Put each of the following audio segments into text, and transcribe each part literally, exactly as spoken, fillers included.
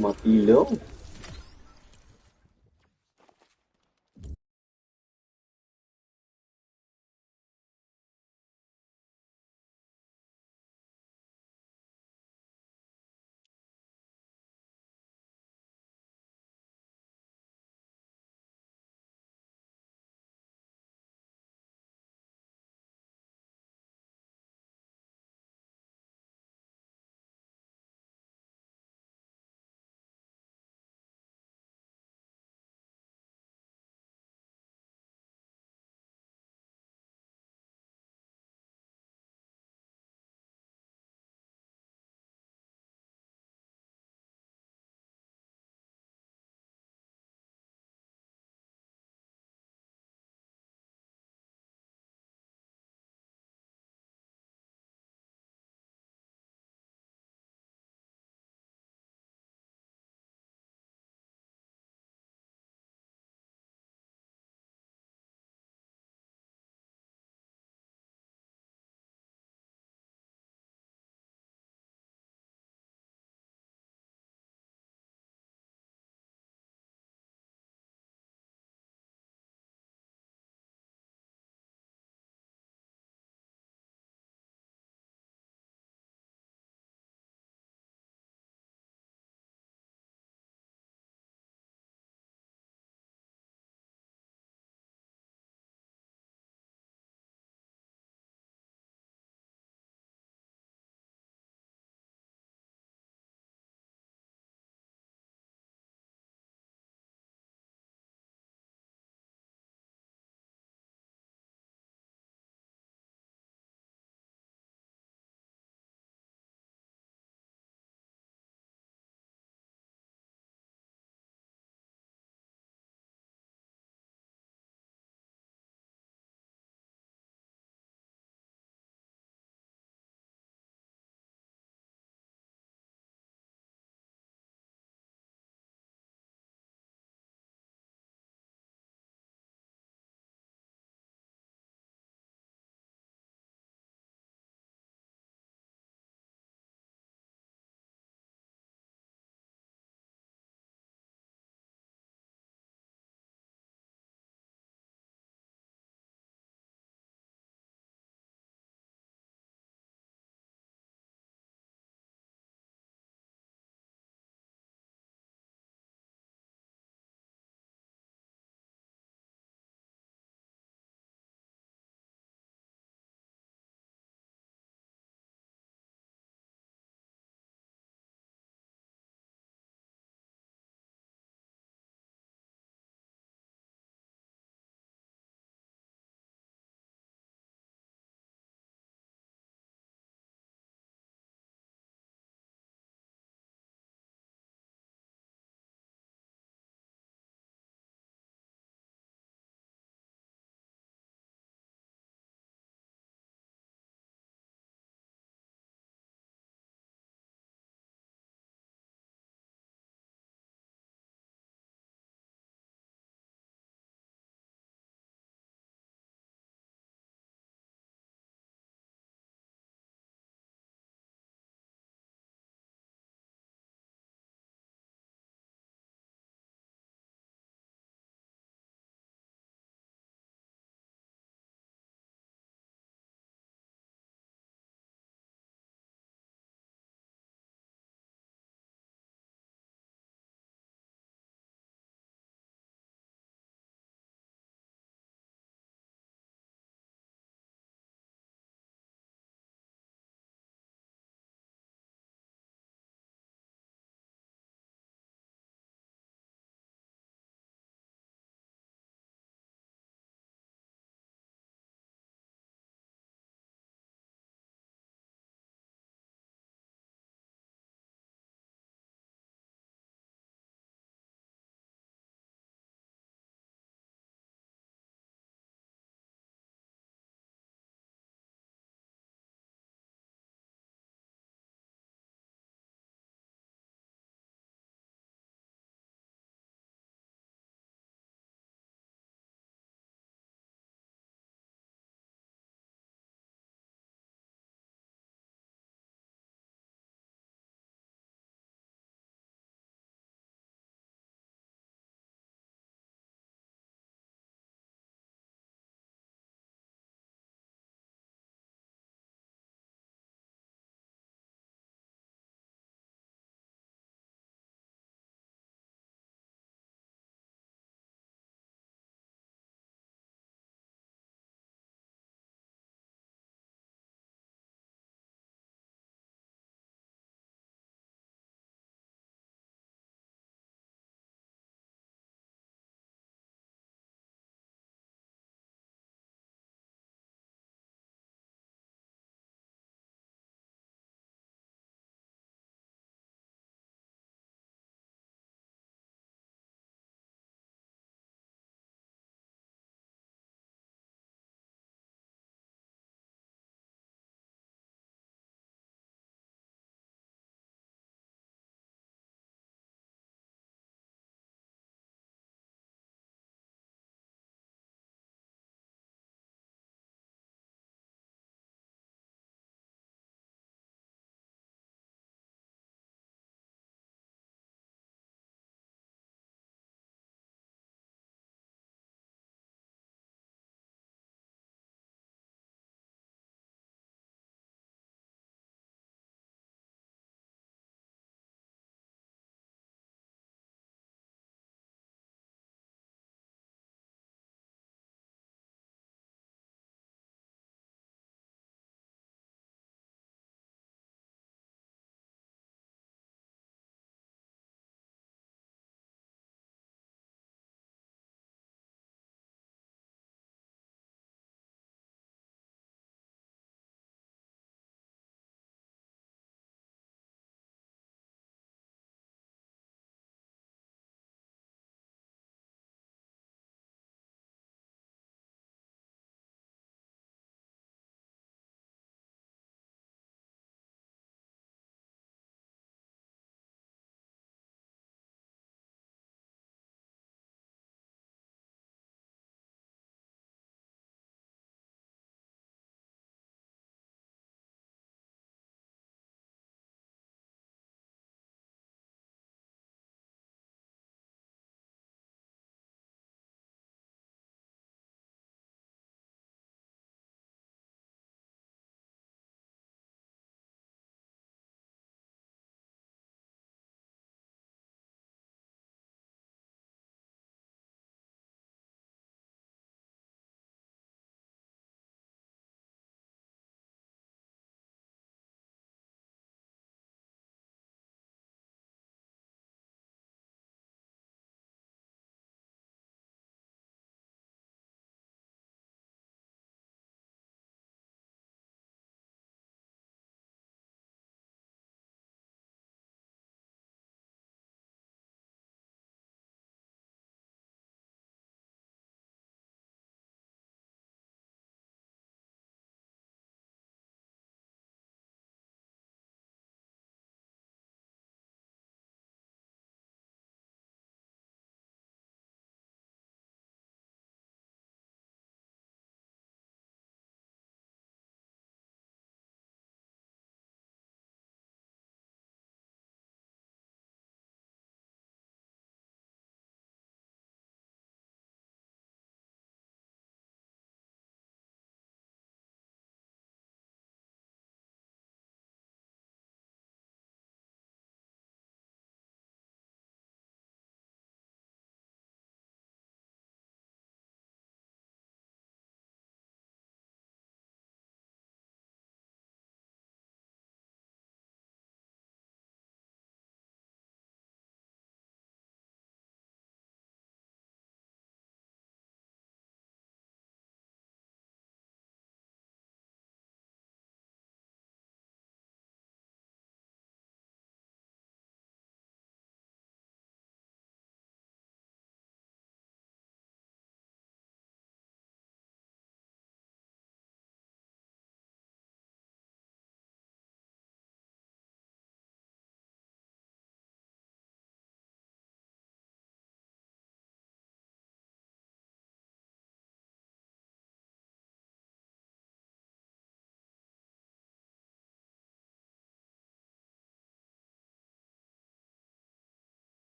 Mati lo.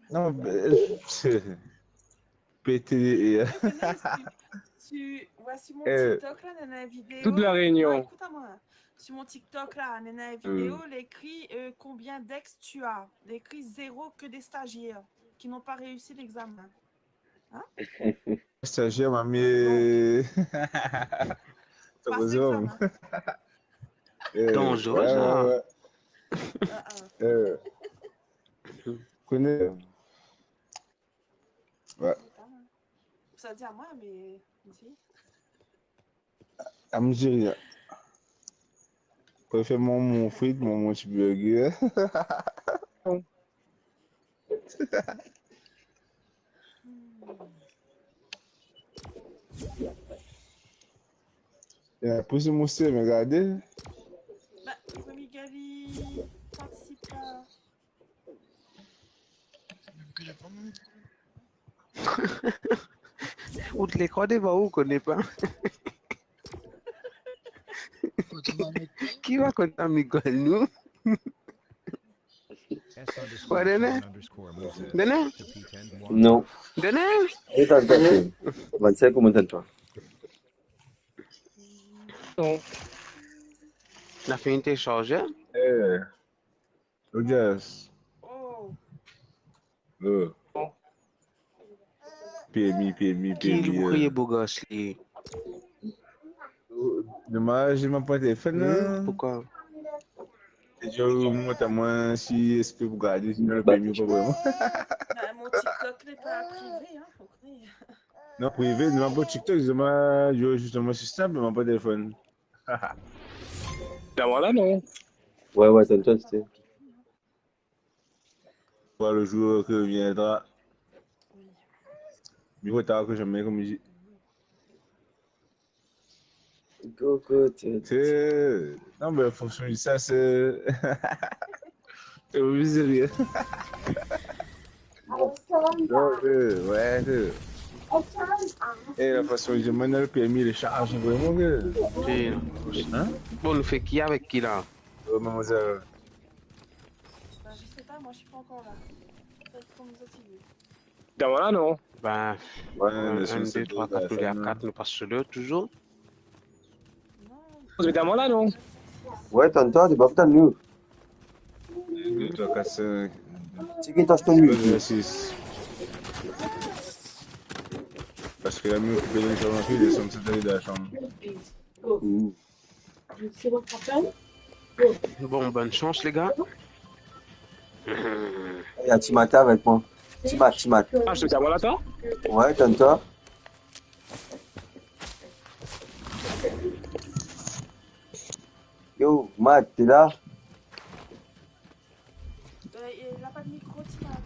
Non, euh, pété. Venez, tu, tu vois sur mon euh, TikTok là, dans la vidéo. Toute la Réunion. Non, écoute à moi. Sur mon TikTok là, dans la vidéo, il écrit euh, combien d'ex tu as. Il écrit zéro, que des stagiaires qui n'ont pas réussi l'examen. Hein? Stagiaire, mami. Pas d'examen. Dangereux, ouais, ça. Ouais, ouais. Ah, ah. Euh, connais. Ouais. Sa dir mwa, me, si. Alzerie. Prefer mwa mo frit, mwa mo ti burger. Ya, pou se mo se, me gade. Ba, premie gari partisip a Ou lekor devan ou, kone pa. Ki va konn ami gol nou? Wa done? Done? Non. Done? Eta, eta, vannsenk ou monn tann twa. Non. La fini telesarze? Eh. Audience. Oh. Oh. Permi, permi, permi. Ki li pou kriye bogos li? Domaz, mo pa telefon la. Hmm, pourkwa? E dir, mont a mwa si eski pou gade, sinon le permi ou pa vreman. Ba, mon TikTok n'est pas privé, hein, faut croire. Non, privé, non, pa TikTok, zisteman, zisteman, si sinp, mo pa telefon. Dan mwa la, non? Ouais, ouais, tann twa, ti. Voir le jour que viendra. Mieux vaut tard que jamais, comme il dit. Go, go, ti. C'est, non, mais faut changer ça, c'est, c'est obligé de rire. Non, euh, ouais, euh. Eh, la façon dont je mène le permis, il charge vraiment que. Si. Hein? Bon, nou fer ki avek ki la? Oh, mademoiselle. Ben, je sais pas, moi, je suis pas encore là. Peut-être qu'on nous a suivis. Dan mwa la, non? Ben, ouais, un, deux, trois, quatre, nou les quatre, nou pas sur l'autre, toujours. Ou dan mwa la, non? Ouais, tann twa, ti pa pou tann nou. Deux, trois, quatre, cinq. Ti ki tas to mi. Deux, six. Parce que la mieux occupé dans une chambre, dans la chambre. Mm. Bon, bonne chance, les gars. Ya Timat avek mwa. Timat, Timat. Ah, je te dis, voilà, attends. Ouais, tann twa. Yo, Mat, t'es là? Euh, il a pas de micro, Timat.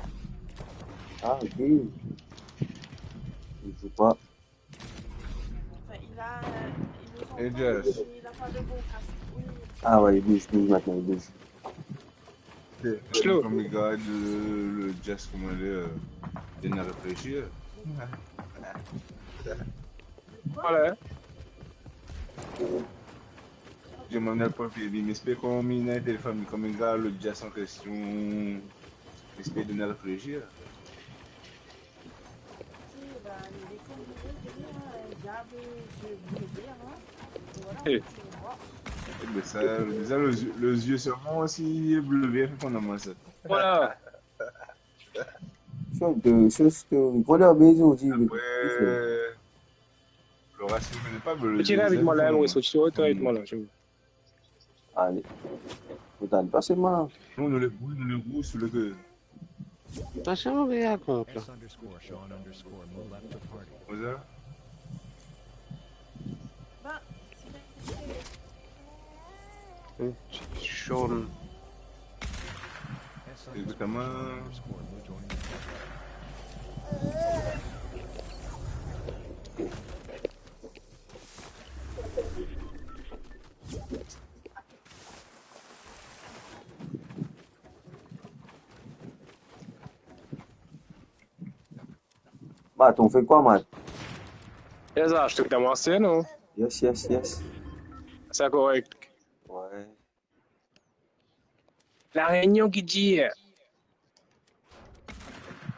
Ah, ok. Il joue pas. Enfin, il a, euh, il nous entend, mais il a pas de bon casque. Oui. Ah ouais, il bouge, il bouge maintenant, il bouge. Ok, comme il regarde le, le jazz, comment il est, euh, il vient de réfléchir. Voilà. Je m'en ai pas vu, mais c'est comme il a un téléphone, comme il regarde le jazz en question, il se peut donner à réfléchir. Eh. Eh ben ça, déjà le, le yeux seulement, si bleu vert, fait qu'on a moins ça. Voilà. Sort de, sort de, voilà, mais ils ont dit, après, le racine, je connais pas, mais le... Petit ravi de moi là, ouais, c'est sûr, toi et moi là, je... Ale. Pou tann twa selman. Non, nou le bri, nou le rou, sou le ke. Atansion, nou gagn kont la. Koza? Enn ti zone. Evidaman. Mat, on fait quoi, Mat? Yes, ah, je te commence, non? Yes, yes, yes. C'est correct. Ouais. La Réunion qui dit, euh,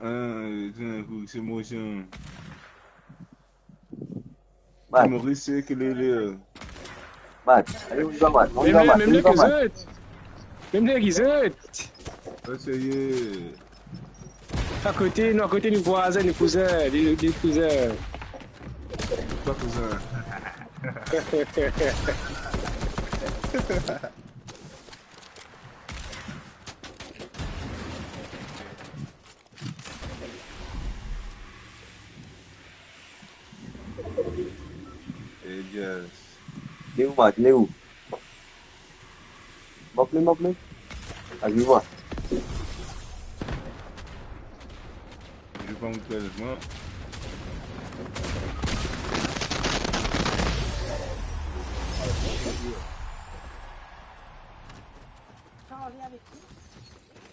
Ah, tiens, écoute, c'est moi, c'est un... Bat. Maurice, c'est que le, le... Bat. Allez, on y va, Bat. On y va, Bat. Mem ler ki zot. Mem ler ki zot. Ah, ça y est. Akote nou, akote nou vwazin, nou kouzin, nou, nou kouzin. Pa kouzin. Eh, yes. Li ou, Bat, li ou? Map li, map li. Avi mwa. Je prends le traitement.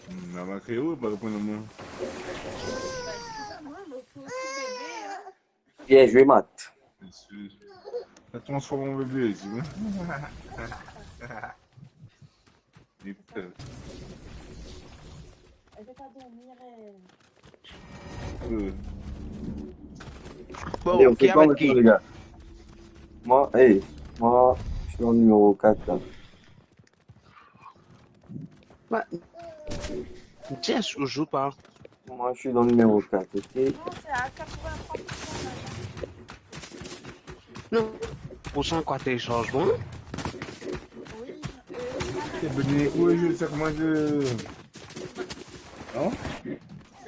Hmm, la marke ou, pa reponn mwa. Bien zwe, Mat. Sa transform an bebe, ti ve. Li pe. Euh. Bon, allez, on fait quoi maintenant, les gars? Moi, hey, moi, je suis dans le numéro quatre, là. Ba, Jess, ou zwe pa? Moi, je suis dans le numéro quatre, ok? Non, c'est à quatre-vingt-trois pour cent, là. Non. Pour cent quoi, téléchargement? Oui, euh, c'est venu où, je sais comment je... Non?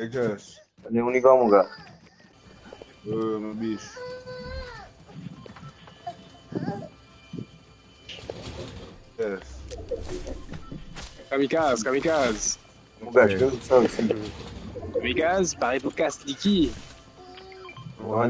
Et Jess. Allez, on y va, mon gars. Euh, mon biche. Yes. Kamikaze, kamikaze. Mon gars, je donne ça aussi. Kamikaze, pare pou kas Liki. Ouais.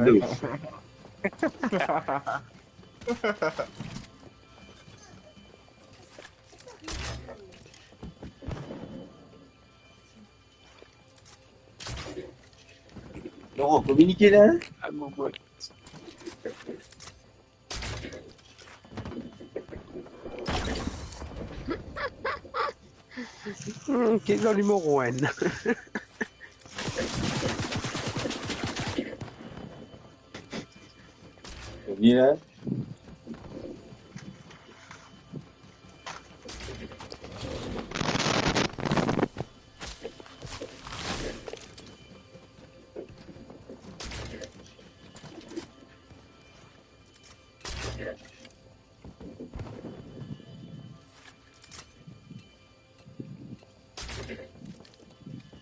Non, kominike la, hein? Ah, mon pote. Hmm, ki dan limoro enn? Vini la.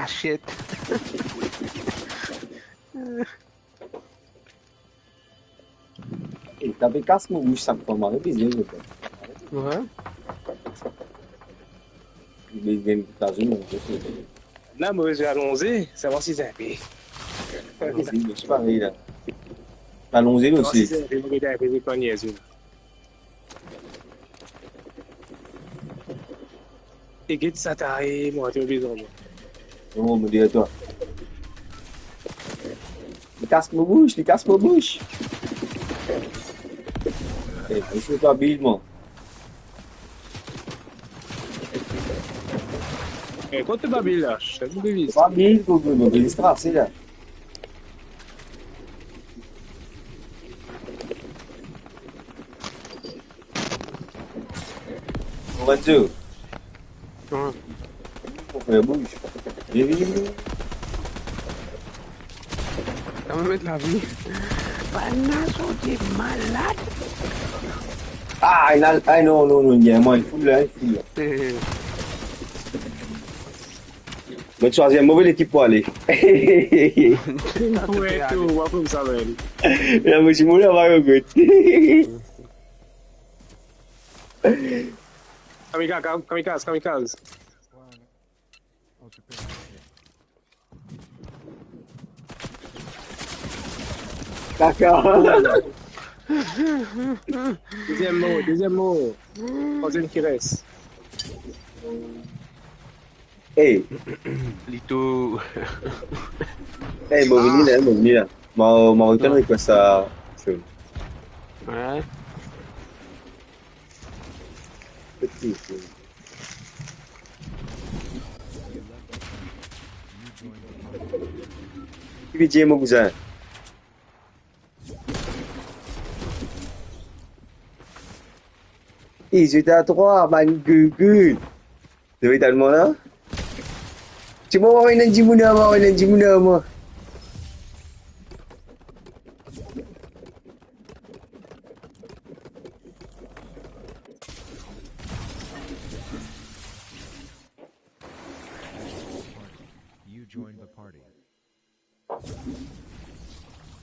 Asiet. E, tape kas mo bouch sak fwa, mari bizin, mo fer. Wi. Li vinn Etazini, mo fer. La, mo bizin alonze, sa va si zenpe. Alonze, mo ti parey la. Alonze, mo ti. Sa va si zenpe, mo gete enpe, mo pran niez, wi. E get sa, taye mwa, to bizin mwa. Non, mo dir twa. Li kas mo bouch, li kas mo bouch. E, mo ti pa bil, mwa. E, kot to pa bil la? Sa mo deviz. Pa bil, kot mo deviz trase la. Lorenzo. Wi. Mo fer bouch. Vini, vini, vini. Sa mo met lavi. Bann la sorti malad. Ah, ena, ah, non, non, non, li gagn mwa, li foul la, li foul la. Mo swazir enn move lekip pou ale. Wi, tou, mwa koumsa, man. La, mo ti mouri, on va regretter. Kamikaze, kam-, kamikaze, kamikaze. Kaka. Deziem mor, deziem mor. Trwaziem ki res. Ey. Li tou. Ey, mo vini la, mo vini la. Mo, mo return request sa. Sure. Ouais. Petit. Ki pe dir mo kouzin? Ey, zot a trwa, bann gugu. Zot ena mwa la? Ti mo, mo ena dimoun la, mo ena dimoun la, mo.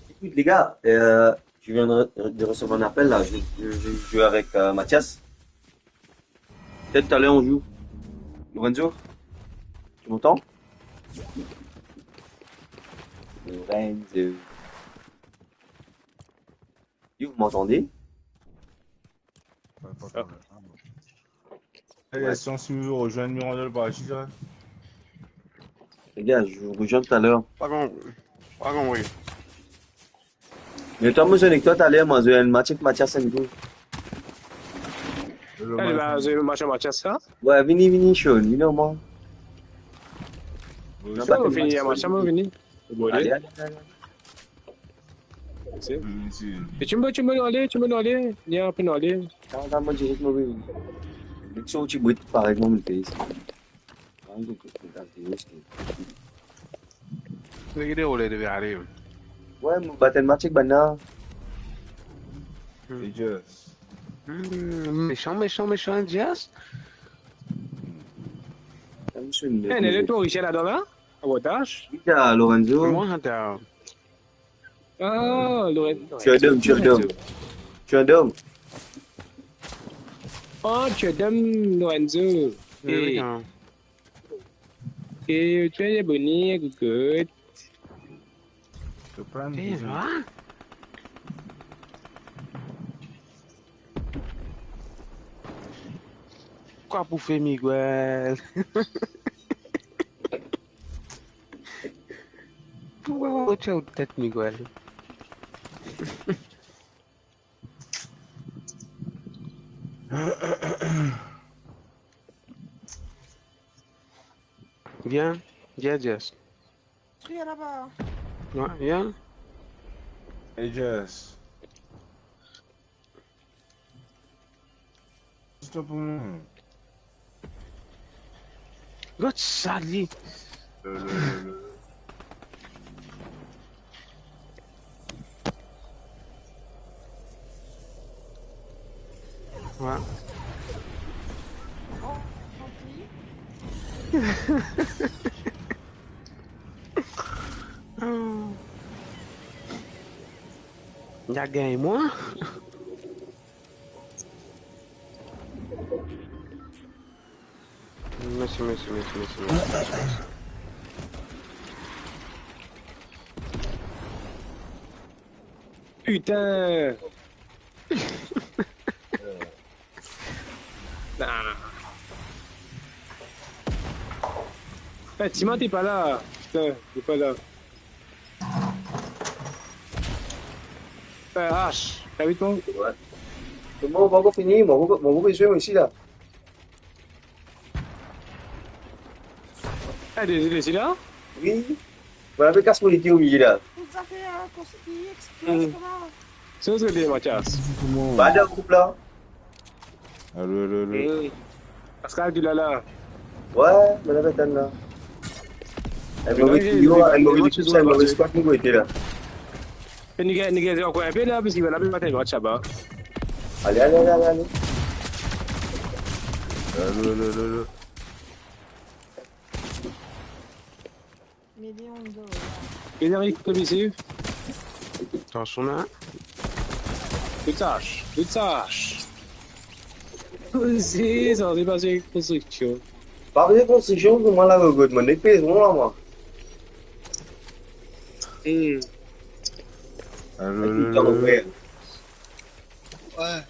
Écoute, les gars, euh, je viens de, de recevoir un appel là. Je, je, je joue avec, euh, Mathias. Peut-être tout à l'heure on joue. Lorenzo, tu m'entends? Lorenzo. Yo, vous m'entendez? Ouais, pas quand même. Ah bon. Eh, si on se rejoint Miranda, le parti, ça. Les gars, je vous rejoins tout à l'heure. Pa konpri. Pa konpri. Me twa, mo zwenn ek twa taler, mo zwenn match ek Mathias enn kou. Allez, ba, zwenn match Mathias sa. Ouais, vini, vini, Sean, vini, omwin. Sa, mo fini, match sa, mo fini. Ale, ale, ale. E ti mo, ti mo ale, ti mo ale, li a pe ale. Kan, kan mo direk mo vini. Li sorti brit parey mo monte isi. Ki deroule devan ale. Ouais, mo bat enn match ek bann la. Hmm. Aegis. Hmm, mesan, mesan, mesan, Aegis. Eh, nena tou Richard ladan la? Avantage? Richard, Lorenzo. Mwa, atann. Ah, Lorenzo. Tu as d'hommes, tu as d'hommes. Tu as d'hommes. Oh, tu as d'hommes, Lorenzo. Oui, oui, eh. Eh, tu as des bonnets, coucou. Eh, va. Kwa pou fer, Miguel? Pourkwa ou tir out tet, Miguel? Vien, vien, Jess. Vien laba. Ouais, vien. Hey, Jess. Stop. Gard sa li. Le, le, le, le. Ouais. Li a gagn mwa. Mersi, mersi, mersi, mersi, mersi, mersi, mersi. Putain. Nah. Eh, Tima, t'es pas là. Putain, t'es pas là. Eh, H, t'as vu ton... Ouais. Bon, mo poko fini, mo poko, mo poko zwe isi la. Eh, désolé, c'est là? Oui. Voilà, pe kas mo lipie omilie la. Tout zafer, euh, konstwi, explose, hmm, kouma? Sa, se bien, Mathias. Ba, dan group la. Alo, alo, alo. Eh, Pascal, tu l'as là? Ouais, mo la pe atann la. Enn move trio, enn move ekip, enn move squad, nou ete la. E nou gagn, nou gagn ankor inpe la, paski bann la pe bat enn match laba. Ale, ale, ale, ale, ale. Alo, alo, alo, alo. Million de dollars. Frédéric, t'es ici? Attention là. Tout sage, tout sage. Vas-y, ça va se passer avec construction. Pa fer konstriksion pou mwa la, Gogot, mo nek pezon la, mwa. Hmm. Allo, allo, allo. Ouais.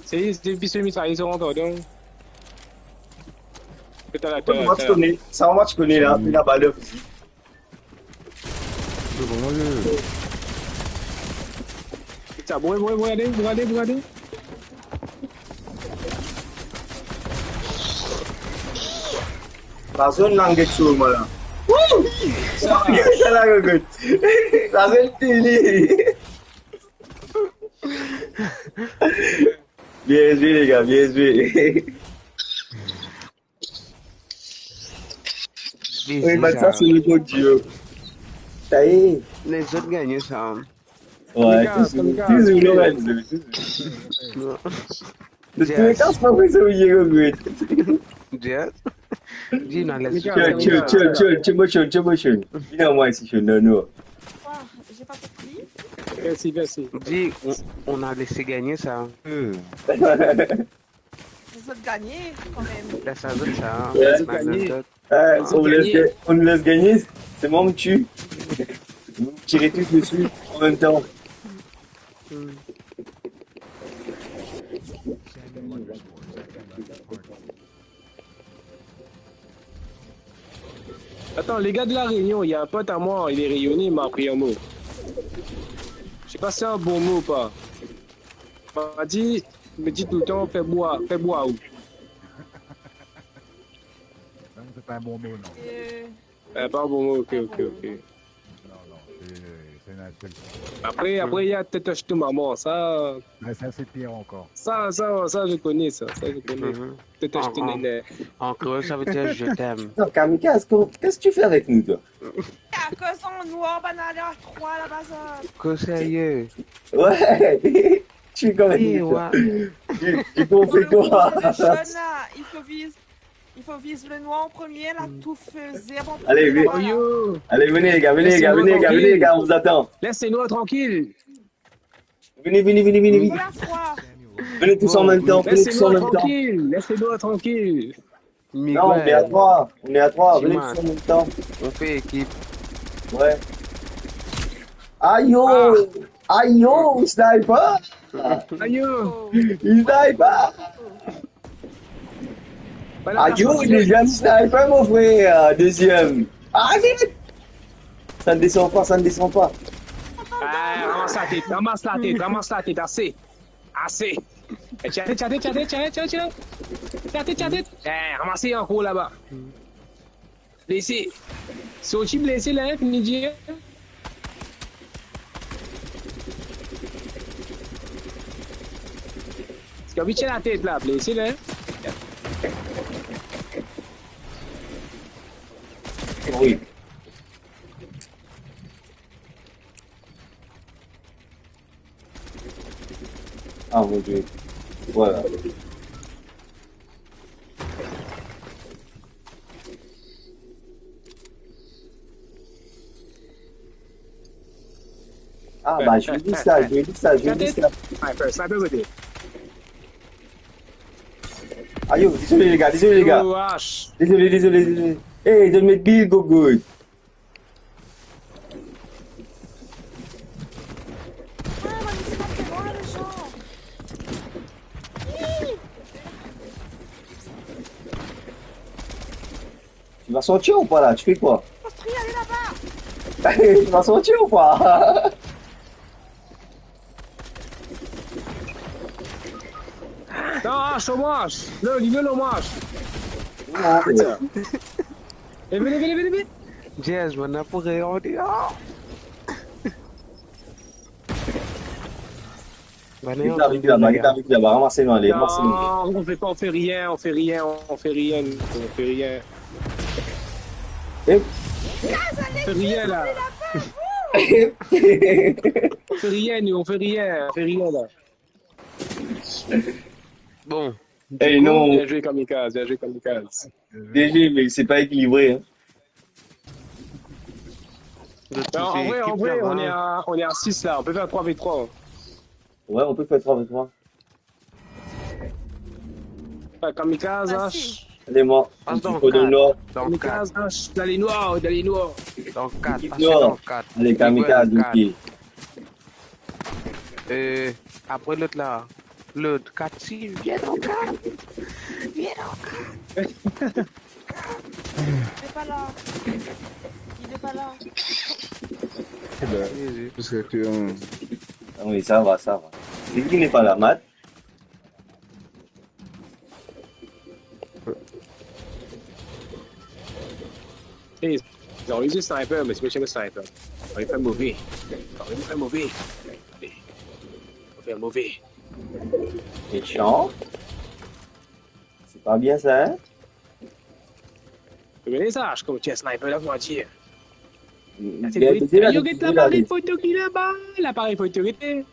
Seye, depi semi sa, li rant adan. Petan la, petan la, petan la. Sa match kone la, li la bal dan fizi. Sa, bon, bon, bon, ale, bon, ale, bon, ale. Lazone lang get so, mwa la. Wouh! Sa la, Gogot. Lazone fini. Bien zwe, les gars, bien zwe. Wi, bann sa, se le gro dio. Sa ye. Lezot gagne sa. Ouais, kamikaze, toujours, kamikaze. Toujours, toujours. Non. De tous les cas, c'est pas vrai, c'est oublié, Gogot. Yes. Dis, non, laisse. Kamikaze, kamikaze. Chill, chill, chill, chill, chill, motion, chill, motion. Vinn ar mwa isi, chill, non, non. Quoi ? J'ai pas compris. Merci, merci. Dis, on, on a laissé gagner ça. Euh. Lezot gagne, kanmem. Laisse à eux ça, hein. Ouais. Lezot gagne. Lezot gagne. Eh, on les ga-, on les gagne, c'est moi, on tue. Vous tirez tous dessus en même temps. Hmm. Attends, les gars de La Réunion, il y a un pote à moi, il est réunionnais, il m'a appris un mot. Je sais pas si c'est un bon mot ou pas. M'a dit, me dit tout le temps, fais boire, fais boire. Non, c'est pas un bon mot, non. Euh, Eh, pa bon mo, ok, ok, ok. Non, non, c'est, c'est une insulte. Après, après, il y a Tetoche to maman, ça. Ah, ça, c'est pire encore. Ça, ça, ça, je connais, ça, ça, je connais. Mhm. Tetoche to néné. En, en créole, ça veut dire je t'aime. Non, Kamikaze, qu'est-ce que tu fais avec nous, toi ? À cause en noir, banal à trois là-bas, ça. Que sérieux ? Ouais. Tu es quand même... Eh, ouais. Tu, tu t'en fais quoi ? Pour le coup, le jaune, là, il faut viser. Il faut viser le noir en premier, la touffe zerbe en premier, là, voilà. Allez, vi-, allez, venez, les gars, venez, les gars, venez, les gars, on vous attend. Laisse les noirs tranquilles. Venez, venez, venez, venez, venez. Voilà trois. Venez tous en même temps, venez tous en même temps. Laisse les noirs tranquilles, laisse les noirs tranquilles. Non, on est à trois, on est à trois, venez tous en même temps. On fait équipe. Ouais. Aïe, oh. Ah. Aïe, oh, sniper. Aïe, oh. Sniper. Voilà. Aïe, oh, deuxième sniper, mon frère, deuxième. Ah, vite. Ça ne descend pas, ça ne descend pas. Ah, ramas la tet, ramas la tet, ramas la tet, ase. Ase. Eh, tchate, tchate, tchate. Tchate, tchate. Eh, ramas ankor laba. Blese. Sorti blese la, hein, fini dir. Parski anvi tir latet la, blese la, hein. Wi. Ah, mon Dieu. Voilà. Ah, bah, je dis ça, je dis ça, je dis ça. Sniper, sniper kote? Ayo, désolé les gars, désolé les gars. Désolé, désolé, désolé. Eh, zot met bil, Gogo. Ah, mais c'est pas très loin, le genre. Tu vas sortir ou pas là? Tu fais quoi? Construis, allez là-bas. Tu vas sortir ou pas? Non, ah, chômage. Le, le, le, chômage. Ah, putain. Eh, vini, vini, vini, vini. Jazz, mana pou regarder. Ah. Vini, vini, vini, ramas nou, ale, ramas nou. Non, on fait pas, on fait rien, on fait rien, on fait rien, on fait rien. Eh. On fait rien, là. On fait rien, nous, on fait rien, on fait rien, là. Bon. Eh, non. Bien joué, Kamikaze, bien joué, Kamikaze. G G, mais c'est pas équilibré, hein. Lot kote, ekip laba. Non, an vre, an vre, on est à, on est à six là. On peut faire trois v trois. Ouais, on peut faire trois v trois. Ouais, kamikaze, hein. Facile. Allez, moi, pas dans le nord. Kamikaze, hein, dans les noirs, dans les noirs. Dans quatre, pas dans quatre. Allez, kamikaze, ok. Euh, après l'autre là, l'autre, quatre, six, viens dans quatre. Viens dans quatre. Il est pas là. Il est pas là. Eh ben, parce que, euh, ah oui, ça va, ça va. C'est qui n'est pas là, Matt ? Hey, ils ont utilisé sniper, mais c'est pas le sniper. On va faire mauvais. On va faire mauvais. Allez. On va faire mauvais. Méchant. C'est pas bien ça, hein ? Regardez ça, je compte un sniper là, moi, dire. Bien, c'est vrai. Yo, get laparey foto ki laba, laparey foto, get.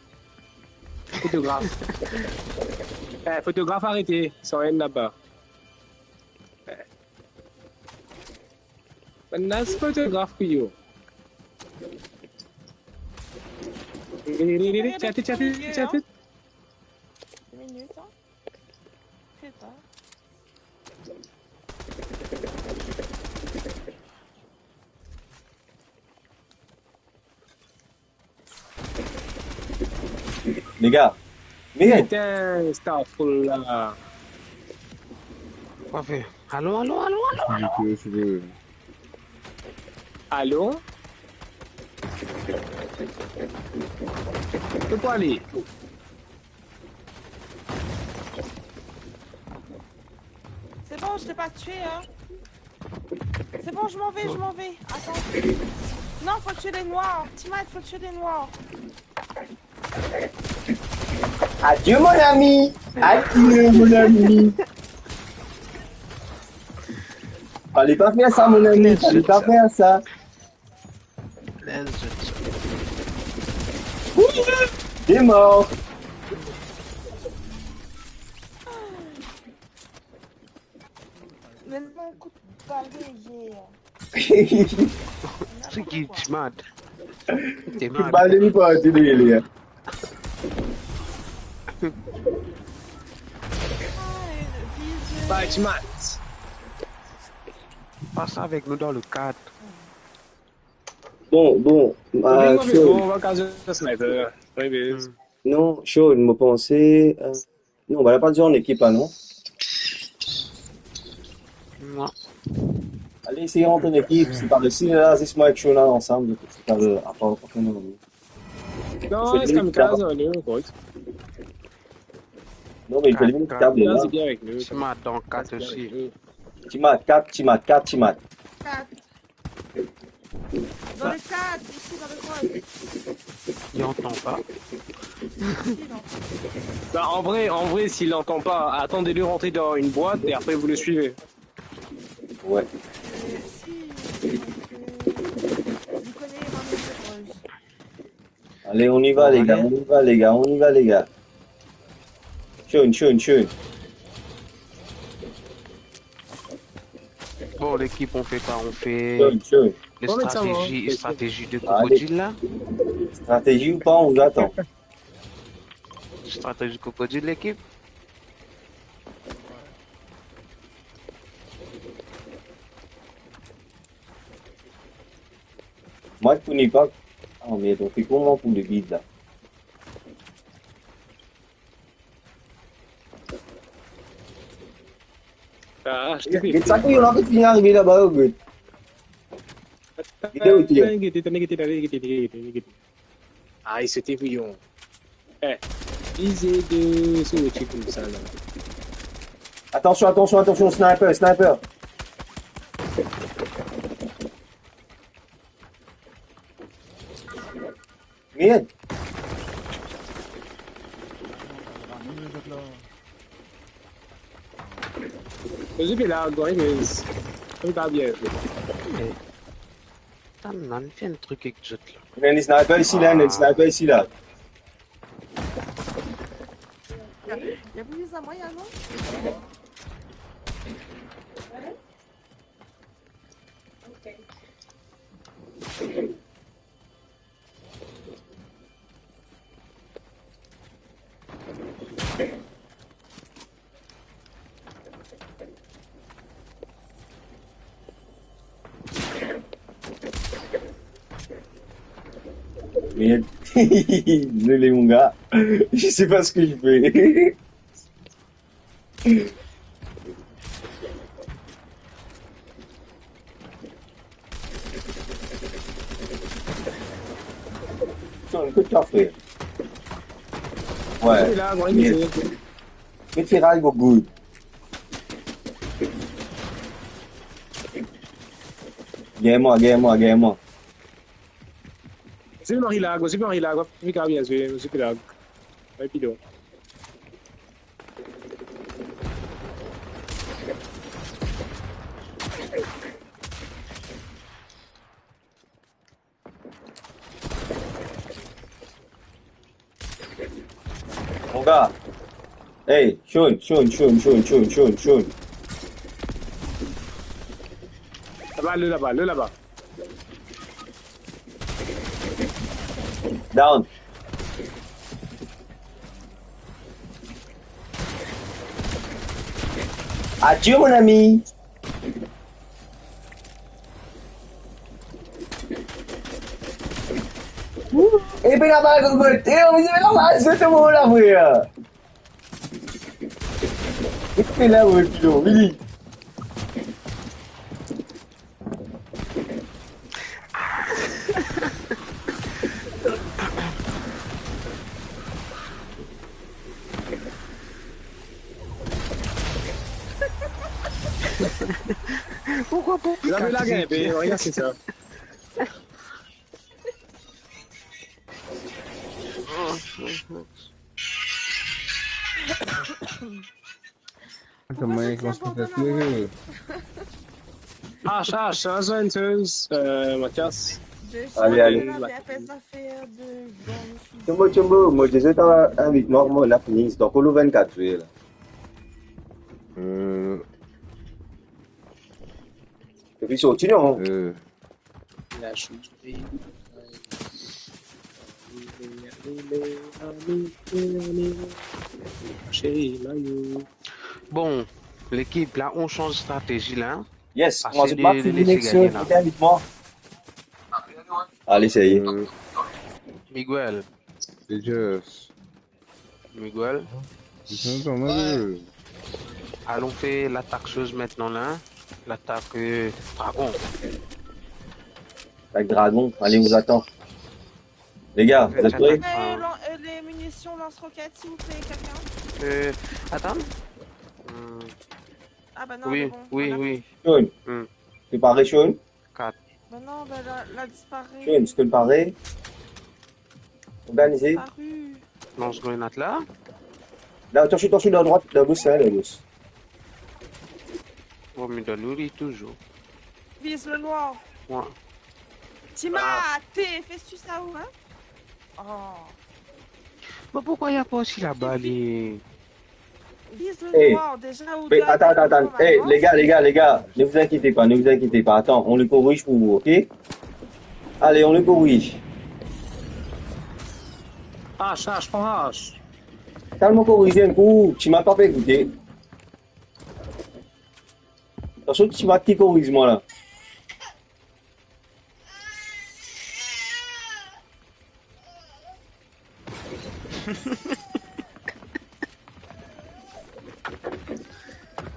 Fotograf. Eh, fotograf, arete, sa enn laba. Eh. Bann la se fotograf pou yo. Vini, vini, vini, tchate, tchate, tchate. Deux minutes, hein. Je sais pas. Les gars, mais putain, Starfall là. Parfait. Allons, allons, allons, allons, allons. Allons ? C'est quoi, lui ? C'est bon, je t'ai pas tué, hein. C'est bon, je m'en vais, je m'en vais. Attends. Non, faut tuer les noirs. Timat, faut tuer les noirs. Adieu, mon ami. Adieu, mon ami. Fallait pas faire ça, mon ami. Fallait pas faire ça. T'es mort. Maintenant, écoute, parler hier. C'est qui, Timat ? T'es mal. Bal li pa tire li, hein. Bye, Timat. Pas avec nous dans le quatre. Bon, bon, euh, Sean. Non, Sean, mo panse, euh, non, bann la pa zwe an ekip la, non? Non. Allez, essayez de rentrer en équipe, c'est par ici, là, zis mwa ek Sean la ansam, donk, c'est pas le, à part, non, non, non. Non, c'est kamikaze, on est au point. Non, mais il fait le même câble, là. Kamikaze, c'est bien avec nous. Timat dan kat osi. Timat kat, Timat kat, Timat. Kat. Dans le cadre, ici, dans le coin. Il entend pas. Si, il entend. Bah, en vrai, en vrai, s'il entend pas, attendez-le rentrer dans une boîte et après vous le suivez. Ouais. Euh, si, donc, euh, vous connaissez Maman Rose. Allez, on y va, les gars, on y va, les gars, on y va, les gars. Sean, Sean, Sean. Bon, l'équipe, on fait quoi? On fait les stratégies, stratégie de crocodile, là? Stratégie ou pas, on vous attend. Stratégie crocodile, l'équipe? Mwa, pou ni pa. Ah, merde, on fait comment pour le guide, là? Ah, je t'ai fait. Get sa ki, on a fait finir arrivé là-bas, oh, good. Get, get, get. Ah, il s'était pris, on. Eh, visez de ce côté comme ça, là. Attention, attention, attention, sniper, sniper. Merde. Vas-y, puis là, go, anyways. Comme t'as bien fait. Tann, nou fer enn trik ek zot la. Il y a un sniper ici, là, il y a un sniper ici, là. Il y a plus de moyens, non? Ok. Désolé, mon gars. Je sais pas ce que je fais. Son, écoute ton frère. Ouais. Li la, mwa, li la. Met tiraz, go good. Gagn mwa, gagn mwa, gagn mwa. Zis mari la, zis mari la, zis mari la, zis mari la. Mon gars. Hey, Sean, Sean, Sean. Laba, le laba, le laba. Down. Adieu, mon ami. Ouh, e pe laval, kot? E, on dirait laval, c'est tout le monde là, frère. E pe la, ouais, pilon, vini. Pourquoi pas piquer? Regardez là, regardez, c'est ça. Koman li konstwi sa tir? Ah, sa, sa, sa, euh, Mathias. Allez, allez. Tchombo, tchombo, mo deza ta invit mwa, mo la fini, donk, ou le vennkat zwe la. Euh. Epi sorti, non? Euh. Bon, lekip la, on sanz stratezi la, hein. Yes, moi, je bats les élections, invite-moi. Allez, ça y est. Euh, Miguel. Miguel. Alon fer latak soz aster la, hein. Latak, euh, dragon. Latak dragon, allez, on vous attend. Les gars, vous êtes prêts? Euh, lan-, euh, les munitions lance-roquettes, s'il vous plaît, quelqu'un? Euh, attends. Hmm. Ah bah non, oui, mais bon, oui, voilà. Oui. Sean. Hmm. T'es paré, Sean? Quatre. Bah non, bah là, là, disparaît. Sean, est-ce que t'es paré? Organisé. Disparu. Lans grenad la. La, attention, attention, à droite, la gauche, hein, la gauche. Oh, mais dans le lit, toujours. Vise le noir. Ouais. Tima, ah. T'es, fais-tu ça où, hein? Oh. Bon, pourquoi il y a pas aussi là-bas, les... Vise le noir, déjà, ou... Hey, mais attends, attends, attends. Hey, les gars, les gars, les gars, ne vous inquiétez pas, ne vous inquiétez pas. Attends, on le corrige pour vous, ok? Allez, on le corrige. Hache, hache, pran hache. Talman koriz enn kou, Tima pa pe ekoute. Attention, Tima ki koriz mwa la.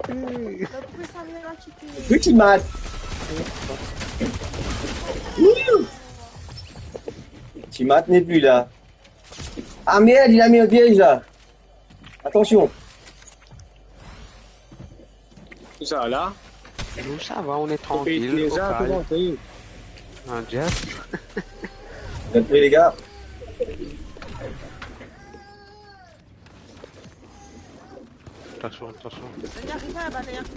Pourquoi Samuel a quitté? Wi, Timat. Timat n'est plus là. Ah merde, il a mis un piège là. Attention. Tout ça là. Nous, ça va, on est tranquille, au calme. Hein, Jeff? Vous êtes prêts, les gars? Attention, attention. Dani, arrive là-bas, Dani, arrive.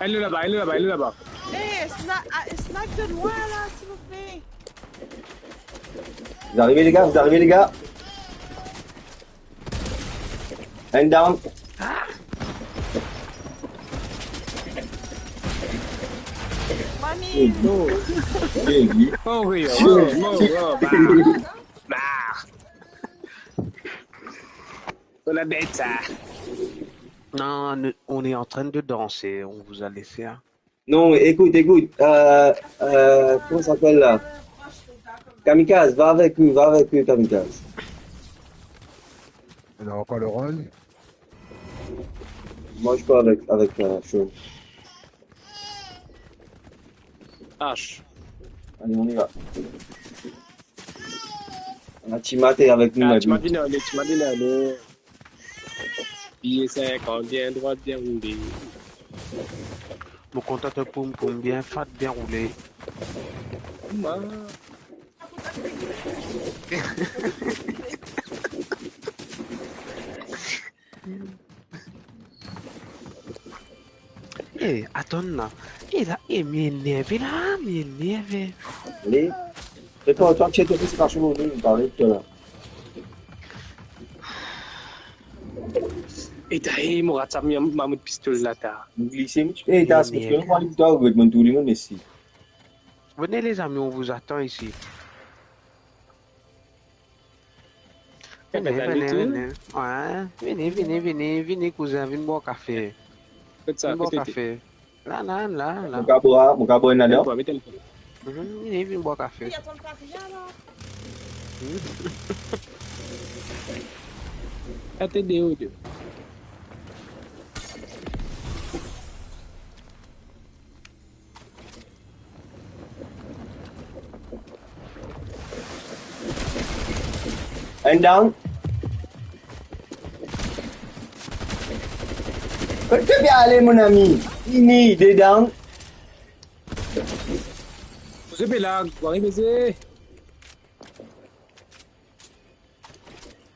Elle est là-bas, elle est là-bas, elle est là-bas. Eh, sna-, ah, snipe de loin, là, s'il vous plaît. Vous arrivez, les gars, vous arrivez, les gars? Un down. Mami. Oh, oui, oh, oh, oh, bah. Bah. On a bête, ça. Non, nous, on est en train de danser, on vous a laissé, hein. Non, écoute, écoute, euh, euh, comment ça s'appelle là? Kamikaze, va avek nou, va avek nou, Kamikaze. Alors, encore le rôle. Moi, je pars avec, avec, euh, Sean. H. Allez, on y va. Ah, Tima, t'es avec nous, ah, là, Tima, lui. Vinn ale, Tima, vinn ale. Biye sinkant, bien droit, bien roule. Mo kontan to poum poum, bien fat, bien roule. Ma. Eh, atann la. Eh, la, eh, mi enerve la, mi enerve. Allez. Prépare-toi, tu es tombé, c'est pas sur le, on parle tout à l'heure. E ta, e, mo rat sa, mi, mamout pistol la, ta. Mo glise, mo ti, e, ta, se parski nou pran li pou twa, ou get monn tou dimoun isi. Venez, les amis, on vous attend ici. Venez, venez, venez. Ouais, vini, vini, vini, vini, kouzin, vinn bwar kafe. Vinn bwar kafe. La, la, la, la. Mo kapav bwar, mo kapav bwar enn la, non? Vini, vinn bwar kafe. Atann, de ou de. Enn down. Kot to pe ale, mon ami? Fini, de down. Mo zwe pe lag, mo arive ze.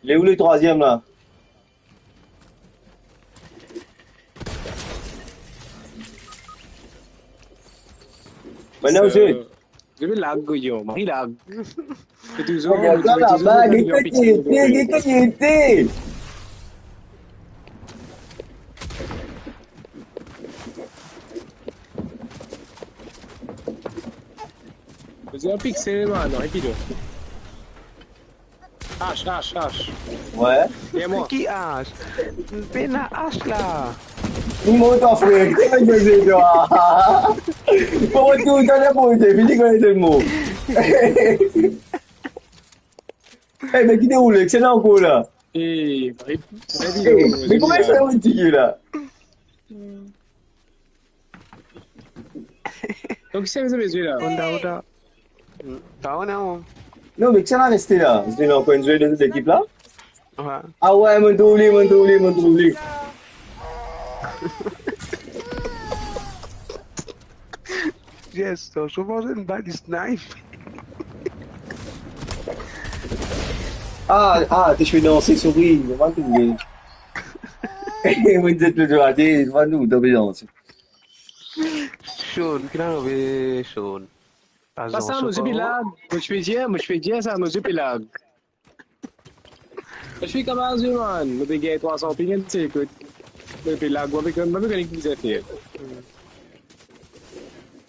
Li ou le trwaziem la? Bann la, mo zwe. Zwe pe lag, yo, mari lag. Zwe touzour, zwe touzour, zwe touzour. Zwe an pixel, man, non, epi do. H, H, H. Ouais. E mwa. Ki H? Pena H la. Li mor twa, frer. Ki koz de twa? Bon, tou, twa, twa, bon, vini, koz de mo. Eh, me ki deroule, ki ena ankor la? Eh, me, me, eh, me kouma sa, on tir la? Donk, si zot bezwin la. Onda, onda. Hmm, ta on, non? Non, me ki sa la reste la? Zot ena ankor enn zwer de lekip la? Ouais. Ah ouais, monn trouv li, monn trouv li, monn trouv li. Yes, so, so mo zwe enn bal snipe. Ah, ah, to pe danse, sorry, mo pa trouve. Mo dir to pe danse, mo pa trouve, to pe danse. Sean, ki la arive, Sean? Pa sa, mo zwe pe lag. Mo ti pe dir, mo ti pe dir sa, mo zwe pe lag. Mo ti pe kapav zwe, man. Mo pe gagn trwa san ping, se kot. Mo pe lag, mo pe, mo pe gagn ki bizin fer.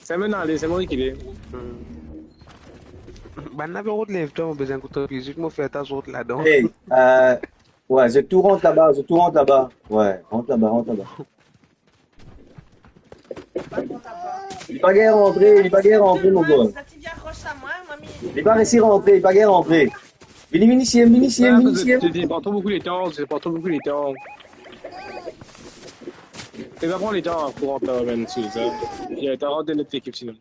Sa mo ale, sa mo rekile. Hmm. Bann la pe rod lev twa, mo bizin kout mizik, mo fer ta zot ladan. Hey, euh, ouais, zot tou rant laba, zot tou rant laba. Ouais, rant laba, rant laba. Li pa gagn rantre, li pa gagn rantre, mo bro. Li pa resi rantre, li pa gagn rantre. Vini, vini, siem, vini, siem, vini, siem. Ah, c'est, c'est pas trop beaucoup les temps, c'est pas trop beaucoup les temps. Il va prendre les temps pour rentrer, même, si ça. Il y a un temps de notre équipe, sinon.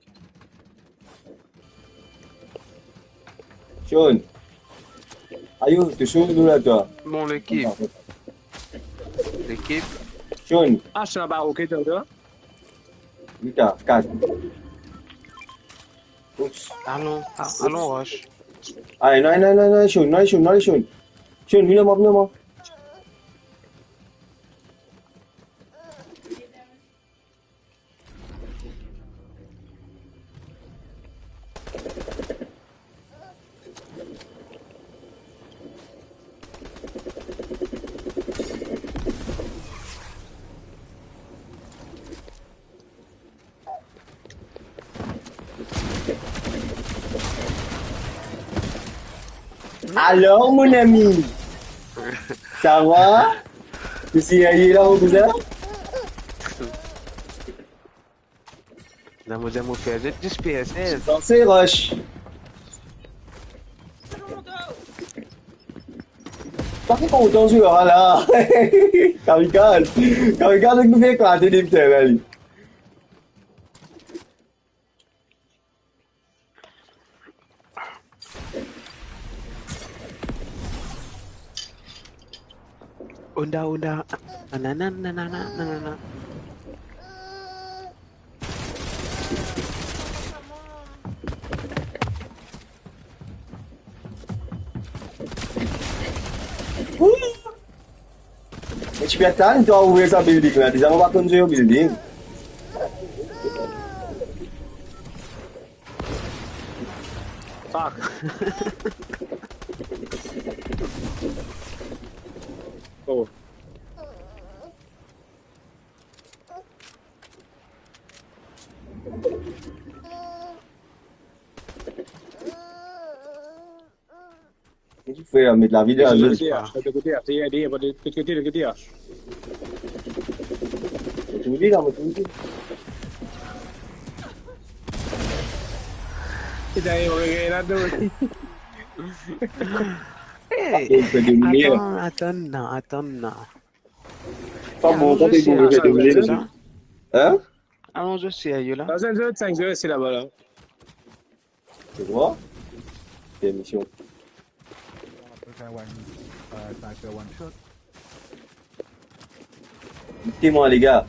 Sean. Ayo, to Sean ou la, twa? Bon, lekip. Lekip. Sean. Ah, c'est un baroquet, toi. Vita, kat. Oups. Alon, a-, alon, Roche. Ay, non, non, non, non, Sean, non, Sean, non, Sean. Sean, vinn ar mwa, vinn ar mwa. Alors, mon ami, ça va? Ou sérieux la, mon cousin? Non, mo dir mo fer zot dis P S F. Danse, Roche. Pa ki kontan zwe la. Kamikaze. Kamikaze, nou finn eklate depi talè li. Onda, onda. Nanana, nanana, nanana. Ou! Me ti pe atann twa ouver sa building la, deza mo pa konn zwe building. Fuck. Oh. Frer, met lavi dan zot. Kote, kote, kote, kote, kote, kote. Mo trouv li la, mo trouv li. Li deryer, mo gagn ladan. Hey, atann, atann, non, atann, non. Pas bon, allons pas essayer, déboulé, hein, déboulé, ça, hein? Allons essayer, là. Dans un autre cinq heures, c'est là-bas, là. Tu vois? Quelle mission. Écoutez-moi, les gars.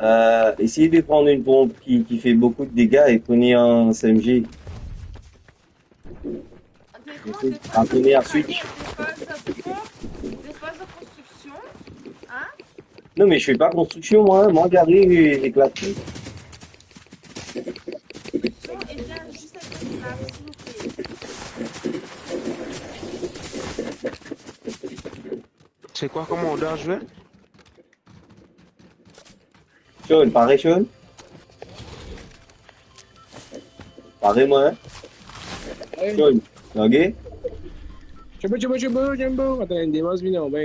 Euh, essayez de prendre une pompe qui, qui fait beaucoup de dégâts et prenez un S M G. Des fois, des fois, c'est des phases, des phases de construction, hein? Non, mais je fais pas construction, moi, hein. Moi, j'arrive et j'éclate tout. Non, et viens juste avec le snap, s'il vous plaît. C'est quoi, comment on doit jouer? Sean, pare, Sean? Pare, mwa, hein? Wi. Sean, lage? Tchoubo, tchoubo, tchoubo, tchoubo. Atann, enn demoun vini anba.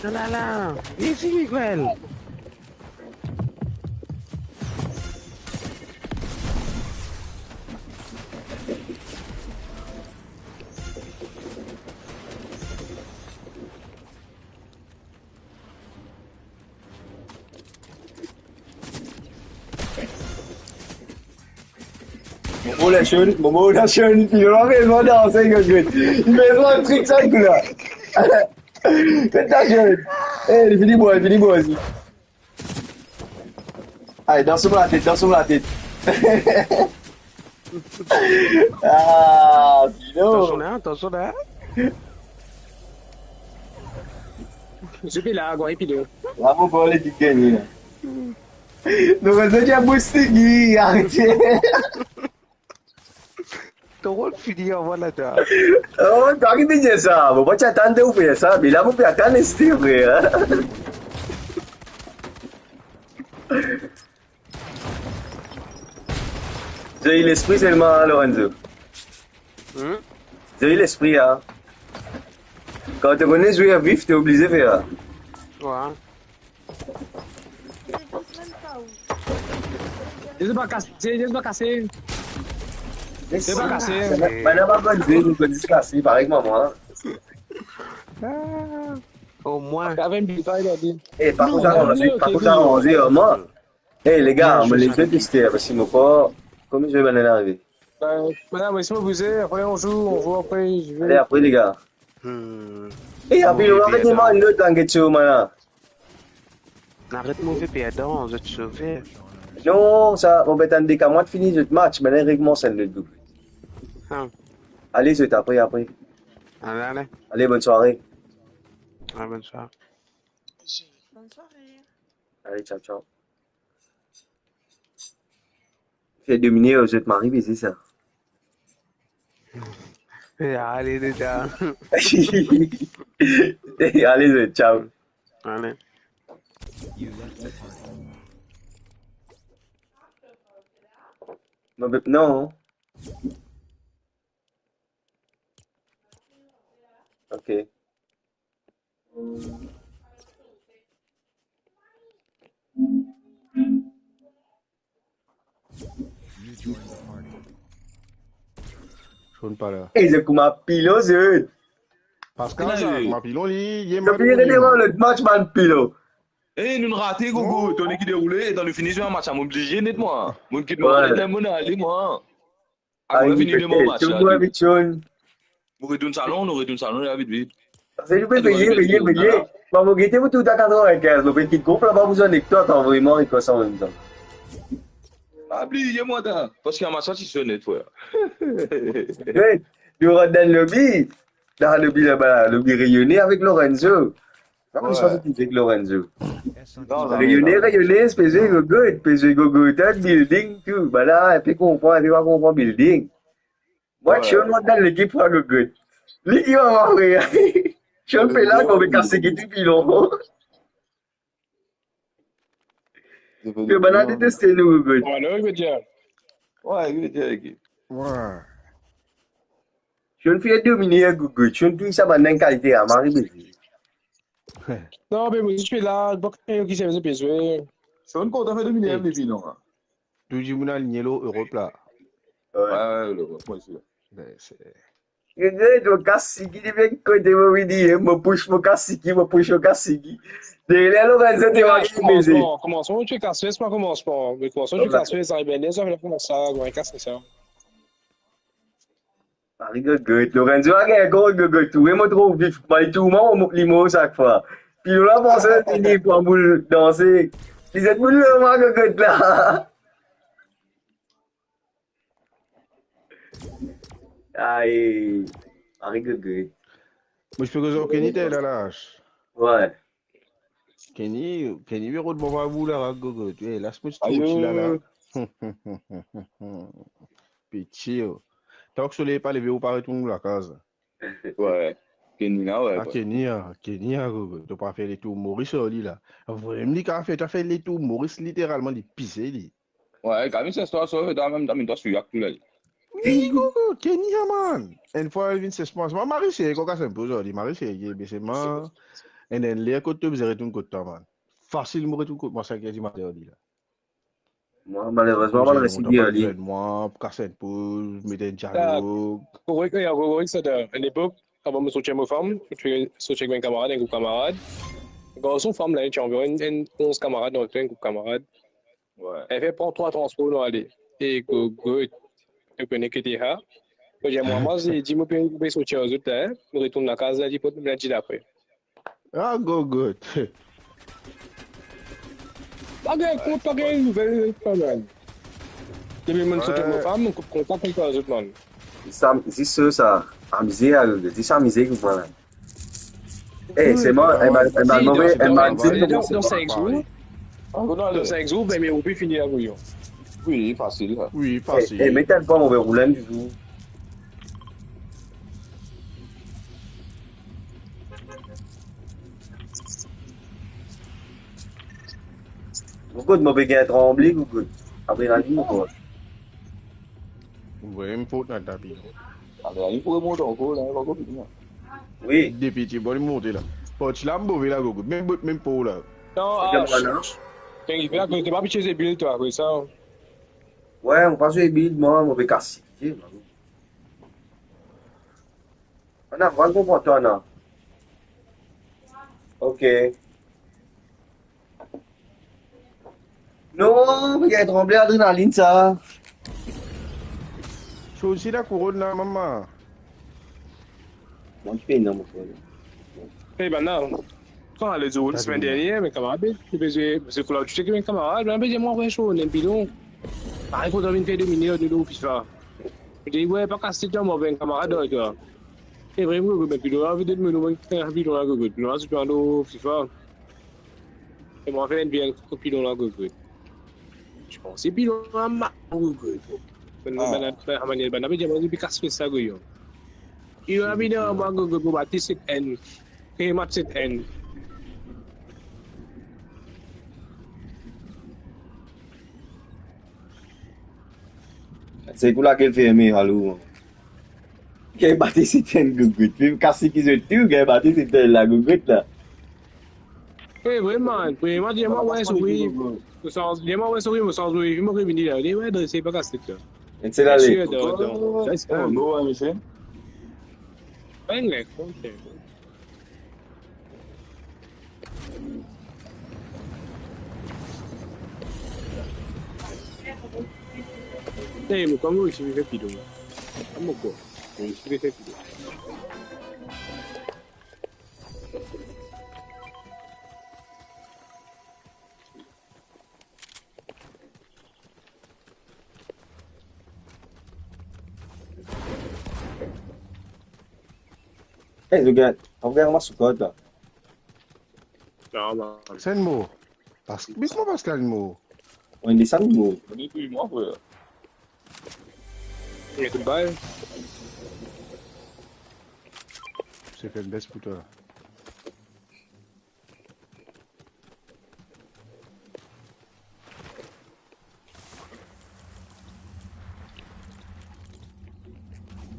Non, non, non. Vini, Miguel. Momo la Sean, Momo la Sean, li pa res dan sa, li met twa trik sa, kou la. Get sa, Sean. Eh, li fini bwar, li fini bwar osi. Allez, dans sur la tête, dans sur la tête. Ah, Pino. Atansion la, atansion la. Zot pe la, gwa, epi de. Bravo pou lekip gagne la. Non, mais ça, tu as boosté, Guy, arrêtez. To rol fini avan la, twa. Oh, twa ki pe dir sa? Mo pa ti atann de ou fer sa, me la mo pe atann esti, frer, hein. Zot lespri selman, hein, Lorenzo. Hmm? Zot lespri, hein. Kan to kone zwe vif, to oblize fer, hein. Wi. Li pa kase, li pa kase. Li pa kase. Bann la pa konn zwe, nou konn zis kase, parey ki mwa. Ah. Omwin. Avek enn bitay, li a di. Eh, pa koz aranze, pa koz aranze, mwa. Eh, les gars, mo les deux pister, parce que mo pa, kouma zwe bann la arive. Ben, madame, laisse-moi bouger, après on joue, on voit après, je vais. Allez, après, les gars. Hmm. Eh, api, nou ava demann lot langet so, mwa la. Aret move perdan, zot sove. Non, sa, mo pe tann de kamwad fini zot match, me la rekomans enn lot boug. Ah. Ale zot, apre, apre. Ale, ale. Ale, bonn sware. Ah, bonn sware. Bonne soirée. Ale, tchao, tchao. Fer domine, zot mari beze sa. Eh, ale deja. Ale, zot, ciao. Ale. Non, non. Ok. Sonn pa la. Ey, zot kouma pilon, zot. Pascal, sa, kouma pilon, li, li, Zot vinn devan lot match, bann pilon. Eh, nou rate, Gogo. Tone ki deroule, dan le fini, zwe match, mo oblize net, mwa. Mo kit mwa, net, mo ale, mwa. Akoz fini de mo match la. Mo retourn salon, nou retourn salon la, vit, vit. Pase nou pe veye, veye, veye. Mwa, mo gete pou tou a katrevinkinz, mo pe kit group la, pa bizin ek twa, tann vreman, ek twa sa, an mem tan. Pa bliye mwa, ta. Paske match la ti so net, frer. Ey, nou rant dan lobby. Dan lobby laba la, lobby Reyone avek Lorenzo. Pa kone si zot inn ek Lorenzo. Reyone, Reyone, pe zwe gogot, pe zwe gogot, building, tou. Bala, pe konpran, pe pa konpran building. Mwa, Sean, mwa, dan lekip pou gogot. Li ki mama, frer. Sean pe la, mo pe kas seki depi lontan. Ke bann la deteste nou, gogot. Wi, non, vedir. Wi, vedir, ok. Wi. Sean finn domine, gogot. Sean tou sa bann kalite a mari bebe. Non, be mo zis pe la, bon, ki se pe zwe. Sean kontan fer domine depi, non? Tou dimoun alinye lor Europe la. Wi, wi, wi, wi. Ben, se Gogot, mo kas seki depi kote mo vini, mo pous mo kas seki, mo pous mo kas seki. Deler Lorenzo te mari bebe. Komansman, komansman, ti kas fes, pa komansman. Me komansman, ti kas fes, sa, ben, sa, koumsa, gagn kas fes sa. Mari gogot, Lorenzo a gagn kor gogot, tou, mo trouv vif, mari tou, mwa, mo, li mor sak fwa. Pilon la panse li pou boul danse. Li zet boul lor mwa gogot la. Ay, mari gogot. Mo ti pe koz ar Kenny tel la, las. Wi. Kenny, Kenny pe rod mo pa boul la, gogot. Eh, las mo ti trouv ti la la. Piti, oh. Tank soley pa leve, ou pa retourn lakaz. Wi. Kenny la, wi. Ah, Kenny, ah, Kenny, ah, gogot. To pa fer letour Moris ar li la. Vremem li kapav fer, to fer letour Moris, literalman, li pise li. Wi, Camille, se istwar, sa, dan mem, dan mem, to swiv ak tou la. Wi, gogot, Kenny, ah, man. Enn fwa, li vinn ses mwa. Mari se, koka se inpe zordi, mari se, ye, be se mwa. And then, ler kot to bizin retourn kot twa, man. Fasil, mo retourn kot mwa, sink er dimatin, li la. Mwa, malerezman, mwa, resi bien, li. Mwa, kas enn poz, met enn dialog. Korek, ya, korek, sa, dan enn lepok, avan mo sorti ek mo fam, mo ti sorti ek enn kamarad, enn group kamarad. Garson, fam, la, ti anviron enn, enn onz kamarad, dan enn group kamarad. Wi. Enn fer pran trwa transpor, nou ale. E gogot. Nou kone ki ti la. Mo dir, mwa, mwa, li dir, mo pe, mo pe sorti ar zot la, en. Mo retourn lakaz, lindi, lindi dapre. Ah, gogot. Pa gagn kont, pa gagn nouvel, pa mal. Depi mo sorti ek mo fam, mo koup kontak ek zot, man. Sa, zis sa, amize, zis amize, konpran la. Eh, se mwa, enn bann, enn bann move, enn bann... Dan, dan sink zour. Dan sink zour, ben, mo pe fini la, wi. Wi, fasil la. Wi, fasil. Eh, met enn pwa move roulem ditou. Gogot, mo pe gagn tranble, gogot. Apre, la, li, gogot. Ou voye enn fot dan tapi. Apre, la, li pou remont ankor, la, li pa ankor fini, la. Wi. Depi ti bon, li monte la. Parti la, move la, gogot. Mem bot, mem pou la. Non, Oke, ah, mwa, la. Kenny, fer akoz to pa pe ti zebil, twa, apre sa. Wi, mo pa zebil, mwa, mo pe kas seki, mwa. Ana, mo konpran twa, non. Oke. Non, mo gagn tranble adrenalin, sa. Sorti la kouronn la, mama. Mwa, ti pe, non, mo frer. Eh, bann la, kan ale zour, semenn dernie, me kamarad, be, li pe zwe, se kou la, ti ti ek enn kamarad, me, be, dir mwa, wi, so, enn pilon. Parey, kontan vinn fer domine, nou, lor FIFA. Li dir, wi, pa kas tet, mwa, enn kamarad, twa. E vremem, gogot, me pilon la, vinn met mwa, enn pilon la, gogot. Pilon la, ti pe lor FIFA. E mwa, fer enn bien kot pilon la, gogot. Ti panse pilon la, ma, gogot. Bann, bann, bann, bann, bann, be, dir mwa, li pe kas fes sa, goyon. Yo la vini an mwa, go, go, go, Batis set enn. Hey, match set enn. Se pou lakel ferme, alou. Gagn Batis set enn, gougout. Mem kas ki zot tou, gagn Batis set enn la, gougout la. Eh, vreman, vreman, li mwa, wi, souri. Mo sanz, li mwa, wi, souri, mo sanz, wi, mo revini la. Li, wi, drese, pa kas tet la. Enn sel ale. Bien sir, dan, dan, dan. Oh, no, wi, misie. Bang, bang, ok. Eh, mo kouma resi fer pidon. Kouma mo kouma resi fer pidon. Eh, zot gagn, zot gagn mwa sou kod la. Non, non. Sa enn mor. Pas, bis mwa pas la enn mor. Wi, li sa enn mor. Li touy mwa, frer. Li touy bal. Se fer enn bes pou twa.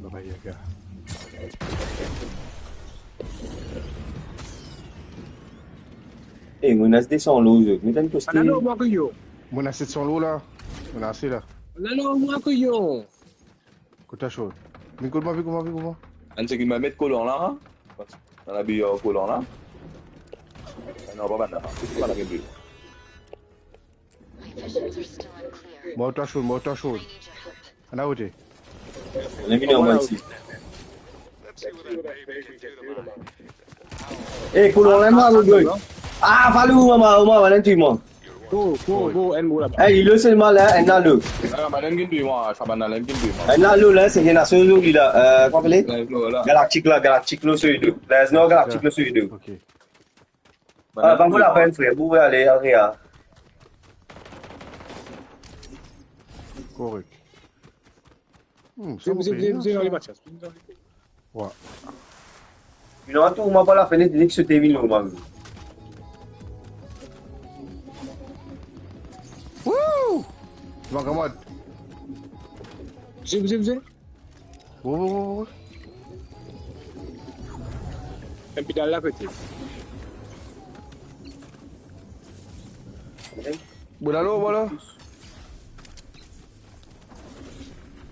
Baba Yaga. Eh, mo ena de san lor zot. Mo tann poste. Ana, non, mwa ki yo. Mo ena set san lor la. Mo ena ase la. Ana, non, mwa ki yo. Kot la, Sean? Vinn kot mwa, vinn kot mwa, vinn kot mwa. Enn segonn, mo met kolon la, ha? Dan labiyer kolon la. Non, pa bann la, ha. Pa bann la, ki bri. Mor twa, Sean, mor twa, Sean. Ann akote. Vinn vini an mwa isi. Eh, kolon la, mwa, mo boy. Ah, Valou, mama, mama, enn touy mwa. Go, go, go, enn mor laba. Eh, li lo selman la, enn la lo. Ah, bann la enn ginn touy mwa, sa bann la enn ginn touy mwa. Enn la lo la, se Nasion Zoli la. Eh, kouma apele? Galaktik la, Galaktik lo so li do. Lezno Galaktik lo so li do. Ok. Ah, pa mo lapenn, frer. Pou ale, ale, ah. Korek. Hmm, sa mo pena sa. Wa. Vinn atann mwa par lafennet, li sote vinn lor mwa. Wouh! Mwa, kamarad. Bouze, bouze, bouze. Bon, bon, bon, bon. Enn pidal la kote. Bon, alo, bon, la.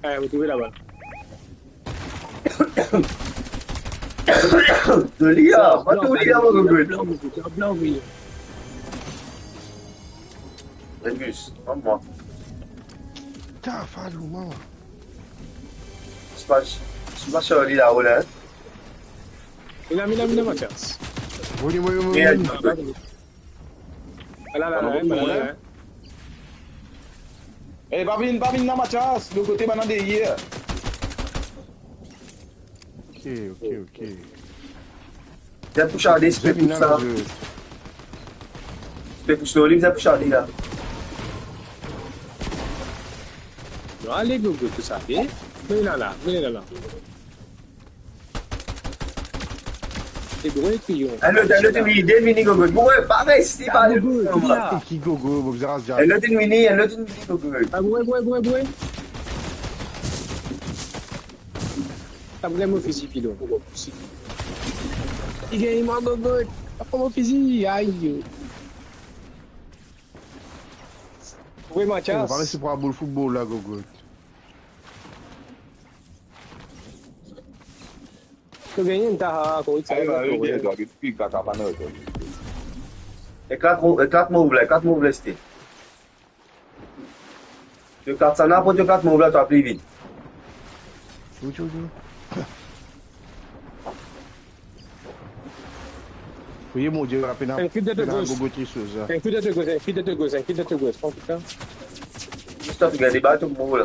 Eh, mo trouve laba. Zoli, ah, pa zoli, ah, mon gars. Blan, blan, blan, blan, wi. Angus, ann mwa. Ta, Valou, mama. Se pa, se pa Charlie la, ou la, hein? Mina, mina, mina, Mathias. Vini, vini, vini, vini. Ala, ala, ala, ala, ala. Eh, pa vinn, pa vinn la, Mathias. Lot kote, bann la deryer. Ok, ok, ok. Vinn pou Charlie, se pe pou sa. Se pe pou Charlie, vinn pou Charlie la. Non, ale, go, go, pou sa, ok? Vinn la, la, vinn la, la. Se gro epi yo. Enn lot, enn lot, vini, de vini, go, go. Bon, ouais, pa reste, pa le. Ki go, go, bon, zaraz, zaraz. Enn lot vini, enn lot vini, go, go. Ah, ouais, ouais, ouais, ouais. Sa vremem fizi pilon. Li gagn mwa, Gogot. Sa vremem fizi, ay. Wi, Mathias. Mo pa resi pran boul foutbol la, Gogot. To gagn enn ta, korik sa. Ayo, ayo, bien, to gagn pi kaka pa non. Eklat mo, eklat mo ouvle, eklat mo ouvle, sti. Yo kat sa, ninport yo kat, mo ouvre twa pli vit. Ou, ou, ou. Priye Bondie, rapid, enn kit de gos. Gogo ti soz la. Enn kit de gos, enn kit de gos, enn kit de gos. Pran kit la. Zis twa, to gagn deba, to mo la.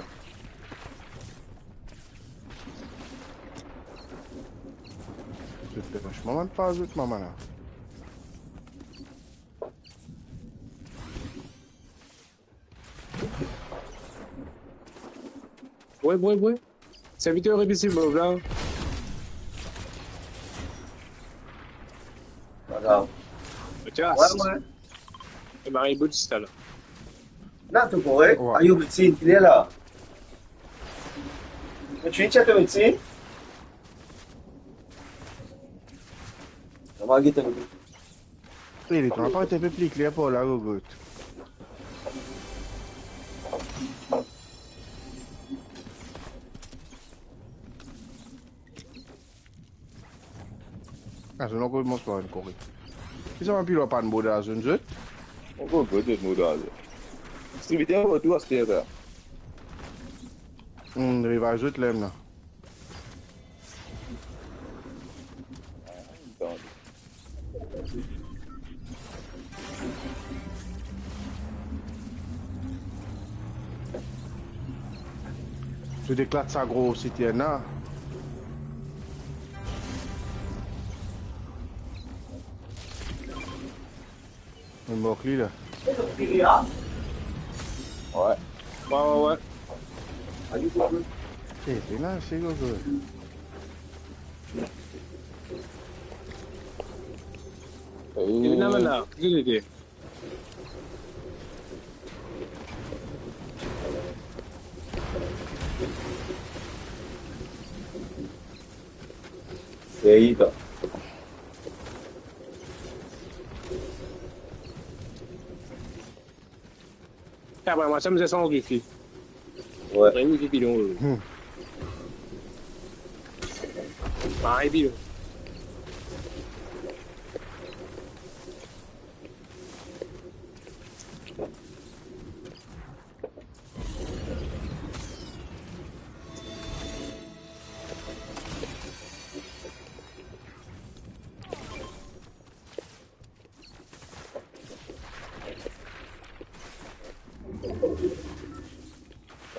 Zot, franchman, pa zot, mama la. Wi, wi, wi. Serviter, repi si mov la. Mathias. Ouais, ouais. E Marie Bout, c'est là. Non, tout correct. Ouais. Ayo, médecin, il est là. Tu es chez ton médecin? On va guetter. E, li trouv pa enn pe pli kler par la, Gogot. Ah, zot ankor koumans par enn kore. Ki sa, anpil, pa enn mod a zone, zot? Ankor enn mod a zone. Distribiter ankor tou aster sa. Hmm, revive zot, lem la. Zot eklat sa gro sitien la. Li mor li la. Ouais. Ouais, ouais, ouais. Eh, pena, se Gogo. Li la, la. Ki li ete? Sey, to. Apre mwa, sa mizè san wifi. Ouais. Mwa, wifi bidon, wi. Hmm. Mari bidon.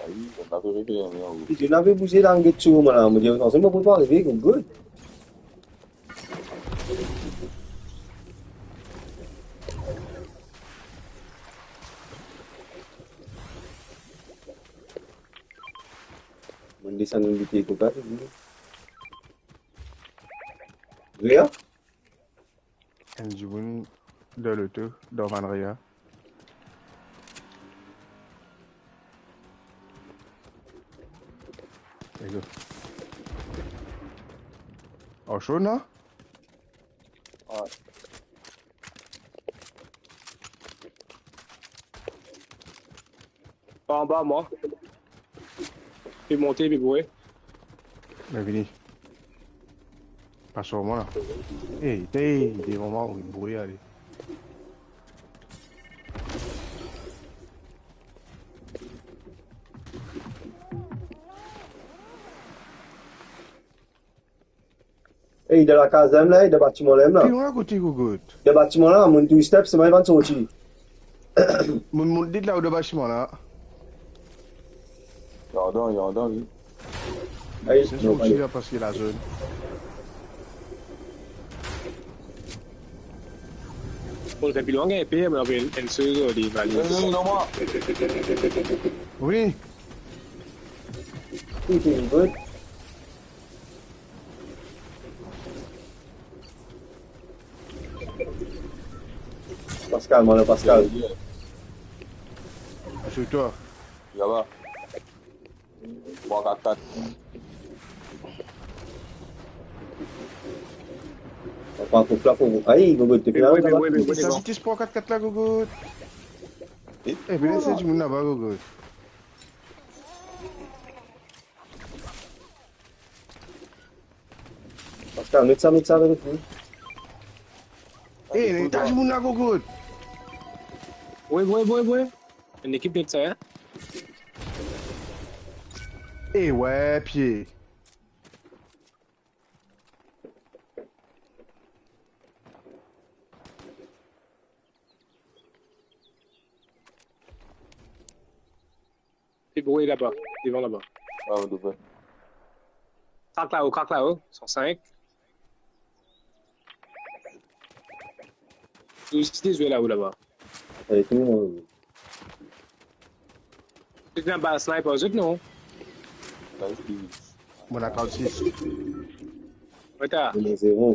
Ayi, zot inn arive, hein, merde. Zot inn arive bouze la, get sou mwa la, mo dir, atann, mo pou pa arive, good, good. Mo desann enn bouti koka, se bon. Rea? Enn dimoun dan loto, dan vann Rea. Let's go. Oh, so, non? Ouais. Pa anba mwa. Pe monte, pe boure. Mo vini. Pas ar mwa la. Ey, ey, devan mwa, wi, boure, ale. Ey, dan lakaz la, ey, dan batiman la, la. Pli lwin akote, Gogot. Dan batiman la, monn tou step, se mwa ki vann sorti. Monn mont li la, ou dan batiman la. Li andan, li andan, li. Ey, se non, sorti ale. La, paske la zone. Bon, depi lwin, gagn pe, mwa, enn, enn sez, li va ale. Non, non, non, mwa. Wi. Wi, se bon. Pascal, mwa la, Pascal. Sou twa. Laba. Trwa, kat, kat. Papa, pou plafon. Ayi, Gogot, te pe la, laba. Sa, se ti trwa, kat, kat la, Gogot. Eh, vinn, se dimoun laba, Gogot. Pascal, met sa, met sa avek li. Eh, ena dimoun la, Gogot. Wi, wi, wi, wi. Enn ekip met sa, hein? Eh, ouais, pie. Pe boure laba, devan laba. Ah, mo trouve. Krak lao, krak lao, san sink. Zot isi de zwe lao laba. Avek nou, euh. Zot ena bal sniper, zot, non? Mo ena trannsis. Reta. Mo ena zero.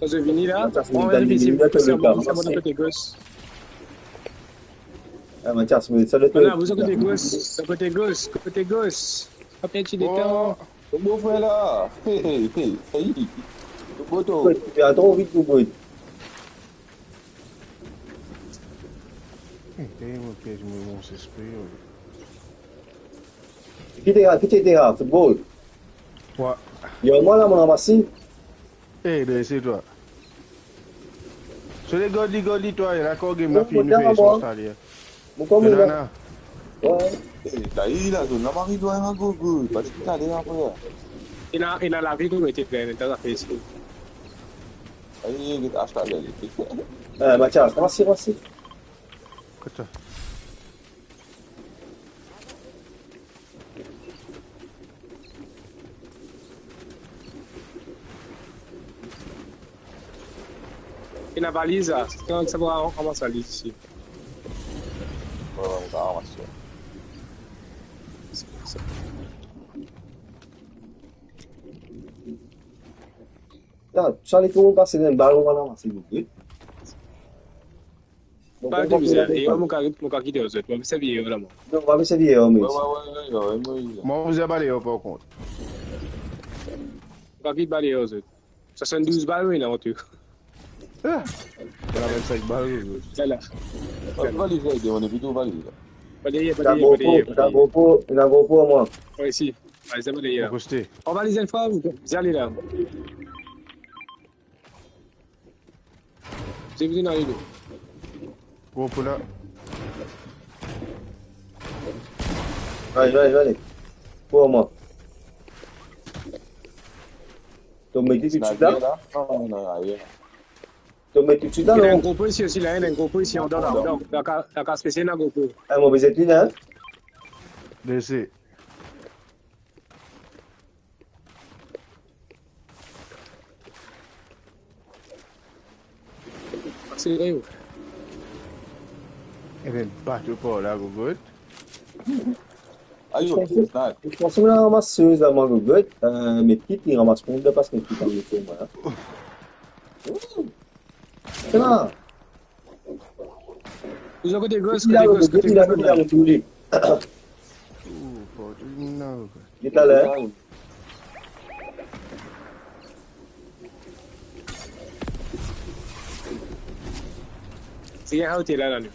Kan zot vini la, Mathias, mont dan limit, mont kote gos. Ah, Mathias, mont sa, le... Ala, mont kote gos, kote gos, kote gos. Pa perdi letan. Oh. Mo bofrer la. Hey, hey, hey, hey. Mo boto. Écoute, tu as trop envie de vous brûler. Eh, tellement piège, moi, mon esprit, oui. Qui t'es là, qui t'es là, football ? Quoi ? Il y a moi là, mon ramassé. Eh, ben, c'est toi. Sur les gars, les gars, toi, il y a encore game, la fini, nous fait son stalia. Mo koman la? Nana. Wi. Eh, ta ena la zone la, mari dwa ena gogo, pa ti kale apre. Ena, ena lavi ki mete plen, ta zafer isi. Aye, get ash la, ale. Eh, Mathias, kouma si, kouma si? Kot sa? Ena valiz la, kan sa va ramas valiz isi. Wi, wi, mo pa ramas sa. Ya, Charlie, kouma pase dan balon la, silvouple? Bon, pa de mizer, e mo ka, mo ka kite zot, mo pa servi la, mwa. Non, pa servi, mwa. Wi, wi, wi, wi, wi, wi. Mwa, mo bizin bale, par kont. Mo pa kit bale zot. Swasanndouz bal, wi, la, an tou. Ah! Mo ena vennsenk bal, wi. Sa la. Wi, valiz la, ede, mo ena plito valiz la. Pa deryer, pa deryer, pa deryer, pa deryer. Ena GoPro, ena GoPro, mwa. Wi, isi. Valiz la, pa deryer. Kote? An valiz, enn fwa, ale la. Zot vinn ale. Bon, pou la. Vale, vale, vale. Pou mwa. To met li toutswit la? Non, non, non, ayer. To met li toutswit la, non? Ena enn GoPro isi osi la, ena enn GoPro isi, andan la, andan. La ka, la ka spesial ena GoPro. Eh, mo bizin li la, hein? Blese. Akselerer, yo. Ena enn bato par la, Gogot. Ayo, mo panse, mo panse mo ramas sez la, mwa, Gogot. Euh, me kit, li ramas pou mwa, pas me kit an retour, mwa, la. Sa. Ou kote gos, kote gos, kote gos. Li la, li la, li la. Oh, Fortune, non. Li la la. Seye aote la, la, nou.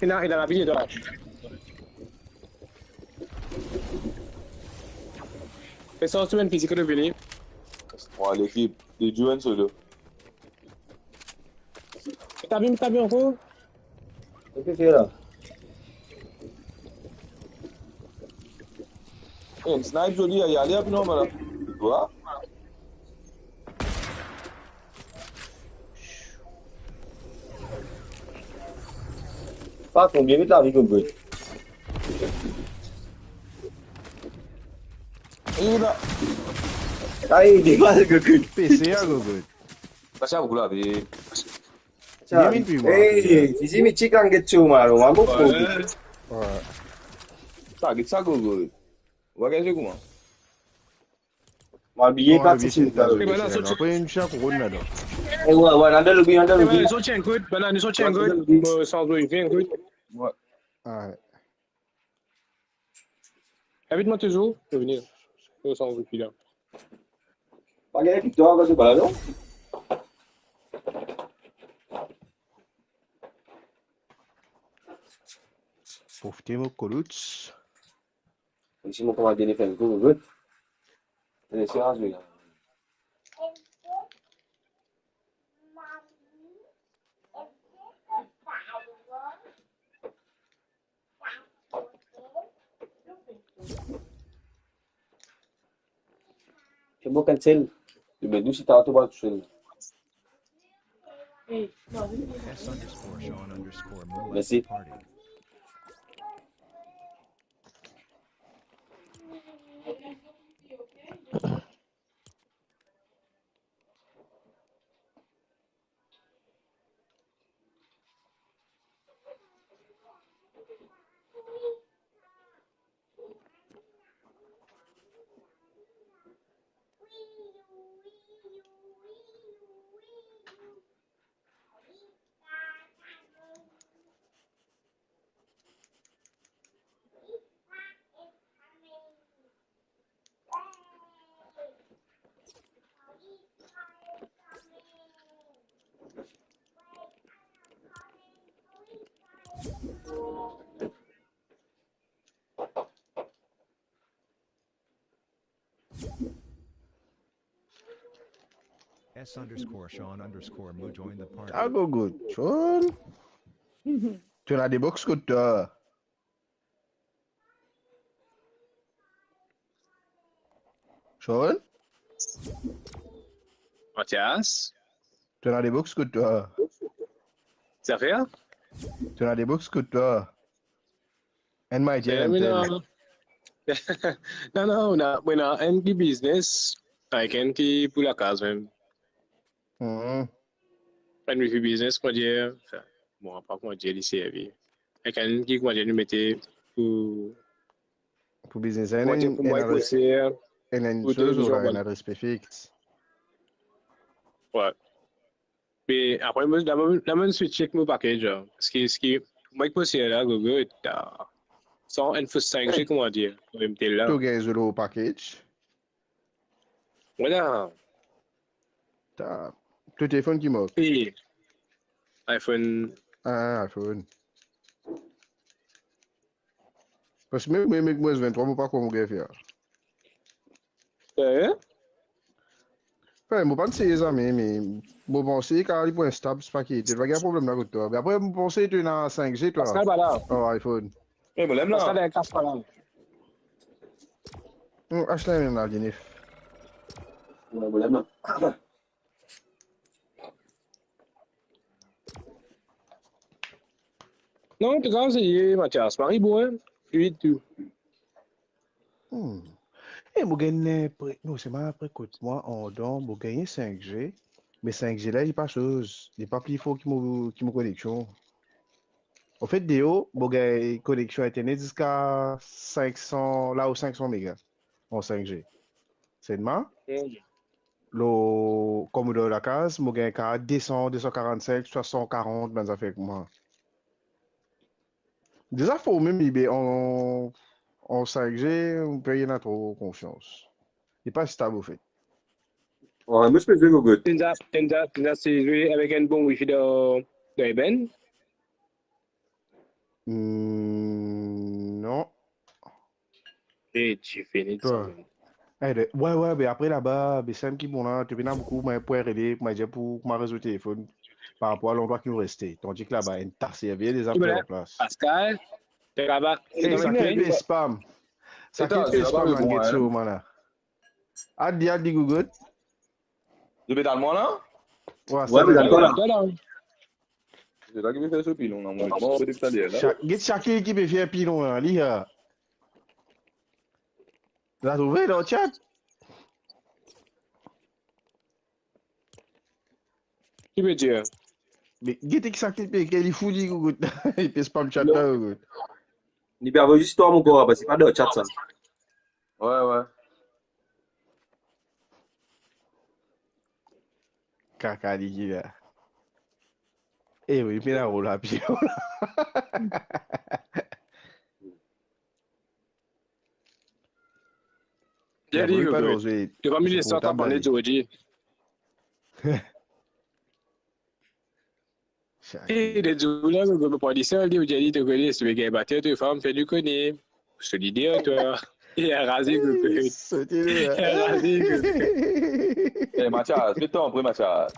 Ena, ena lavi, ena. Fesa sou enn fizik revini. Trwa lekip, de Joe enn solo. Tabi, tabi ankor. Oke, se la. Eh, snipe zoli, ale, ale, ale, non, mala. Wa? Pa konbien met lavi, Gogo. Ayo, la. Ay, demal, Gogo. Pese a, Gogo. Pas a, Gogo, la, be. Bien, bien, bien. Hey, Fizi, mi ti kan get show, maro, man, bon. Ouais. Sa, get sa, Gogo. Ou va gagn kouma? Mwa, biye, non, pa biye, ti, se ta, eh, ben la, biye, sa, apre, enn sa, kouronn ladan. Eh, ouais, ouais, andan lobi, andan lobi. Eh, ben, nou sot enn kout, ben la, nou sot enn kout. Andan lobi. Euh, san briefing, enn kout. Ouais. Ah, ouais. Invit mwa touzour, revini. Euh, san briefing, la. Pa gagn viktwar, kan se pa la, non? Profite mo kolout. Isi mo kouma dele fer enn kou, good. Isi a zwe la. Se bon, cancel. Li met nou si ta to ba tousel. Merci. S underscore Sean underscore Mo join the party. Ah, Gogo, Sean. Tu as des box kot toi. Sean? Mathias? Tu as des box kot toi. Zafer? Tu as des box kot toi. And my Eh, dear, mi ena, non, non, mi ena, mi ena enn ki biznes, avek enn ki pou lakaz mem. Hmm. Enn ki biznes, kouma dir, anfin, bon, apa kouma dir li servi. Avek enn ki, kouma dir, nou mete pou Pou biznes, enn, kouma dir, pou enn mwa adres, poser, enn, enn pou soz, televizyon, ou enn adres pe fix. Wi. Me apre, mo, la, mo, la, mo switch ek mo package, la. Paski, paski, mo ek poser la, Gogo, ta, san enn fos cinq G, kouma dir, mem tel la. To gagn zot lor package? Wi la. Ta, to telefon ki mark? E, iPhone. Ah, iPhone. Paski mem, mem ek mo S vingt-trois, mo pa kouma mo gagn fer. Serie? Anfin, mo pa'nn seye zame, me mo panse, kar li pou instab, se pa ki, to pa gagn problem la kot twa. Me apre, mo panse to ena cinq G, twa. Pascal pa la. Oh, iPhone. Eh, mo lem la. Pascal ena kas pa la. Hmm, Ashley, ena genef. Wi, mo lem la. Non, antouka, seye, Mathias. Mari bon, hein? Fluid tou. Hmm. E mo gagn, eh, pre-, non, se ma pre kot mwa, andan, mo gagn cinq G, me cinq G la, li pa soz, li pa pli for ki mo, ki mo koneksion. Anfet, deor, mo gagn koneksion internet ziska cinq cents, la ou cinq cents méga an cinq G. Selman, hmm, lor, kan mo dan lakaz, mo gagn kart deux cents, deux cent quarante-cinq, soit cent quarante, bann zafer kouma. Deza for mem li be an, an cinq G, mo pa ena tro konfians. Li pa stab, anfet. Wi, mo ti pe zwe Gogo. Tenza, tenza, tenza, se zwe avek enn bon wifi dan, dan eben? Hmm, non. E ti fini sa. Twa. Eh, de, wi, wi, be apre laba, be sa ki bon la, to pena boukou, mo pou rele, mo dir pou, pou mo rezo telefon, par rapor a landrwa ki nou reste. Tandis ki laba, enn ta servi, deza fer an plas. Pascal, to laba, eh, sa ki pe spam. Sa ki pe spam, get so, man la. Adi, adi, Gogo. Li pe dan mwa la? Wi, wi, sa li pe dan mwa la. Se la ki pe fer so pilon la, mo, mo, depi taler la. Sa, get sa ki, ki pe fer pilon la, li, a. La trouve dan chat. Ki pe dir? Me get ki sa ki pe, ki li fou, li, Gogo. Li pe spam chat la, Gogo. Li pe avoy zis twa, mo krwar, paski pa dan chat, sa. Wi, wi. Kaka li ki la. E wi, pena rol api. Li, li, wi, wi. Li pa milie sa, ta pale zordi. E, de zour la, mo, mo pran disel, li, mo dir li, to kone, si to pe gagn bater, to fam, fer li kone. Solider, twa. E razi, Gogo. Sote la. E razi, Gogo. Eh, Mathias, fais ton prêt, Mathias.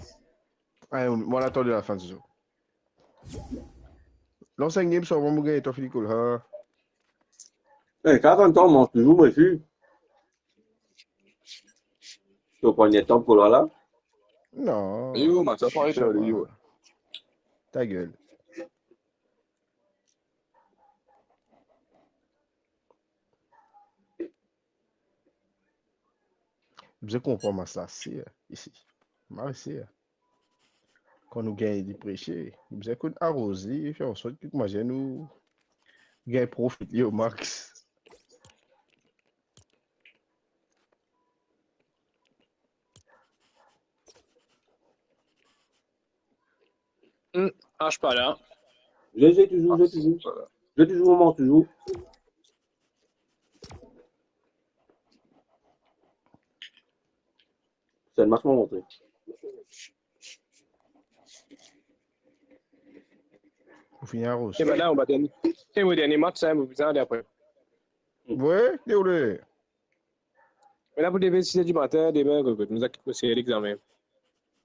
Allez, on, on attend de la fin de saison. Lans enn game, sa, mo gagn, to fini kol, ha. Eh, karant an, mo touzour, mo, si. To pran enn tan pou la, la? Non. Yo, Mathias, arrête, yo. Ta gueule. Bizin konpran mas la, se, isi. Mari, se. Kan nou gagn li prese, bizin konn aroz li, fer ansort ki, kouma dir, nou gagn profit li o max. Hmm, Ash pa la. Je, je touzour, je touzour. Ash pa la. Je touzour, moman touzour. Se enn mas mo montre. Ou fini aroz. E bann la, ou pa dernie, e mo dernie match sa, mo bizin ale apre. Wi, deroule. Me la pou demin sis er dimatin, demin, kot, kot, nou a kit mo seye lexamen.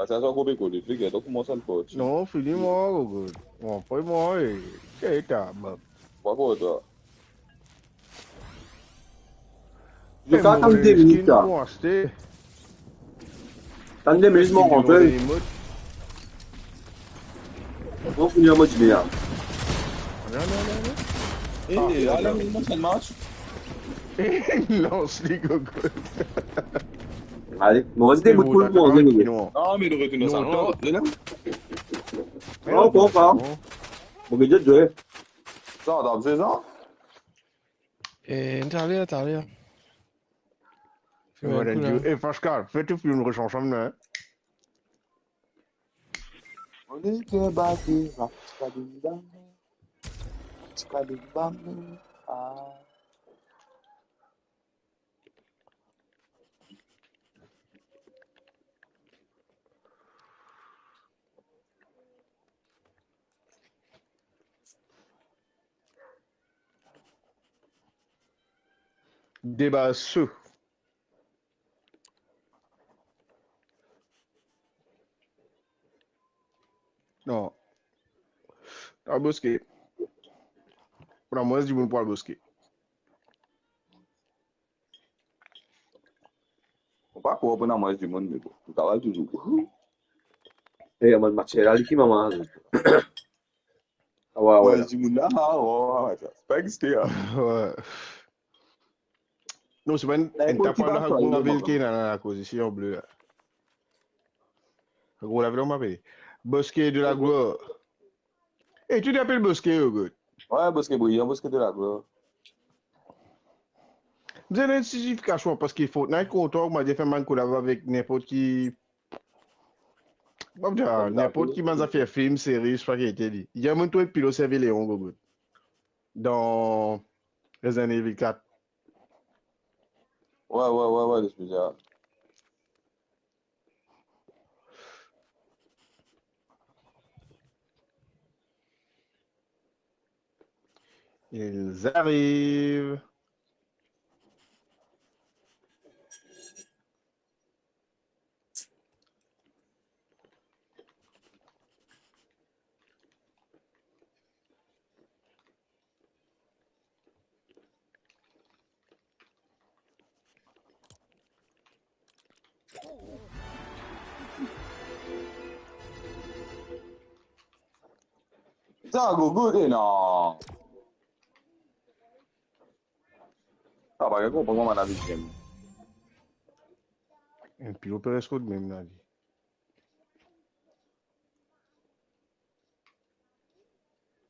Paske sa ankor pe kole, figir twa kouma sa li parti. Non, fini mor, gogo. Bon, pa mor, e. Eta, bon. Pwa kor twa? Zis atann de minit la. Pou aste. Tann de minit, mo rantre. Bon, fini an mod, Jimmy, la. Non, non, non, non. Eh, ah, ale, non, non, sa march. Lans li, gogo. Ale, mo, vas-y, debout pou mwa, gogo. Non, me li retourn sa. Non, non, non. Non, pa, pa. Mo, ke Dieu, Dieu. Sa, t'as besoin ça? E, taler, taler. Finn enn kou la. E, Pascal, fer tou film res ansam, non, hein? Mo nek bate, rap, tika bim bam, tika bim bam, ah. Deba sou. Non. Al boske. Pou ena mwins dimoun pou al boske. Mo pa krwar pou ena mwins dimoun, me bon, nou travay touzour. E, amann match la, li ki mama? Ah, ouais, ouais. Mwins dimoun la, ah, ouais, ouais, ouais, sa pa existe, hein. Ouais. Non, se pa enn, enn tap la, gro lavil ki ena la, la koz isi an ble la. Gro lavil, mo apel Bosquet de la Gloire. E, tou apel Bosquet, yo, good. Ouais, Bosquet Brillant, Bosquet de la Gloire. Bizin enn sipesifikasion, paske Fortnite kontan, kouma dir, fer bann kolab avek ninport ki, mo dir, ninport ki bann zafer film, seri, sa pa ki ete li. Enn moman, to pilo servi Leon, gogo. Dan Resident Evil kat. Ouais, ouais, ouais, ouais, les plusieurs. Ils arrivent. Sa gogo, e non. Sa pa konpran kouma lavi gagn. Enn pilo pe res kot mem lavi.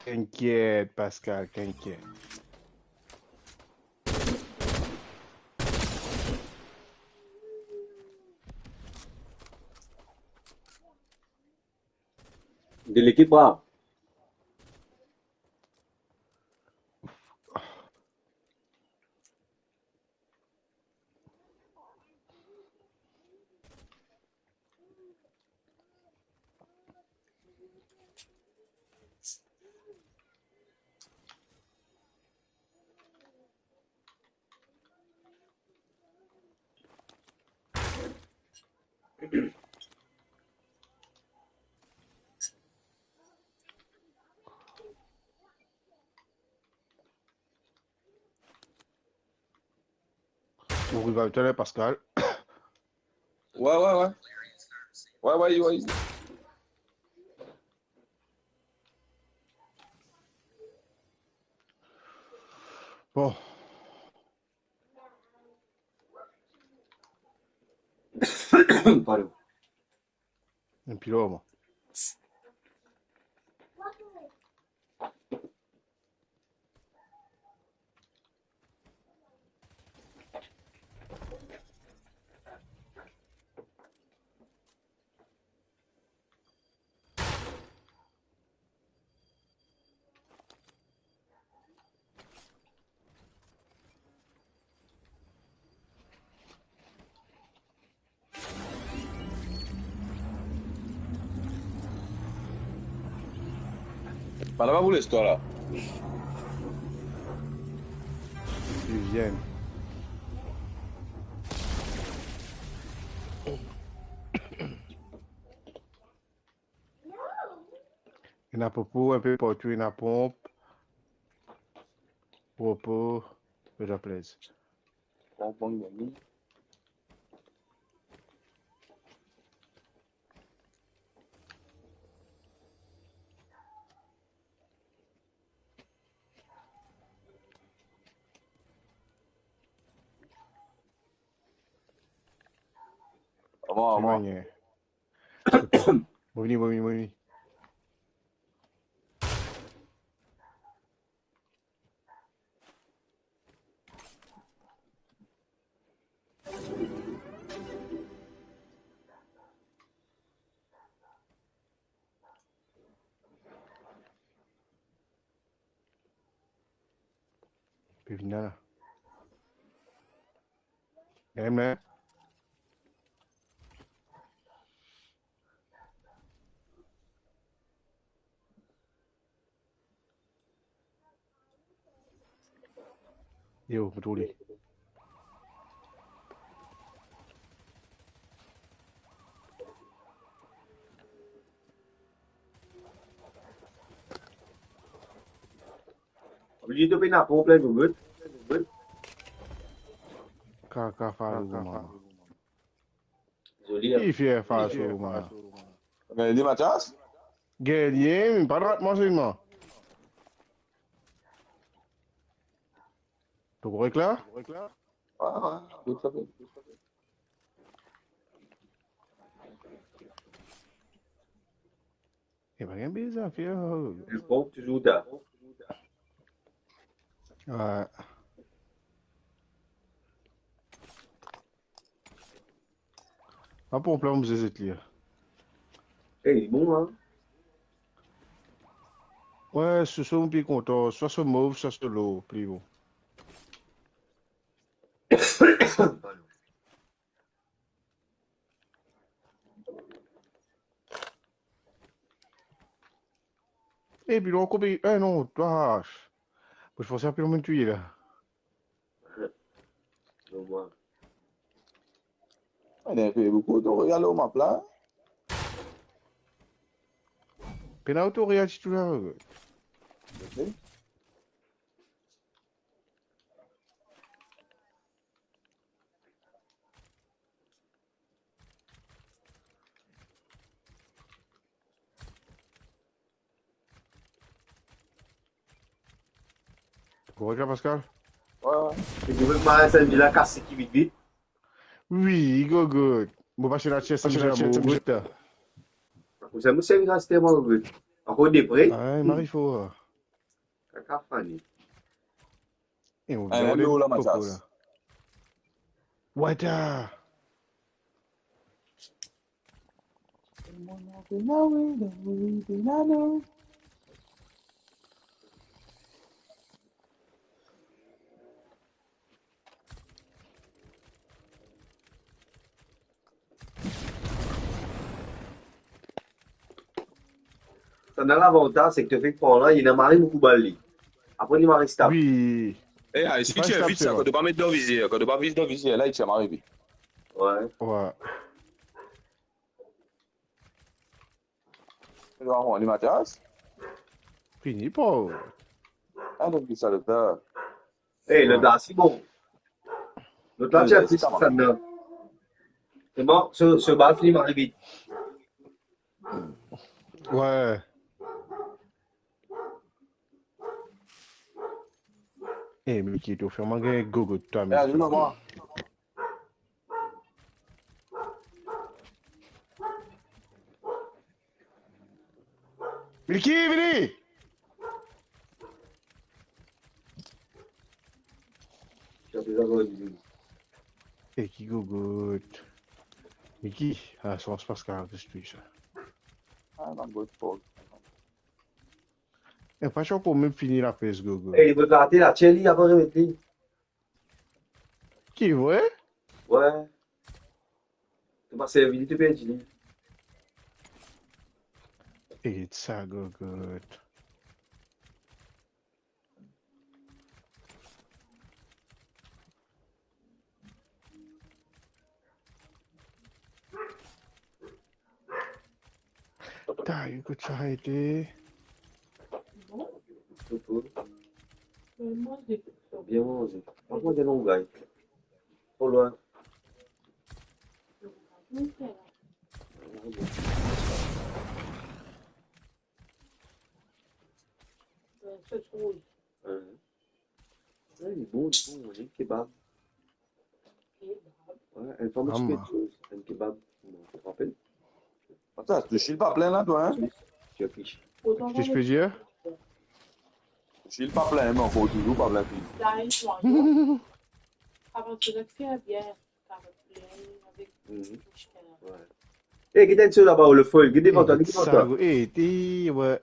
T'inquiète, Pascal, t'inquiète. De lekip la. Ou revive taler, Pascal. Ouais, ouais, ouais. Ouais, ouais, ouais. Bon. Pardon. Enn pilo, mwa. Pale pa pou listwa la. Li vinn. Ena popo, inpe partou ena ponp. Popo, Better Place. Bon, bon, bon. Kouma, kouma? Mo vini, mo vini, mo vini. Pe vinn la, la. Gagn la. Yo, mo trouv li. Obliye to pena problem, Gogot. Kaka falo, man. Zoli, hein? Ki fer fas, man? Gagn li, Mathias? Gagn li, pa drat mwa selman. To korek la? Wi, wi, wi, wi. E pa gagn bizin fer. Li pran touzour ta. Wi. Pa problem, zezet li. E, li bon, hein? Wi, so, so, mo pli kontan. Swa so mov, swa so lor, pli bon. Epi, ankor pe, eh non, twa, mo ti panse ape mo touye la. Ena inpe boukou to real o map la. Pena to real ditou la. Ok. Korek la, Pascal? Wi, wi. E ti pe mal sa, li la kas ki vit, vit. Wi, Gogot. Mo pas la tir, sa mo gout. Akoz sa mo servi la, sete mo gout. Ankor de pre. Ay, mari for. Kaka fani. E mo... Ay, gard lor la, Mathias. Wata. Sa ena lavantaz, seki to fek pran la, li ena mari boukou bal li. Apre li mari stab. Wi. E, ah, si ti invit sa, kan to pa met dan vizier, kan to pa viz dan vizier, la, li ti mari vit. Wi. Wi. Li Mathias? Fini, pa. Ah, donk, sa, lot la. Eh, lot la, si bon. Lot la, ti a ti sa, sa, non. Se bon, so, so bal fini, mari vit. Wi. Eh, Miki, to fer mwa gagn Gogot, twa, eh, Miki. Miki, vini! E ki Gogot? Miki, ah, sa, se pa sa ki ena plis touy sa. Ah, non, Gogot. E pa ti ankor mem fini lapes, Gogot. Eh, li pe gate la, tir li, apre remet li. Ki vre? Wi. To pa servi li, to perdi li. It's a good, good. Ta, ekout sa, arete. Bien manze. Par kont, zot inn gagn. Tro lwin. Sos rouz. Hein. Ouais, li bon, li bon, li kebab. Ouais, enn fwa mo ti pe, enn kebab, ou rapel? Atann, to chil pa plin la, twa, hein? Ti afich. Ti pe dir? To chil pa plin, me ankor touzour pa plin fini. Mhm. Ouais. Eh, get enn so laba, le foil, get devan twa, get devan twa. Eh, ti, ouais.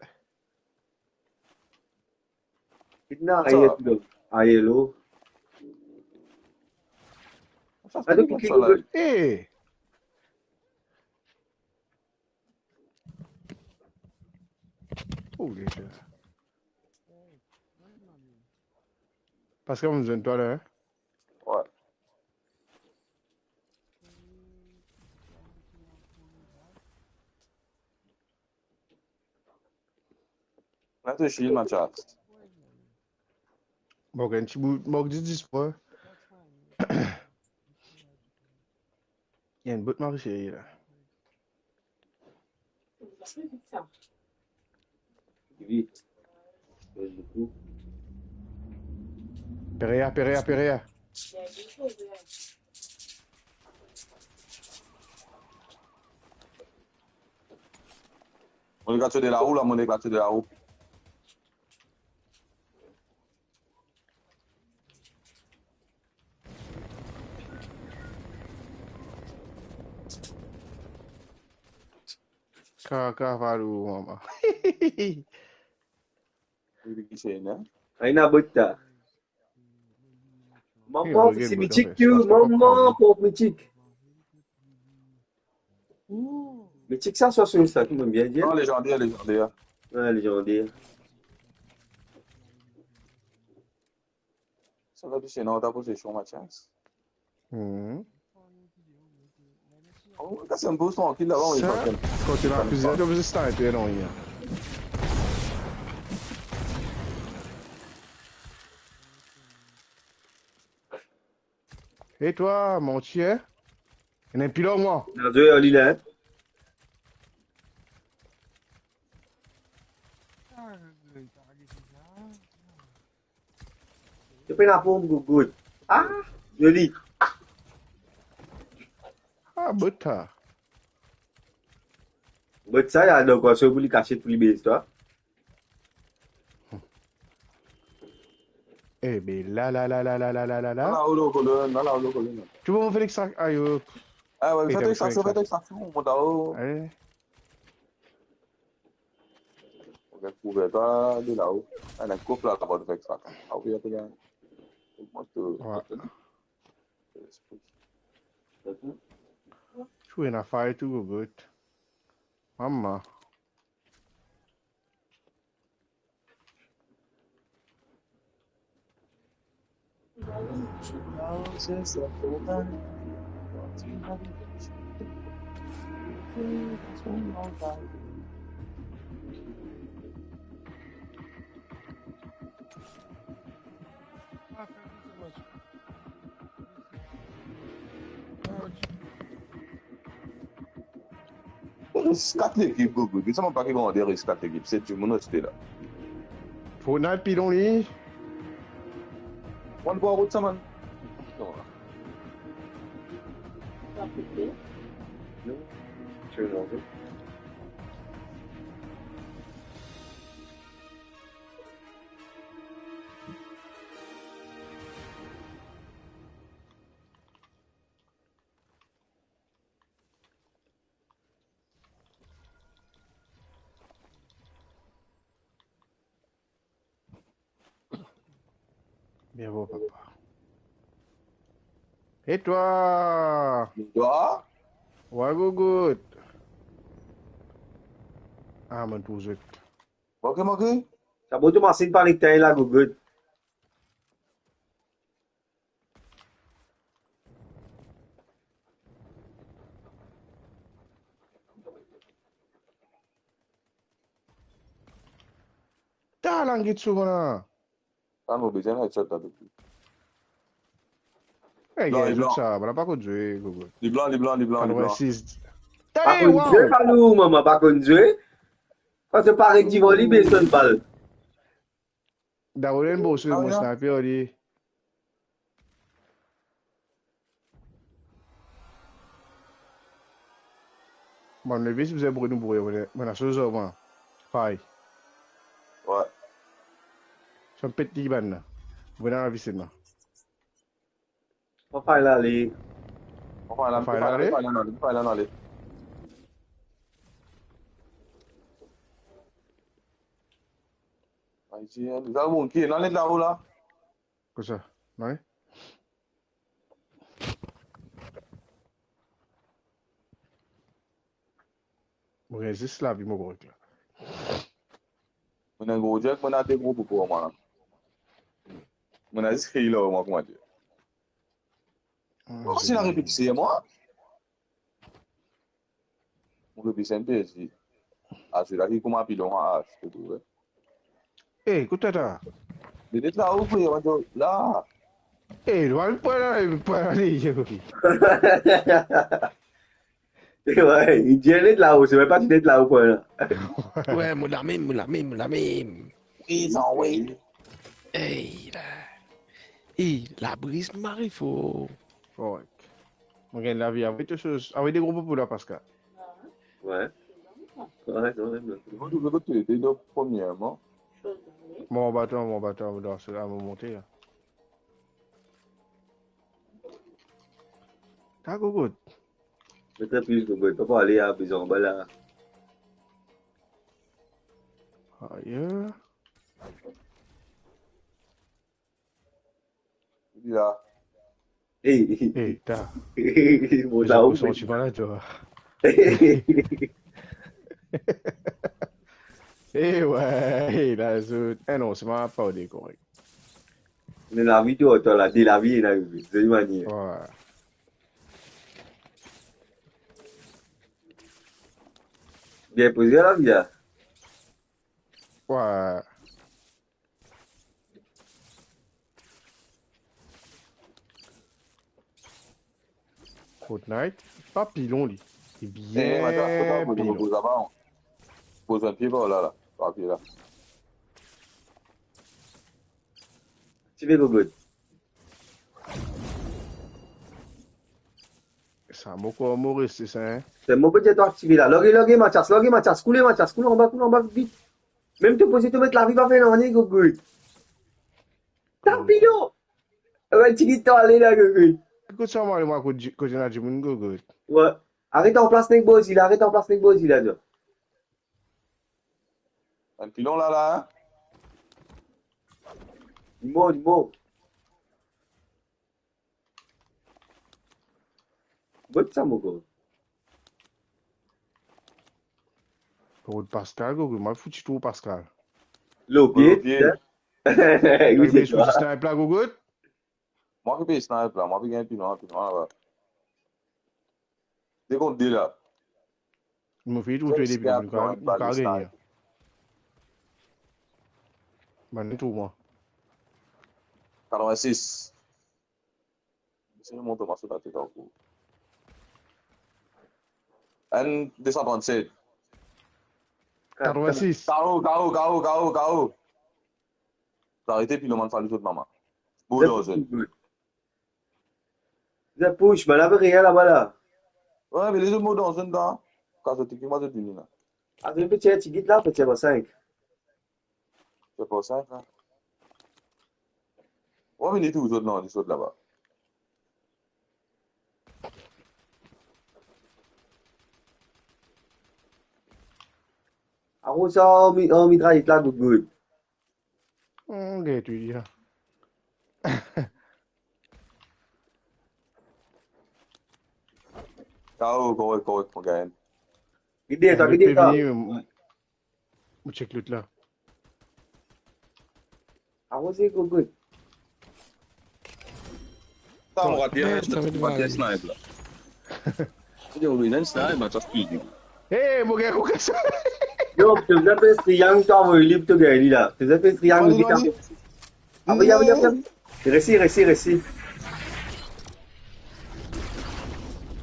Kitna aye, aye lo. Atann, ki, ki, eh. Oh, les gars. Pascal, mo zwenn twa la, hein? Ouais. La, to chil, Mathias. Bon, enn ti bout, mank dis, dis pwin. Enn bout mari seri la. Vit. Perea, Perea, Perea. Mo nek al sot de larou la, mo nek al sot de larou. Kaka valou, mama. Wi, wi, ki se, non? Ayna bota. Mama, se mitik, tou, mama, pov mitik. Mitik sa, swasannsis, ki mo bien dir. Non, lezander, lezander. Ouais, lezander. Sa va touche, non, ta pozesion, Mathias. Mhm. Oh, kas enn poz trankil laba, wi, sa, Mathias. Kan to ena plizier, to bizin sniper, non, ya. E twa, mon chien? Ena enn pilon, mwa. Ena de ali la, hein? Ti pena pom gougout. Ah, zoli. Ah, bota. Bota sa, ya, donk, so pou li kasiet, pou li beze twa. Eh ben, la, la, la. Ala, ou lor kolonn, ala, ou lor kolonn. Tu vois, on fait l'extract. Ayo. Ah ouais, fais l'extraction, fais l'extraction, mon dao. Allez. Ou gagn kouver twa de lao. Ah, ena kof la, laba, fek sa. Ah wi, ape gagn. Ogmant to. Ouais. Chou ena fay tou, gougout. Mama. Res kat lekip, gogo. Ki sa, mo pa ki grande, res kat lekip. Set dimoun ete la. Fortnite pilon li. Wan kwa rod sa, man. Non. Bien bon, papa. E twa? Twa? Wa gougout. Ah, mo trouv zot. Ok, ok. Sa bon, to masinn pa nek tagn la, gougout. Ta, Alan get sou mwa la. Ah, nou bizin headshot la depi. Eh, non, gagn li blan. Sa, mwa la pa konn zwe, gogo. Li blan, li blan, li blan, li blan. Katrevinsis. Pa konn zwe, Kalou, mama, pa konn zwe. Kan to paret divan li, bezwen bal. Dawolen, bon, se mon sniper, li. Bann levis bizin boure nou boure, mo ena so zom, fay. Wi. Sa pet li bann la. Mo ena lavi selman. Mo fay la, li. Mo fay la, mo fay la, mo fay la, mo fay la, mo fay la, mo fay la. Ay, ti, eh, bizar, bon, ki ena net la ou la? Kosa? Non, eh? Mo rezis lavi mo korek la. Mo ena gro jack, mo ena de gro popo mwa la. Mo ena zis kriy lor mwa, kouma dir. Ah, oh, se la repetision, mwa. Mo pe bizin pezi. Aswir la ki kouma pilon a as, to trouve. Eh, kote ta? Dedet la, ou fre, on va dire, la. Eh, nou al pran la, pran la, li. Eh, ouais, li dir net la, ou, se mem pa ti net la, ou pran la. Ouais, mo la mem, mo la mem, mo la mem. Prizon, wi. Ey, la. Ey, labriz mari for. Korek. Mo gagn lavi, avoy to soz, avoy de gro popo la, Pascal. Ouais. Ouais, kanmem, la. Mo trouve kot to ete, donk, premierman. Mo anba twa, mo anba twa, mo dan se la, mo monte la. Ka gogot. Met plis gogot, pa pou ale a bizin anba la. Aye. Li la. Ey. Ey, ta. Mo la, ou santi mal, twa. Eh, ouais, la, zot. Eh, non, se pa, pa de korek. Me lavi, twa, twa la, de lavi, la, de manier. Ouais. Bien poze, lavi, la. Ouais. Fortnite, pa pilon li. Li bien pilon. Poz enn pie par la, la. Par pie la. Ti pe gogot. Sa mo kor mo reste sa, hein. Se mo pe dir twa aktive la. Large, large, Mathias, large, Mathias. Koule, Mathias, koule anba, koule anba, vit. Mem to poze to met lavi pa fer nanye, gogot. Tapi non. Eh ben, ti kit to ale la, gogot. Ekout sa, mo ale, mo kot, kot ena dimoun, gogot. Ouais. Aret an plas nek bozi la, aret an plas nek bozi la, twa. Enn pilon la, la, hein? Li mor, li mor. Kot sa, mo gars? Kot Pascal, gogo, mo fouti trou Pascal. Lopie, lopie. Wi, se sa. Snipe la, gogo. Mo ki pe snipe la, mo pe gagn pilon, pilon laba. De kont de la. Mo fini trouv to depi, mo pa gagn. Bann trou, mwa. Katrevinsis. Se mont mwa sou latet ankor. Enn de san trannset. Katrevinsis. K O, K O, K O, K O, K O. Arete, pi nou bann fali zot mama. Bulldozer. Zot push, bann la pe rien laba la. Wi, me lezot mor dan zone la. Kan zot ekip mwa zot vini la. Atann, pe tir tigit la, pe tir par sink. Tir par sink la. Wi, vini tou zot, non, li sot laba. Akoz sa, an mi-, an mitrayet la, good, good. Hmm, get wi, ya. K O, korek, korek, mo gagn. Gide sa, gide sa. Mo check lot la. Akoz sa, good, good. Sa, mo rate, mo rate snipe la. Yo, wi, ena snipe, man, sa, speed. Hey, mo gagn koukasa. Yo, to bizin pes triang, to avoy li, to gagn li la. To bizin pes triang, li ta. Avan, avan, avan, avan. Resi, resi, resi.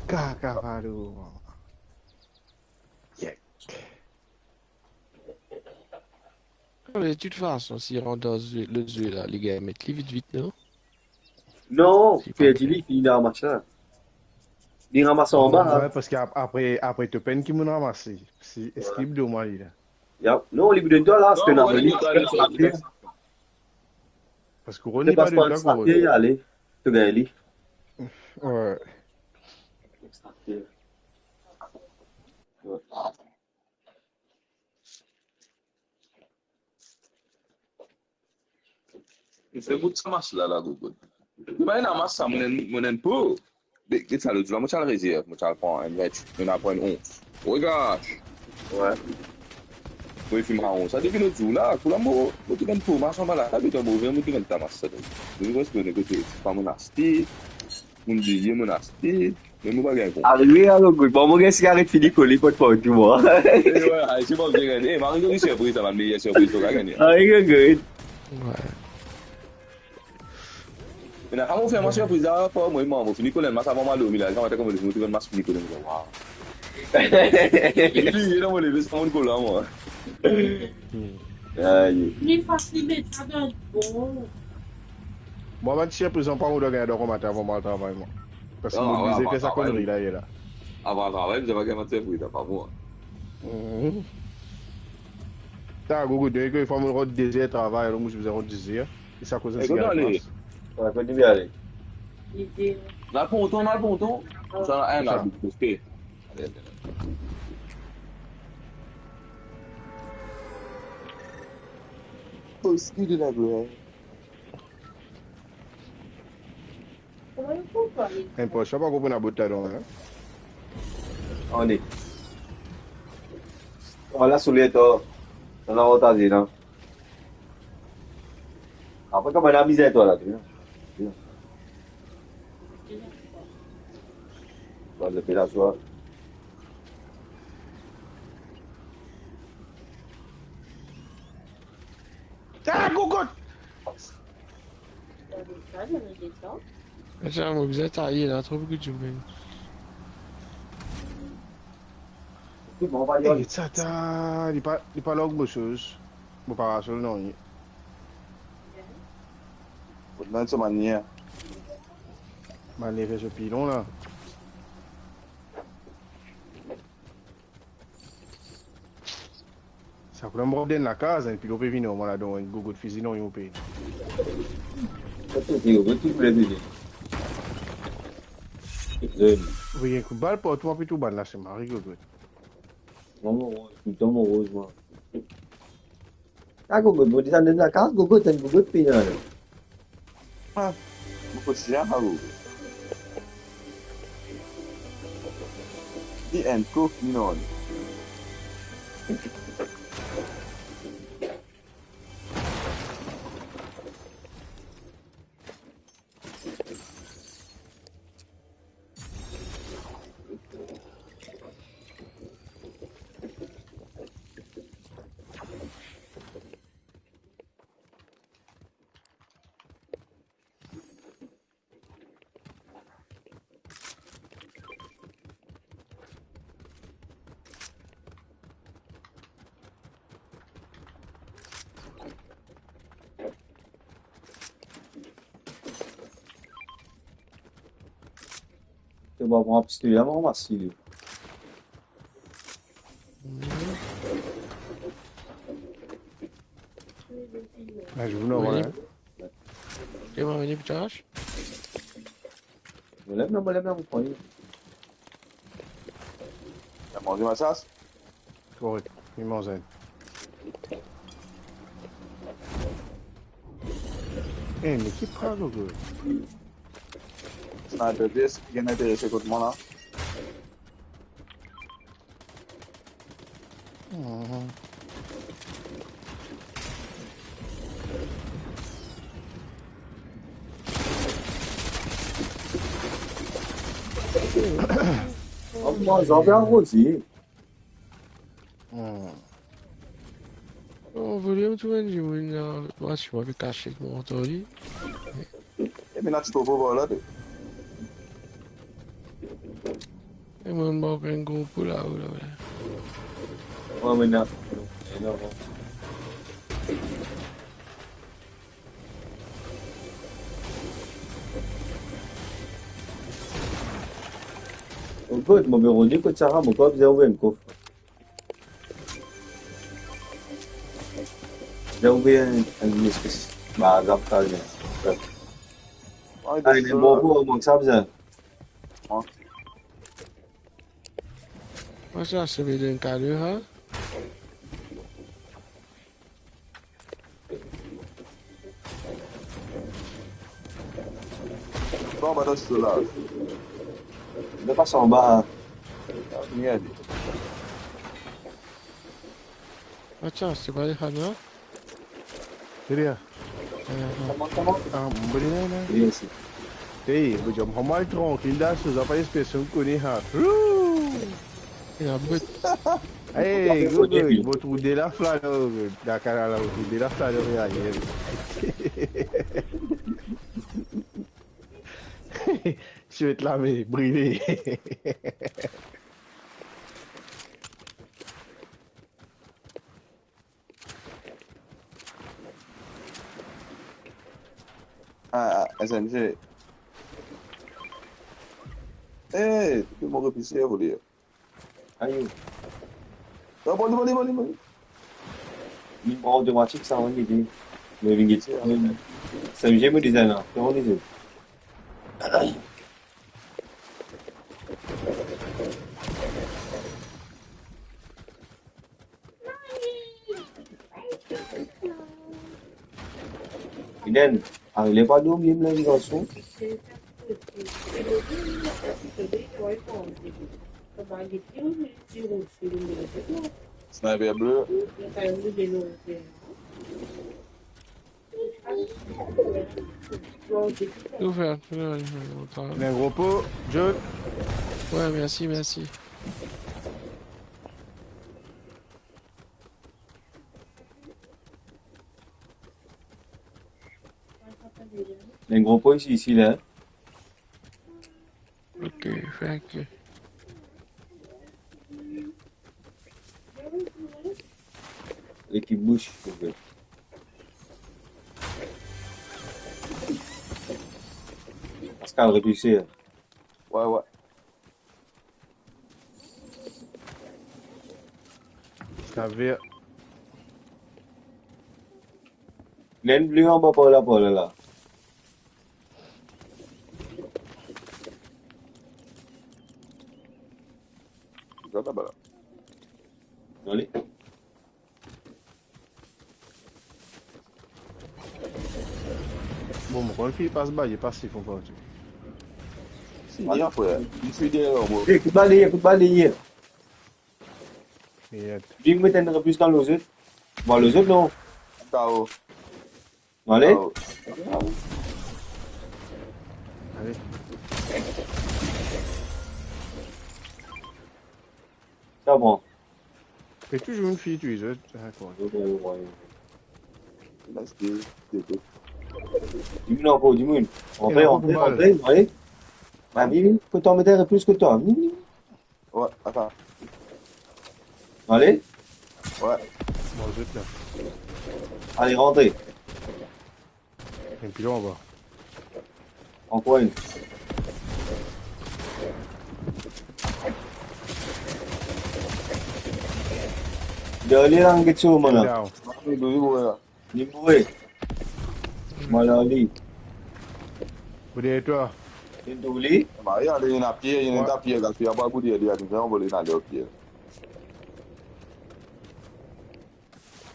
Kaka, pardon. Yeah. De toute façon, si li rant dan zwe, le zwe la, li gagn met li vit, vit, non? Non, li perdi li, fini dan match la. Li ramas anba, hein. Ouais, parski ap-, apre, apre to pena ki moun ramas li. Si, eski li donn mwa li la? Ya, non, li donn twa la, non, parski li pa donn twa, li pa donn twa. Parski kouronn li pa donn twa, kouronn. Ale, to gagn li. Ouais. Se bout sa mas la, la, Gogo. Mo ena mas sa, mo ena, mo ena enn po. Be, get sa, lot zour la, mo ti al rezerv, mo ti al pran enn vin, mo ena pran enn onz. Regard! Ouais. Mo finn rann sa depi lot zour la, kouma mo, mo ti gagn po mas anba la, ta beton mo vin, mo ti gagn ta mas sa, donk. Mo ti gagn kote, pa mo aste, mo dizie mo aste, me mo pa gagn kontan. Arive, alor, good. Bon, mo gagn sigaret fini kole, kot partou, mwa. Eh, ouais, ah, se bon, bien gagné. Eh, Marie, gagn sirpriz, sa va, meye sirpriz, to gagn. Arive, good. Ouais. Me na, kan mo fer mo sirpriz la, pou mwa, mo fini kole mas avan mo al dormi la, kan mo ti koumans, mo trouv mas fini kole, mo dir, waw. Li, li, li, mo leve, sa mo kole, mwa. Aye. Li fasil met sa dan bon. Mwa, bann sirpriz, mo pa mo dwa gagn dan komater avan mo al travay, mwa. Parski mo oblize fer sa konri la, ye la. Avan travay, bizin pa gagn bann sirpriz, apa mwa. Mhm. Ta, Gogo, donk, fwa mo rant de zer travay, alor mo bizin rant de zer. E sa koz... E kot ale? Ouais, kot li ale? Na ponton, na ponton. Sa, enn la, ok. Au sud de la Guyane. Enn pos, sa pa konpran about ladan, hein? Ane. Kouma la soule to, to ena avantaze la. Apre, kouma ena bizin to la, bien. Bien. Bon, le pe la swa. Ah, Gogo! Sa, mo bizin taye la, tro boukou dimoun. Eh, tata, li pa, li pa larg mo soz. Mo pa rasol nanye. Kot bann so manier? Manier fer so pilon la. Sa kouleur mo rod enn lakaz, enn pilon pe vini, mo ladan enn Gogo fizi, non, mo pe. Sa to dir, mo tou kouleur vini. Zem. Wi, enn kout bal partou, mo pe trouv bann la, se mari Gogo. Mwa, mo roz, touletan mo roz, mwa. Ah, Gogo, mo deza dan lakaz, Gogo, tann Gogo, pena la. Ah, mo kot sa, Gogo. Li enn kok, non. To va pran pistole la, mo ramas li. Ah, je vous l'envoie, hein. E mo vini pou charge. Mo lev la, mo lev la, mo pran li. Ou manz masas? Korek, li manz. Eh, me ki pran, Gogo? Sniper, eski ena enterese kot mwa la? Mhm. Oh, mwa, zanmi aroze. Hmm. Volim tou enn dimoun la, mwa si mo pe kasiet mo antann li. E, me ena ti troupo par la, de. E mwa, mo pe enn gro pou la, ou la, we. Mwa, mo ena. Oh God, mo pe rod li kot sa, mo pa bizin ouver enn kof. Bizin ouver enn, enn espes bagay, sa, bien. Ay, ale, bon, pou, mank sa bizin. Mwa sa, se bien enn kado, ha? Bon, ba, dan so la. Li pas anba. Merde. Atann, se pa li, ha, non? Seria. Ah, ah. Koman, koman? Ah, mo bone la, la. Bien, si. Ey, mo dir, mo trankil, la, so, zafar espes, ou kone, ha. Wouh! Ena bout. Ey, go, go, mo trouv de laflaneur, Dakar la, mo trouv de laflaneur, ya, ya. Swet lame, brile. Ah, ah, S M G. Eh, tu peux me repousser, vous dire. Ayo. Non, bon, bon, bon, bon. Li pran otomatik sa, on est bien. Mais vinn get. S M G, mo dizin la. Kouma li dir? Eden, arive pa dormi, la, garson. Sniper bleu. Ou fer, ou fer, ou fer, ou fer. Enn gro po, John. Ouais, merci, merci. Enn gro po isi, isi la. Ok, thank you. Lekip bous, ok. Pascal, repouse. Ouais, ouais. Sa ver. Ena enn ble anba par la, par la, la. Gard laba la. Ale. Bon, mo konn fini pas baye, pas li fon parti. Si, bien, frer. Li fini deryer, bro. Eh, kout bal deryer, kout bal deryer. Merde. Vinn met enn replis dan lozet. Bon, lozet, non. K O. Ale. K O. Ale. Sa bon. Pe touzour enn fini touy zot. Dakor. Wi, wi, wi. Las de, de, de. Dimoun ankor, dimoun. Rantre, rantre, rantre, ale. Vini, vini. Kot twa, met enn replis kot twa. Vini, vini. Ouais, atann. Ale. Ouais. Bon, zot la. Ale, rantre. Enn pilon anba. Ankor enn. Dernie la, get so, mwa la. Down. Li boure. Mo al ar li. Bout dernie twa. Li touy li. Ba, li ale, li ena pie, li ena pie, gal fie, apa bout dernie li, li anvole, li ale ar pie.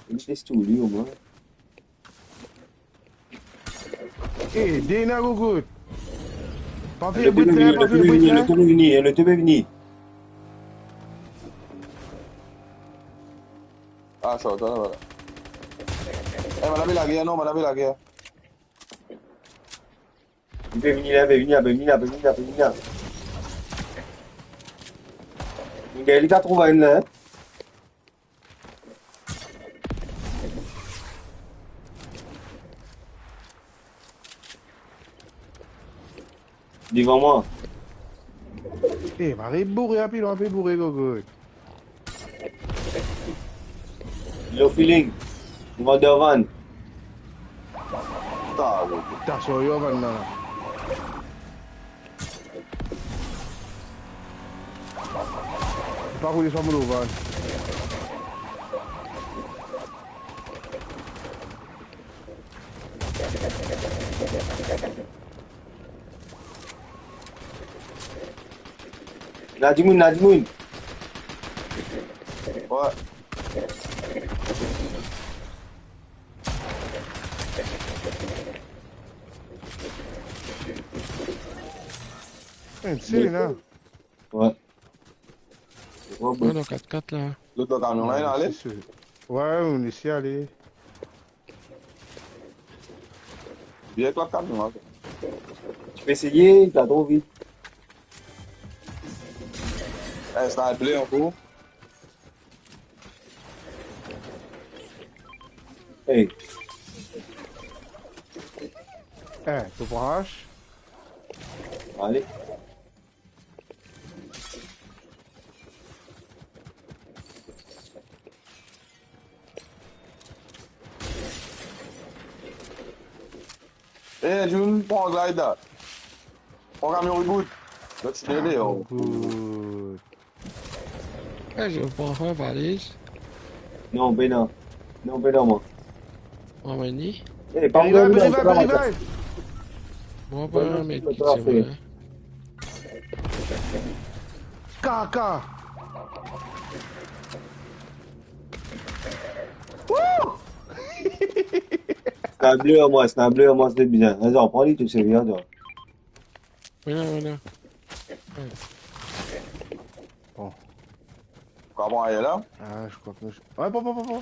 Li touy li omwin. Eh, Dena Gougout. Pa fer bri la, pa fer bri la. Loto pe vini, loto pe vini. Ah, sa, sa, sa. Eh, madam, lage, non, madam, lage. Li pe vini la, pe vini la, pe vini la, pe vini la, pe vini la. Li, li pa trouv enn la, hein. Devan mwa. Eh, mari boure, rapid, mwa pe boure, gogo. Low feeling. Devan Dervan. Ta, wi. Ta, so yo, vann la. Pa pou li sa mo vann. Na dimoun, na dimoun. Wi. Eh, ti la. Wi. Wi, bon. Wi, dan kat kat la. Lot kamion la, inn ale? Si, si. Wi, wi, nou isi ale. Bien, kot kamion la. Ti pe eseye, li pa tro vit. Eh, sniper ankor. Hey. Eh, to pran H? Ale. Eh, dimoun pran glider. Pran kamion reboot. Let's get it, oh. Good. Eh, je pran sa valiz. Non, pena. Non, pena, mwa. Mwa, mwa ni. Eh, pa revive, revive, revive. Mwa, pa met kit, mwa. Kaka. Wouh! Sniper mwa, sniper mwa, se bizin. Atann, pran li tou, se bien, atann. Vinn la, vinn la. Bon. Kouma aye la? Ah, je crois que je... Ouais, bon, bon, bon, bon.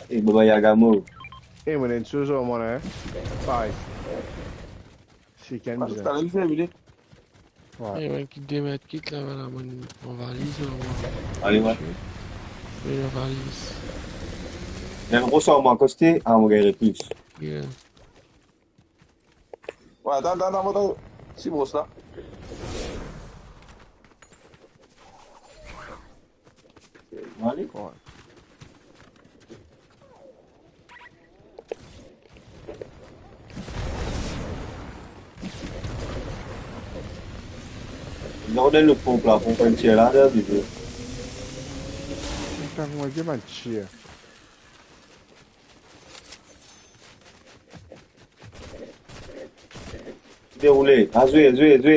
Eh, Baba Yaga mo. Eh, mo ena enn soz ar mwa la, hein. Parey. Si, kalm, ah, bizin. Talè li fer vini. Ouais. Eh, mwa ki demet kit la, vwala, mo, mo valiz la, mwa. Ale, ouais. Mwa valiz. Ena enn gro sa, mwa, koste, ah, mo gagn plis. Yeah. Ouais, atann, atann, atann, atann. Si bros la. Bon, ale. Ouais. Non, dan le ponp la, ponp enn tir la, la, vite. Putain, mwa, gagn enn tir. Deroule. Ah, zwe, zwe, zwe.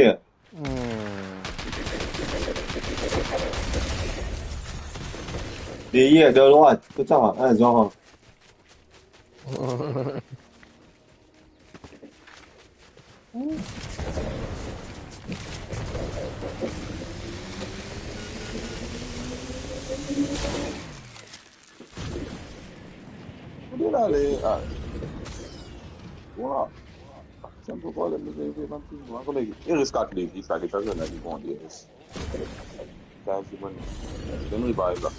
Hmm. Deryer, dan drwat, kot sa, hein, Zoran. Kote la, ale, ah. Wa. Sa enn pe problem, me, me, me, me, me, me, e res kat legliz la, ki sa zwenn la, ki bon, yes. Sa, se bon. Donn revive la.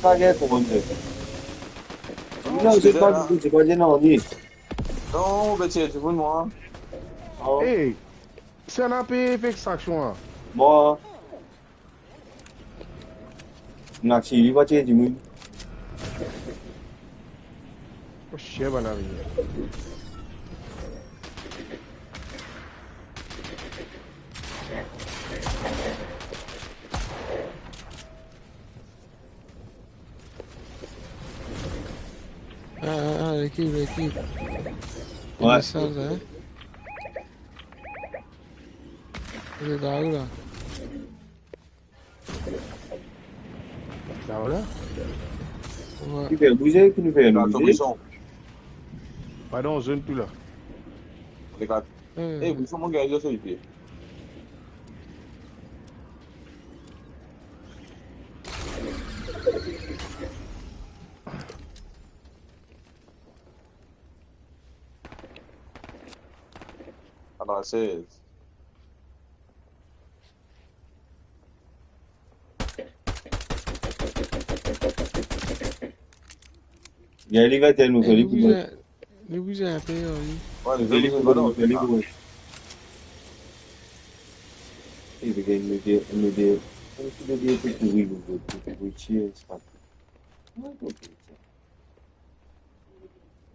Pa gagn koumand. Non, se pa, se pa dir nanye. Non, be, ti dimoun, mwa. Oh. Hey, sa ena pe fer extraction la. Mwa. Maxi, li pa tir dimoun. Oh, chien, bann avion. Ah, ah, ah, l'équipe, l'équipe. Ouais. Li desal, hein. Li la, li la. Sa va la? Ouais. Ki fer bouze, ki nou fer nou bouze? Pardon, zone tou la. Eh, bouze, mon gars, il est sur le pied. Pase. Gagn li vingt et un, nou fer li pou mwa. Li bouz inpe, wi. Wi, li bouz inpe, non. Li bouz. E, li gagn, li de, li de, li de, li de, pou kouri, pou kouri, pou kouri, tir, se pa. Wi, ok.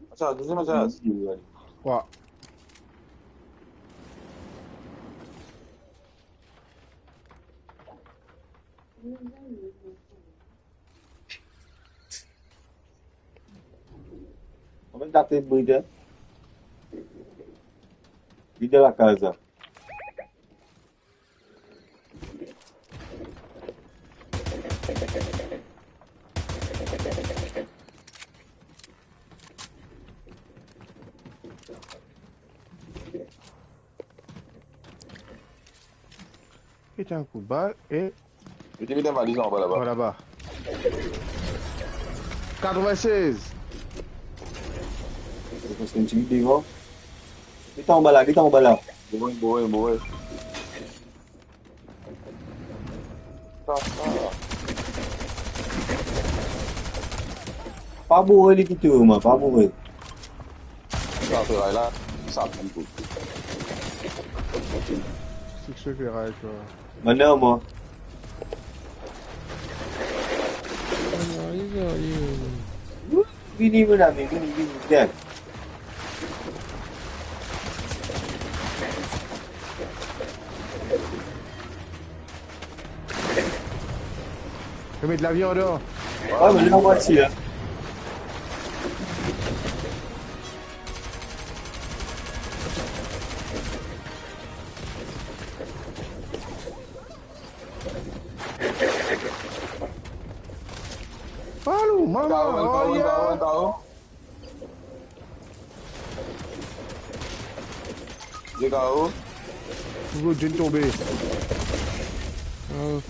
Mathias, dezyem Mathias. Wi. Ann met latet bri, hein. Li dan lakaz la. Putain, kout bal, e... Mete, mete valiz anba laba. Anba laba. Katrevinnsez. Paske enn tigit devan. Get anba la, get anba la. Boure, boure, boure. Pa boure li ki touy mwa, pa boure. Sa feray la, sa pran tou. Sik so feray, twa. Bann la, mwa. Ayo, ayo. Vini, mo lami, vini, vini, vinn. Finn met lavian deor. Wi, me la, mwa osi, la. Alo, mama, Kao, Kao, oh, yeah. Kao, Kao. Kao. Gro, zot tonbe. Oh.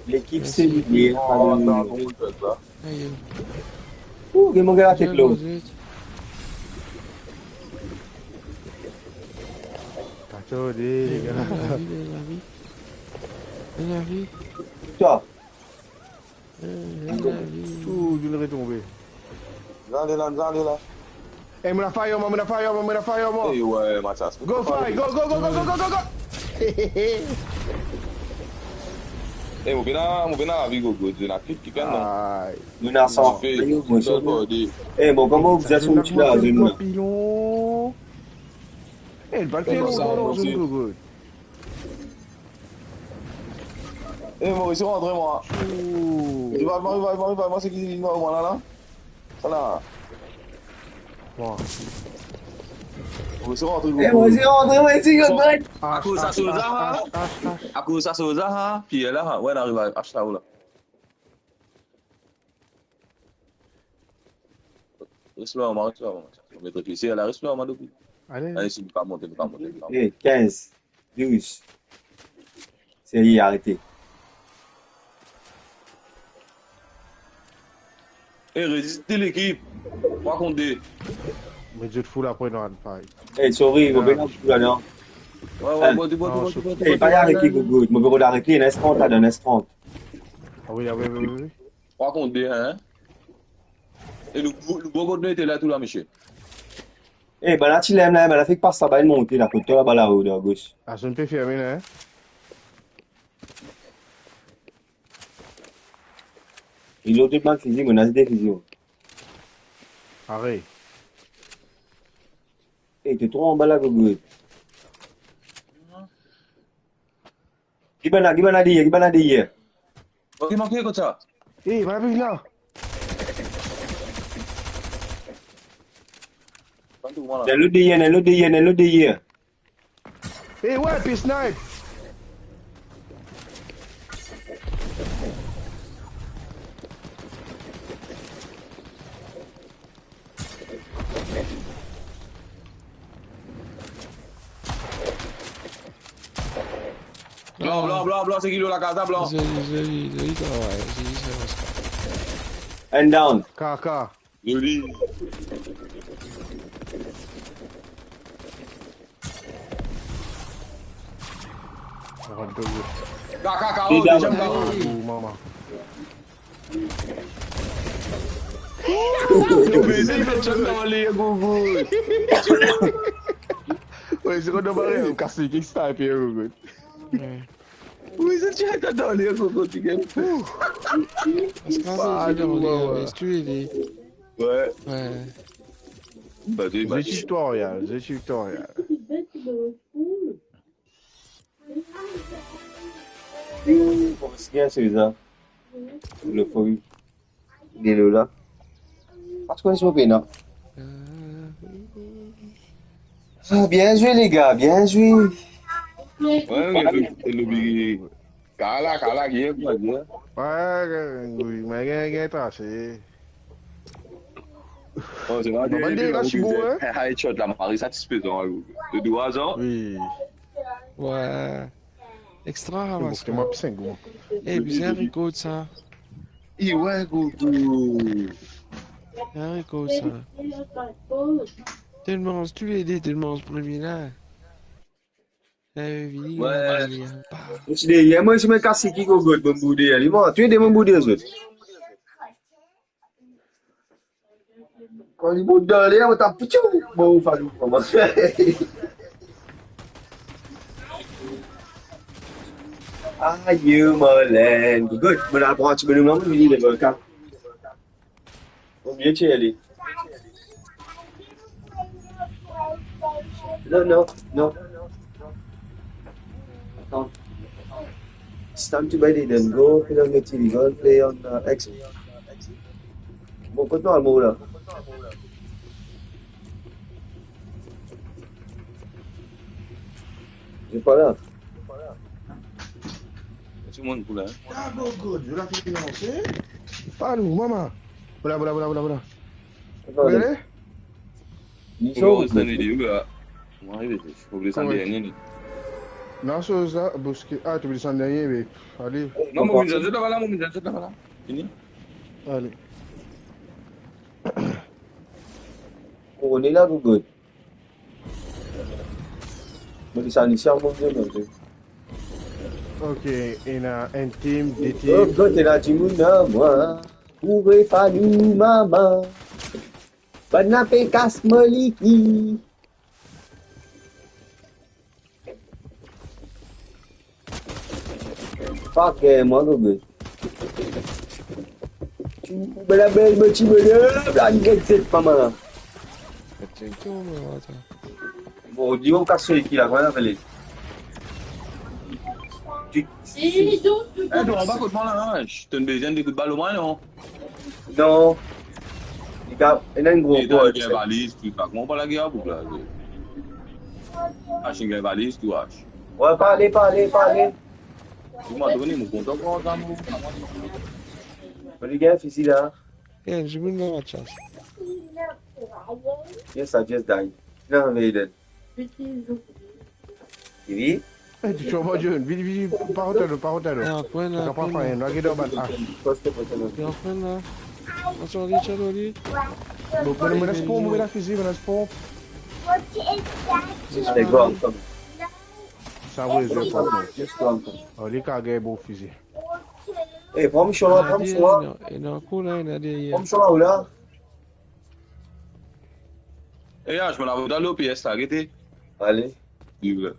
Lekip, mersi. Selier, oh, pa de... Atann, kouma ou fer sa? Ayo. Ou, gagn mo gagn latet lor. Bien, bien. Atande, les gars. Lavi, lavi. Lavi. Twa. Eh, lavi. Tou, tou retonbe. Zale la, zale la. Eh, mo ena fire, mo ena fire, mo ena fire, mo. Eh, wi, Mathias. Go, fire, go, go, go. Eh, mo pena, mo pena lavi, go, go, zot ena kit ki pena, non? Ay. Nou ena san. Ayo, mo, so, eh, bon, kouma ou fer sa, ti la, zot la? Pilon. Eh, li pa fer, eh, bon, sa, non, mo, zot, go, go. Eh, Moris, rantre, mwa. Ooh. Revive mwa, revive mwa, revive mwa, seki revive mwa la, la? Sa la. Bon. Moris, rantre, eh, gro. Moris, rantre, mwa, ti, yo, bon. Akoz sa, soza, ha? Akoz sa, soza, ha? Pier la, ha? Wi, la, revive. Ash la, ou la. Res la, mwa, res la, mwa. Mo met pisie la, res la, mwa, dopi. Ale. Ale, si nou pa monte, nou pa monte, nou pa monte. Eh, kinz. Douz. Serye, arete. Eh, reziste lekip. Trwa kont de. Met zot fou la, pran enn fight. Eh, sorry, mo pena fou la, non. Wi, wi, bon, bon, bon, bon, bon. Eh, pa arete, Gogo. Mo pe rod arete, ena trant la, ena trant. Ah wi, ah wi, wi, wi, wi. Trwa kont de, hein? E nou, nou bon kot nou ete la tou la, misie. Eh, bann la ti lem la, bann la fek pas laba, inn monte la, kot twa laba lao, dan gos. Ah, zot pe ferme la, hein? Li lot bann fizi, mo ena de fizi. Are. Eh, to tro anba la, Gogo. Ki bann la, ki bann la deryer, ki bann la deryer? Ok, manke kot sa. Eh, bann la pe vinn la. Bann tou, mwa la. Ena lot deryer, ena lot deryer, ena lot deryer. Eh, wi, pe snipe. Blan, blan, blan, blan, seki lor lakaz la, blan. Zoli, zoli, zoli travay, zoli travay. And down. K K. Zoli. What the... K K K O, deza K O. Oh, mama. Yo, bebe, li met shot dan le, Gogo. Wey, se kot dan bare, kas li, kick sniper, Gogo. Wey. Wi, se ti atann dan le, Gogo, ti gagn. Parski se dan le, mama. Wey. Wey. Ba, de, ba, de. Tutoriel, tutoriel. Bon, se bien, se sa. Le fou. Li la. Pa ti konn si mo pena. Ah, bien zwe, les gars, bien zwe. Wey, wi, wi, wi. Kala, kala, bien, kwa, bien. Wey, wi, me gagn, gagn trase. Oh, se vremem, bon, bann de la, se bon, hein? Headshot la, mari satisfezan, hein. De dwa, hein? Wi. Wey. Extra ramas la. Bon, mwa, pisengou. Eh, bizin rekord sa. Eh, wey, Gogo. Bizin rekord sa. Telman, tou le de, telman premie la. Eh, vini, wey. Vini, pa. Mo ti deryer, mwa, si mo kas ki Gogo, mo bout deryer li, mwa. Tou le de, mo bout deryer zot. Kan li bout dan ler, mo tap poutchou. Bon, falou koumans. Ayo, Marlène. Good. Mo la pran ti bonnom la, mo vini level kat. Mo bien tir li. Non, non, non. Attends. It's time to buy the Nintendo, play on the T V, go and play on, uh, X. Bon, kot nou al mo la? Li pa la. Tou dimoun pou la, hein? Ah, Gogo, zot la finn lanse? Pa nou, mama. Vola, vola, vola, vola, vola. Attends, regardez. Li sa, ou desann li, ou la. Mwa, li, ou desann dernie, li. Non, so sa, boske. Ah, to desann dernie, me ale. Non, mo vinn zot laba la, mo vinn zot laba la. Fini? Ale. Ou rone la, Gogo? Mo desann isi, mo vinn zot. Ok, ena enn team, de team. Oh, Gogo, ena dimoun la, mwa. Kouri pa nou, mama. Bann la pe kas mo liki. Fuck, eh, mwa, Gogo. Bela bel, mo ti bonhomme, la, get zet, mama. Bon, di ou kas liki la, kouma apel li? Eh, to anba kot mwa la, hein? To bizin de kout bal omwin, non? Non. Li ka, ena enn gro... Li gagn valiz, tou sa. Kouma pa lager boug la? Ash, li gagn valiz, tou, Ash. Wey, pale, pale, pale. Ou m'a donné, mo kontan pran sa, mo. Mo li gagn fizi la. Eh, dimoun dan la chat. Yes, I just died. Non, mais il est... Vini. Eh, ti trouv mwa, John. Vini, vini, pa rod la, pa rod la. Eh, anpwen la, anpwen la. Lage dan bann ash. Li anpwen la. Atann, li, atann, li. Bon, mo, mo, mo, mo fizi, mo fizi. Allez, go, come. Sa, wi, je prends. Just go, come. Oh, li ka gagn bon fizi. Eh, pran mouchwar, pran mouchwar. Ena, ena ankour la, ena deryer. Pran mouchwar, ou la. Eh, ah, mo la rod dan le P S la, gete. Ale. Li vre.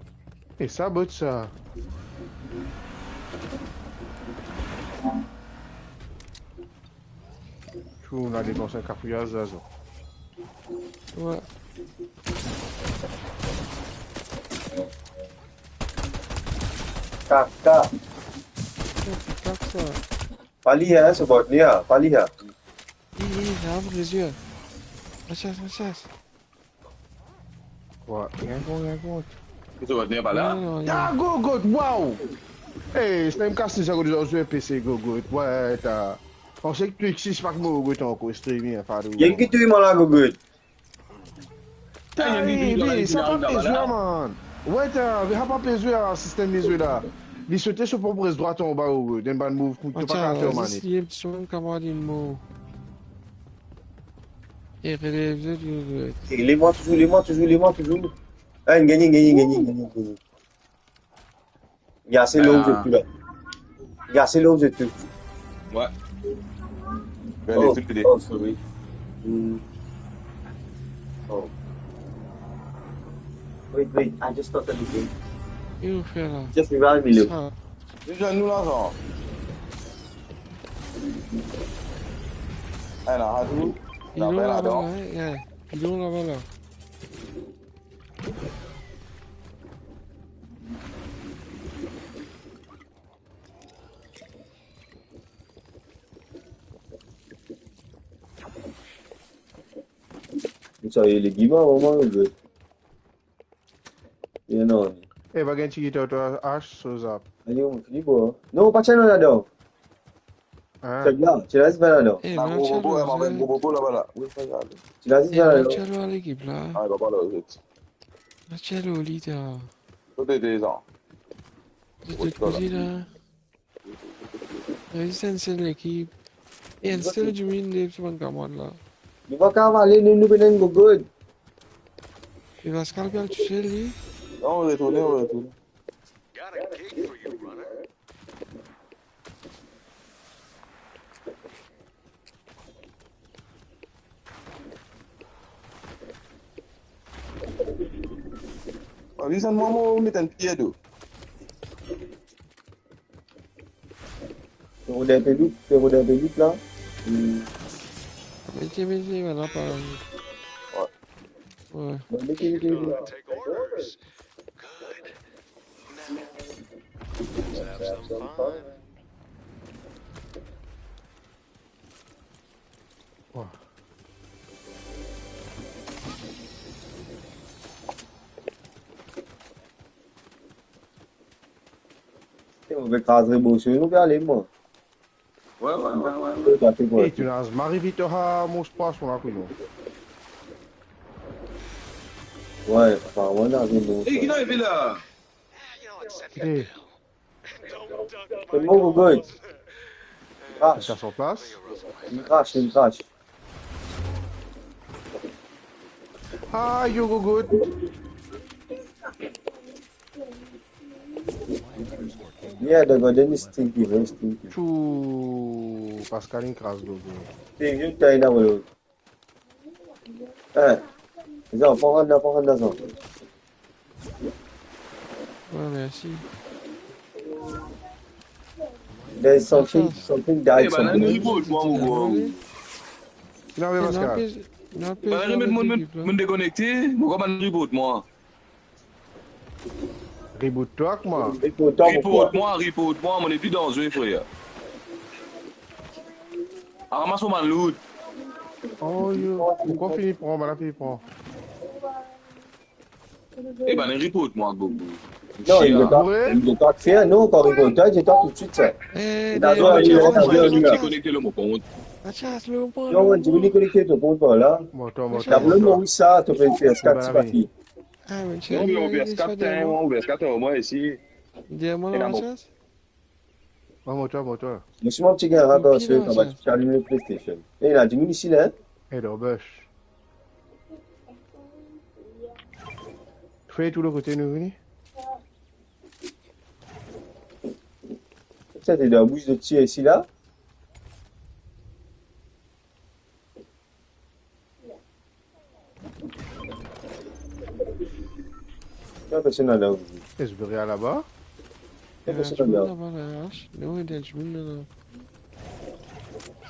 Eh, sa bot sa. Tou, nou la depans enn kafouyaz la, sa. Wey. Kaka. Kaka sa. Pa li, hein, so bot li, hein, pa li, hein. Li, li, li, la, ouvri lezye. Asias, asias. Kwa? Gagn kont, gagn kont. Ki so bot li, pa la? Non, non, non. Ah, Gogot, waw! Eh, se mem kas li sa, kot zot zwe P C, Gogot. Wey, ta. Panse ki tou exis, pa ki mo Gogot ankor, streaming, hein, fado. Gagn ki touy mwa la, Gogot. Ey, be, sa pa pe zwe, man. Wey, ta, be, sa pa pe zwe, a, sistem li zwe la. Li sote so prop res drwat anba, ou, dan bann move, to pa kapav fer, man. Zis li, son kamarad inn mor. E, relev zot, yo, zot. E, lev mwa touzour, lev mwa touzour, lev mwa touzour. Ah, gagne, gagne, gagne, gagne, gagne. Li ase lo, zot tou la. Li ase lo, zot tou. Ouais. Ben, oh, les trucs, les oh, sorry. Hmm. Oh. Wait, wait, I just thought of the game. Yo, fer la. Just revive me, look. Sa. Li zwenn nou larzan. Eh, la, atou. La, ben, la, ladan. Pilon laba la. Sa, e legim, moman, zot. Ye non. E, pa gagn ti gitar, twa, Ash, so zap. Ayo, fini, bro. Non, pa tir ladan. Hein? Tir la, tir la, zis pa ladan. E, na gro bobo, eh, mo ena gro bobo laba la. Wi, pa gale. Tir la, zis pa ladan. Tir la, lekip la. Ah, papa, la, zot. Tir la, li, ta. Kote de zan? Zot, zot kote la? Zis enn sel lekip. E enn sel dimoun, de sou bann kamarad la. Nou pa kav ale, nou, nou pena enn gogod. E Pascal pe al tousel, li? Non, retourne, retourne. Aviz mwa, mo met enn pie do. Pe rod enpe lit, pe rod enpe lit la. Hmm. Mete, mete, voilà, pa... Ouais. Ouais. Bon, mete, mete, mete. Let's have some fun. Wa. Te mo pe kraz rebo so, nou pe ale, mwa. Ouais, ouais, ouais, ouais, ouais. Pe pase, mwa. E, to ena zame arive, to, a, mo spas, mwa, la, kouyon. Ouais, aparaman, la, arive, mwa. E, ki ena arive la? E. Se bon, Gogoy. Krash. Sa sur plas. Li krash, li krash. Ah, yo, Gogoy. Yeah, the garden is stinky, very stinky. Tchou, Pascal, li krash, Gogoy. Stinky, you tie that one. Eh, Zan, pran rann la, pran rann la, Zan. Ouais, mersi. There's something, something died, something. Eh, bann la, nou reboot mwa, mo bro. Ki ena, Pascal? Bann la, remet mo, mo dekonekte, mo krwar bann la reboot mwa. Reboot twa, kouman? Reboot twa, reboot mwa, reboot mwa, mo nepli danze, frer. Ramas mo bann loot. Oh, yo. Mo krwar fini pran, bann la fini pran. Eh, bann reboot mwa, Gogo. Non, il veut pas, il veut pas te faire, non, quand il veut pas, il veut pas tout de suite, ça. Eh, il a d'ailleurs, besoin de, Mathias, il a besoin de, konekte lor mo kont. Mathias, lor mo kont. Non, ouais, tu veux déconnecter ton compte par là. Bon, attends, attends, attends. T'as vraiment envie ça, ton P S quatre, c'est pas qui. Ah, mais tu as... Non, mais on V S quatre, hein, on V S quatre, au moins ici. Dis-moi, là, Mathias. Bon, moto, moto. Mo sirman ti gagn rapor, se kan ti alim le PlayStation. E, ena dimoun isi la, hein? E, lor bus. Fer tou lor kote nou vini. Sa, ti dan bous de tir isi la. Ena personn la. Esberia laba? Ena personn laba. Ena dimoun laba, la, Ash. Non, ena dimoun laba.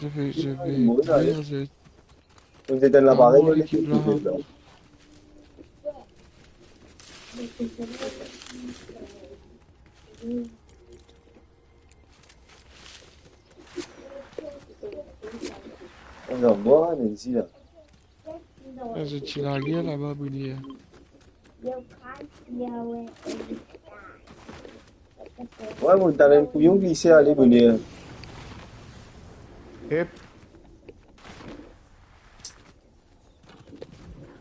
Je vais, je vais, je vais. Vous êtes dans la barre, mon équipe, là. Ena mwa, ena isi la. Ah, zot ti lage laba, boner. Ouais, mo, tala enn kouyon glise ale, boner. Yep.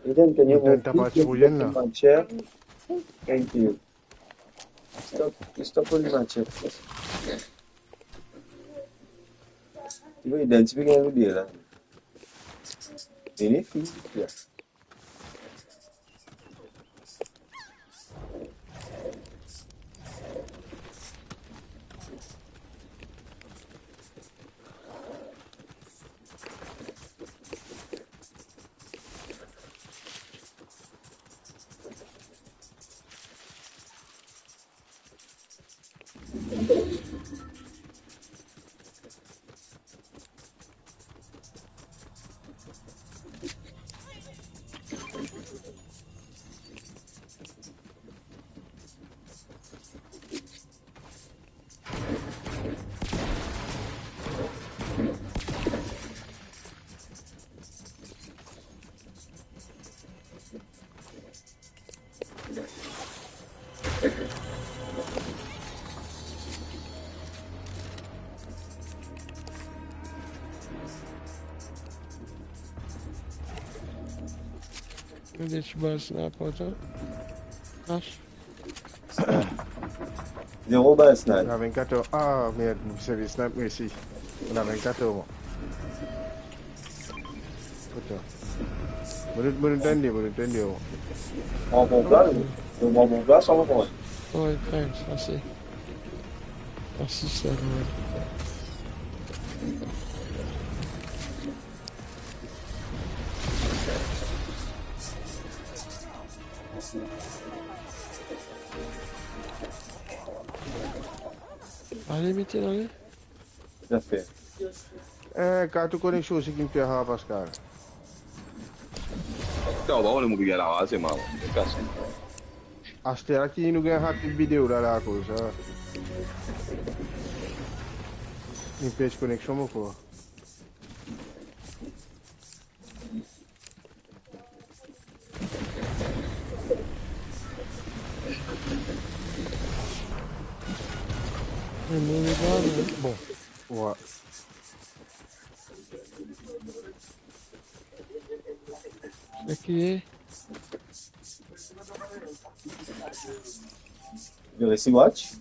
Eden, can you move, please? Eden, tap ar ti kouyon la. Thank you. Stop, stop holding my chest. Ti pe, dan ti pe gagn lide la. Vini, fini. Get your bus now, Porto. Gosh. Zero bal, snipe. Mo ena vennkater. Ah, merd, mo servi snipe, mo osi. Mo ena vennkater, mwa. Putain. Mo, mo tann li, mo tann li, mwa. Pran bon bal, pran bon bal, sa va pran. Ouais, thanks, merci. Merci, sir. Ale, met li, ale. Zafer. Eh, karto koneksion osi ki'nn fer sa, Pascal. Putain, on va voir le mauvais gars là, c'est marrant. Aster la ki nou gagn rat video la, la, akoz sa. Inn pers koneksion, mo frer. Bon. Ouais. Ok. You wanna see watch?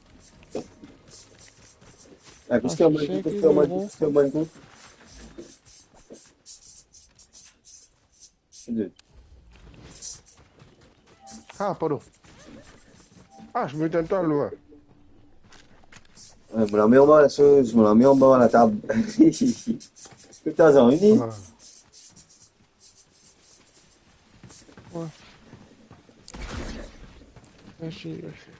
Ah, qu'est-ce qu'il y a, Michael? Qu'est-ce qu'il y a, Michael? Qu'est-ce qu'il y a, Michael? Ah, pardon. Ah, je me tiens pas loin. Ouais, mo lame anba lasoz, mo lame anba latab. Kot to vini? Ah. Ouais. Merci, merci.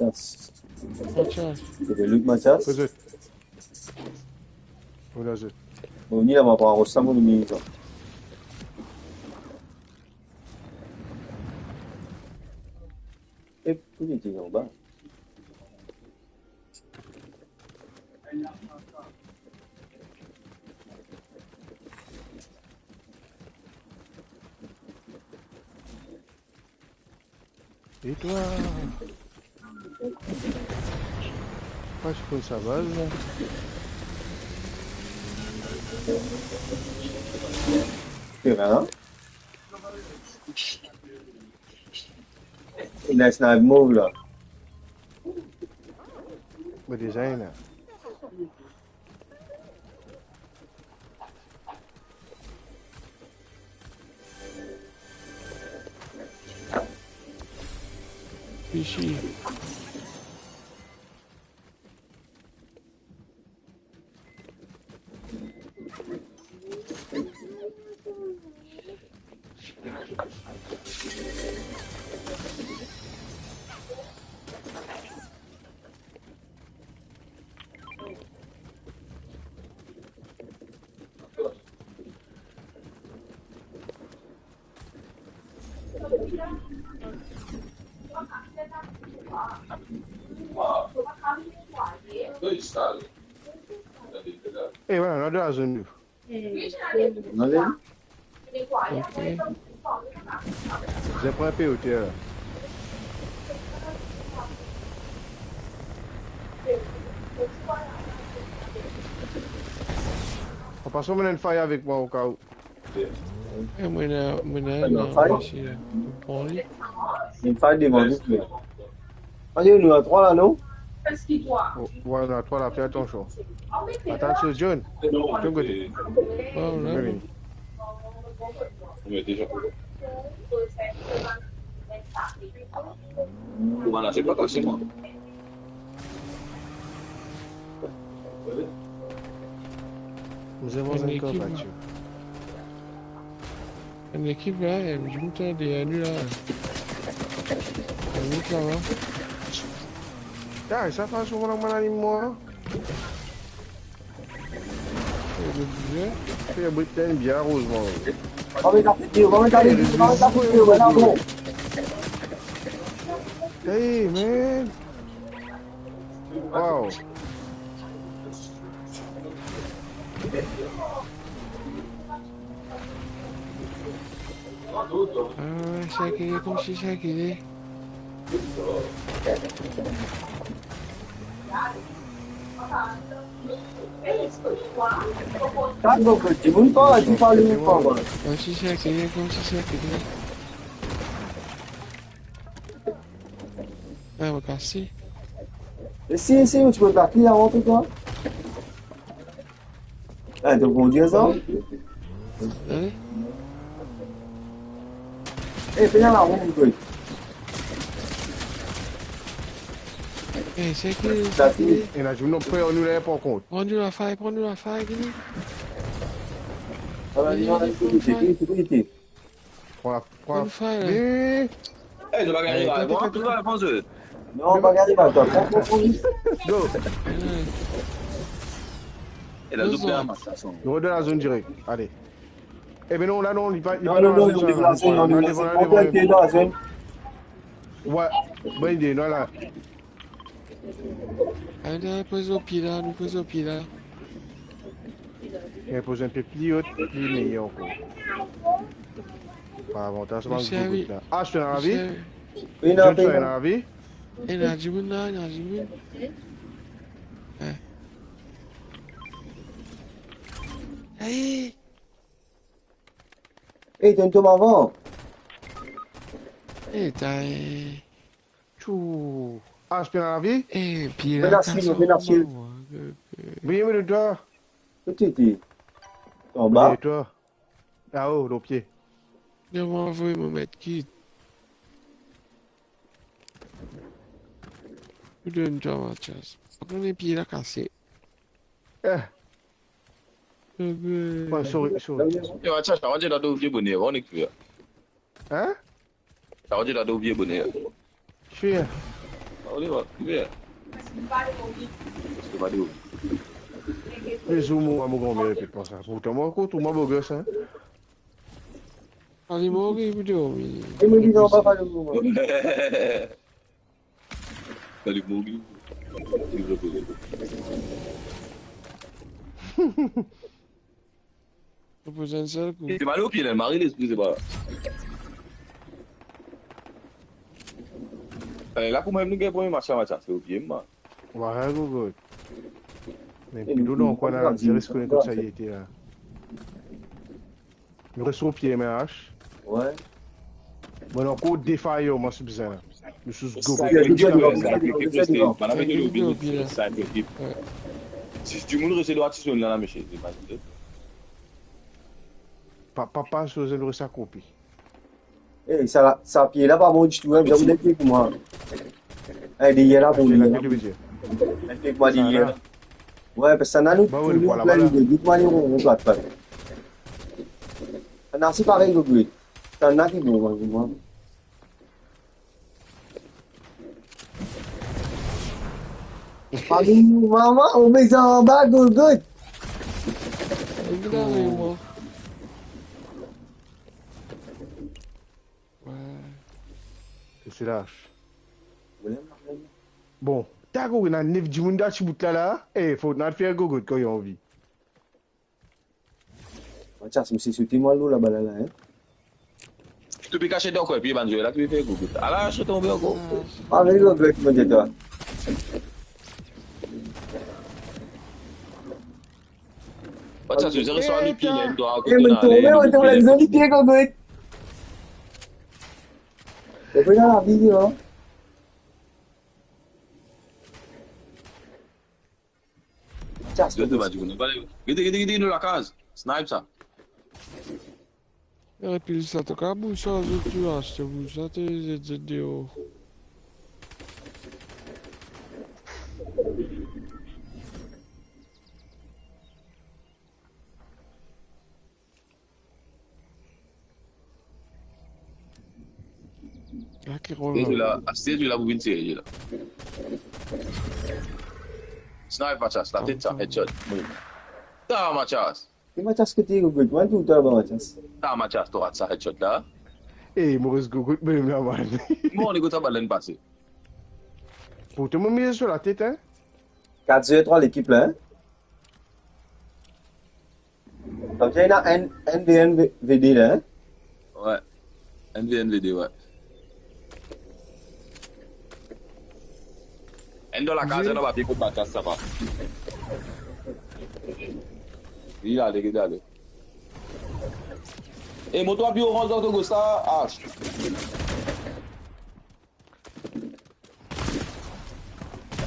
Mathias. Mathias. Mathias. Kozot. Kozot. Bon, ni la, mo pran ros sa, mo lime sa. E, pou li dir anba. E twa? Pas kot sa baz la. Tera. Ena snipe move la. Mo deza ena. Isi. E vwala, nou dan lazone nou. Ann ale. Ok. Zot pran inpe oter la. An pasan, mo ena enn fire avek mwa, okao. E mo ena, mo ena enn, non, fire isi la. Pran li. Enn fire devan nou, me. Ale, nou a trwa la, non? O, wi, nou a trwa la, fer atansion. Atansion, John. Ton kote. Oh, la. Mo vini. Mo deza. Ou va lase pa kase mwa. Nous avons enn ekip, encore battu. Enn ekip la, e, mo tande enn la. Enn ekip la, la. Ah, sa pa sou mwa, mwa, la, mwa. E, le bizin. Fer boutenn bien, erezman. Hey, man. Wow. Ah, sa ki, koumsi sa ki. Sa, bon, dimoun pa, dimoun pa, dimoun pa, bon. Koumsi sa ki, koumsi sa ki. Ah, mo kase. E si, si, ou ti pe bati la, an tou ka. Eh, to kondwir sa? Wi. Eh, pena la, ou pe. Eh, se ki, se ki? Ena dimoun pe nou la, par kont. Pran nou la fay, pran nou la fay, vini. Vini, vini, pran fay. Pran la, pran la. Une fois, là. Vini. Eh, zot pa gagn rival. Bon, zot pa gagn rival, zot. Non, pa gagn rival, twa. Pran, pran, pran, vini. Go. Hmm. E la, zot pe amas, sa son. Nou redonn la zone direk. Ale. Ebe non, la non, li pa, li pa dan la zone, non, non, non, non, non, non, non, non, non, non, non. Wi, bon ide, non, la. Ayo, nou poz lor pie la, nou poz lor pie la. Poz enn pe pli ot, pli meyer ankor. Par avantaz, sa pa gougout la. Ah, to ena lavi? Wi, non, John, to ena lavi? Ena dimoun la, ena dimoun. Eh. Ayi! Eh, to inn tom avan. Eh, ta, eh. Tchou. Ah, to ena lavi? Eh, pie la kas ankor. Vini, vini, twa. Kot to ete? Anba? Vini, twa. Lao, lor pie. Devan, voy mo medkit. Ou donn twa, Mathias. Mo kone pie la kase. Eh. Ebe. Wi, sorry, sorry. Yo, Mathias, sa va dir dan to vie boner, on est cuit. Hein? Sa va dir dan to vie boner. Chien. Ah, on est bon, bien. Parce que pas de mobile. Lezom, mo, mo granmer, pe pans sa. Pourtan, mo, kot mo bogos, hein. Fale mori pou dormi. E mo di non, pa fale mori. Fale mori. Repoz enn sel kou. Li mal lor pie la, mari lespri, se pa. Eh, la, kouma nou gagn premie match la, match la, se lor pie, man. Wi, gogo. Me Pidou, dan kwin la, Alzeris kone kot sa li ete la. Nou res lor pie, M R H. Wi. Bon, ankor de fire, mwa, si bizin la. Nou sous gogo. Bann la met lor pie, sa, si dimoun res lor ti zone la, la, mesie, imazinn. Pa, pa, pa, so zone res akroupi. Eh, sa la, sa pie la pa bon ditou, hein, bizin donn pie pou mwa. Eh, deryer la pou li, hein. Donn pie pou mwa deryer la. Wi, parski sa nou, nou plin de dout, mwa, nou, nou plat, plat. Sa na si parey, gogo. Sa na ki bon, mwa, pou mwa. Fami, mama, ou met sa anba, gogo. Evidaman, mwa. Wi. Se la. Bon, ta gou, ena nef dimoun dan ti bout la, la. Eh, fok nou al fer gogo kan li anvi. Mathias, misie sote mwa lor laba la, la, hein. To pe kasiet dan kwin, pie bann zwer la, to pe fer gogo. Ala, sote tonbe ankor. Avek gogo, mo dir twa. Sa, tu sais, reçois le pied, là, il doit... Eh, mais tombe, on tombe là-dedans, le pied, quoi, quoi. On peut dans la vidéo, hein. Tiens, c'est... Gete, gete, gete, gete, lakaz. Snipe sa. Epi sa, to kapav bouz sa, zot tou aste bouz sa, to zet, zet deor. Ah, ki rol la. Li la, aste li la pou vinn serye la. Snipe, Mathias, latet sa, headshot. Mouri. Ta, Mathias. E Mathias kote, Gogo? Mwa tou ta, Mathias. Ta, Mathias, to rat sa headshot la. Eh, Maurice Gogo, mem la, man. Bon, li kot sa bal la inn pase. Pourtan, mo mize sou latet, hein. Kat zero trwa lekip la, hein. Sa ve dir ena enn, enn V enn V, V de la, hein? Wi. Enn V enn V de, wi. Enn dan lakaz, enn anba pie kot Mathias, sa va. Li ale, li ale. E mo twa pi oranz dan to gos la, Ash.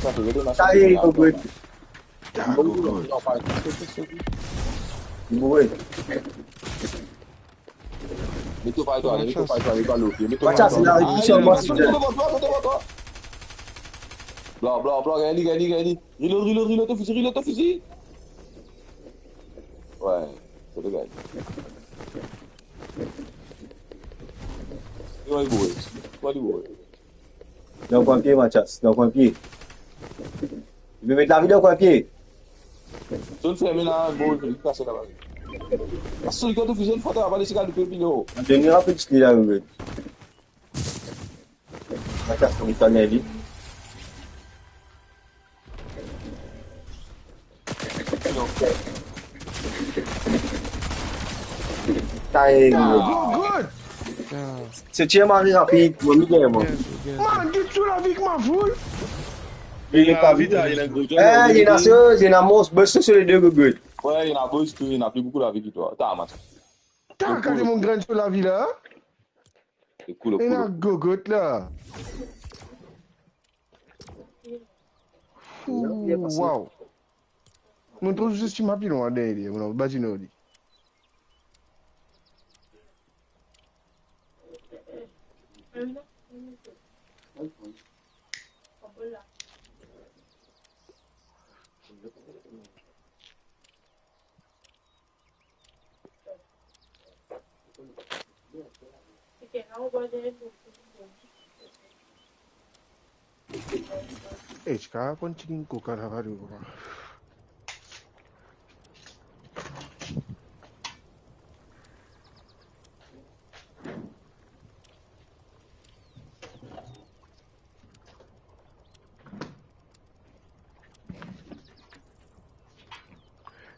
Sa, to gete, sa, sa, ye, to gete. Konpran. Ah, Gogo. Mouri. Met to fay twa, met to fay twa, met twa lo pie, met to fay twa. Mathias, li ariv tou sel mwa, devan twa, devan twa. Bla, bla, bla, gagn li, gagn li, gagn li. Reload, reload, reload to fizi, reload to fizi. Wi, se to gagn. Wi, boy. Wi, boy. Dan kwin pie, Mathias, dan kwin pie. Li pe met lavi dan kwin pie. Zot ferme la, bro, li kase laba. Aster li kan to fizi enn fwa, to pa les li loupe pli lo. Donn li rapid li la, Mathias, pou li kalme li. Time. Good, good. Ah. Se tir mari rapid, mo mi gagn mwa. Bien, bien. Man, get so lavi ek ma foul. Li pa vit, li ena gro... Eh, li ena so, li ena mons, bos so, so le de, good, good. Wi, li ena bos tou, li ena pli boukou lavi ki twa. Ta, man. Ta, gade mo grenn so lavi la. Li koul, li koul. Ena gogot la. Fou, waw. Monn trouv zis ti mapilon la deryer li, monn bazin li. Eh, ti kapav pran tigit koka la, vale, papa.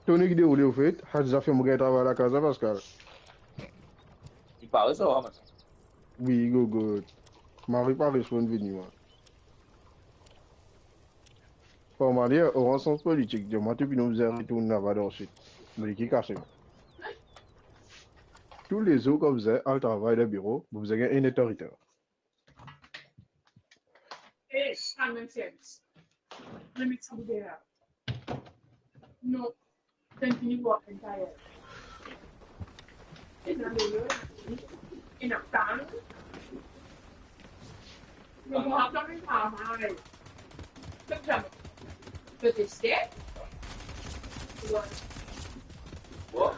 Tourne ki deroule, ofet, sa zafer mo gagn travay lakaz la, Pascal. Li pare sa, wa, matin. Wi, gogo. Mari pa responn vini, wa. Formalie, orann sans politik, dir mwa to pou nou bizin retourn laba dan sid. Mo dir ki kase. Toulezour kan bizin al travay dan biro, mo bizin gagn enn etar retar. Eh, common sense. Let me tell you that. No. Continue walking tired. It's not good. Enough time. You don't have to retire. Good job. But they stay. What? What?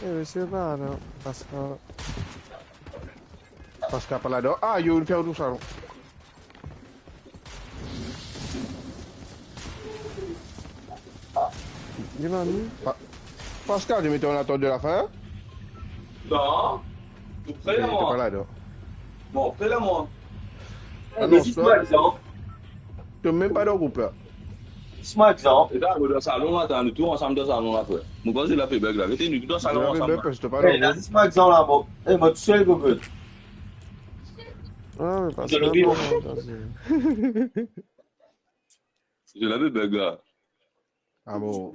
Eh, mesye, pa la, Pascal. Pascal pa ladan. Ah, yo, inn fer tou sa, non. Li pa ni. Pa-, Pascal, tu m'étonnes, on attend de la fin. Non. Ou pre la, mwa. Li pa ladan. Bon, pre la, mwa. Ah, non, zis sa. Mwa, non. To mem pa dan group la. Dis mwa exanp. Eta, nou dan salon la, ta, nou tou ansam dan salon la, frer. Mo panse la pe bug la. Gete, nou tou dan salon ansam la. Bug, parski to pa dan group. Dis mwa exanp la, mo, eh, mo tousel, Gogo. Ah, me pas la, non, non, non. Se la pe bug la. Ah bon.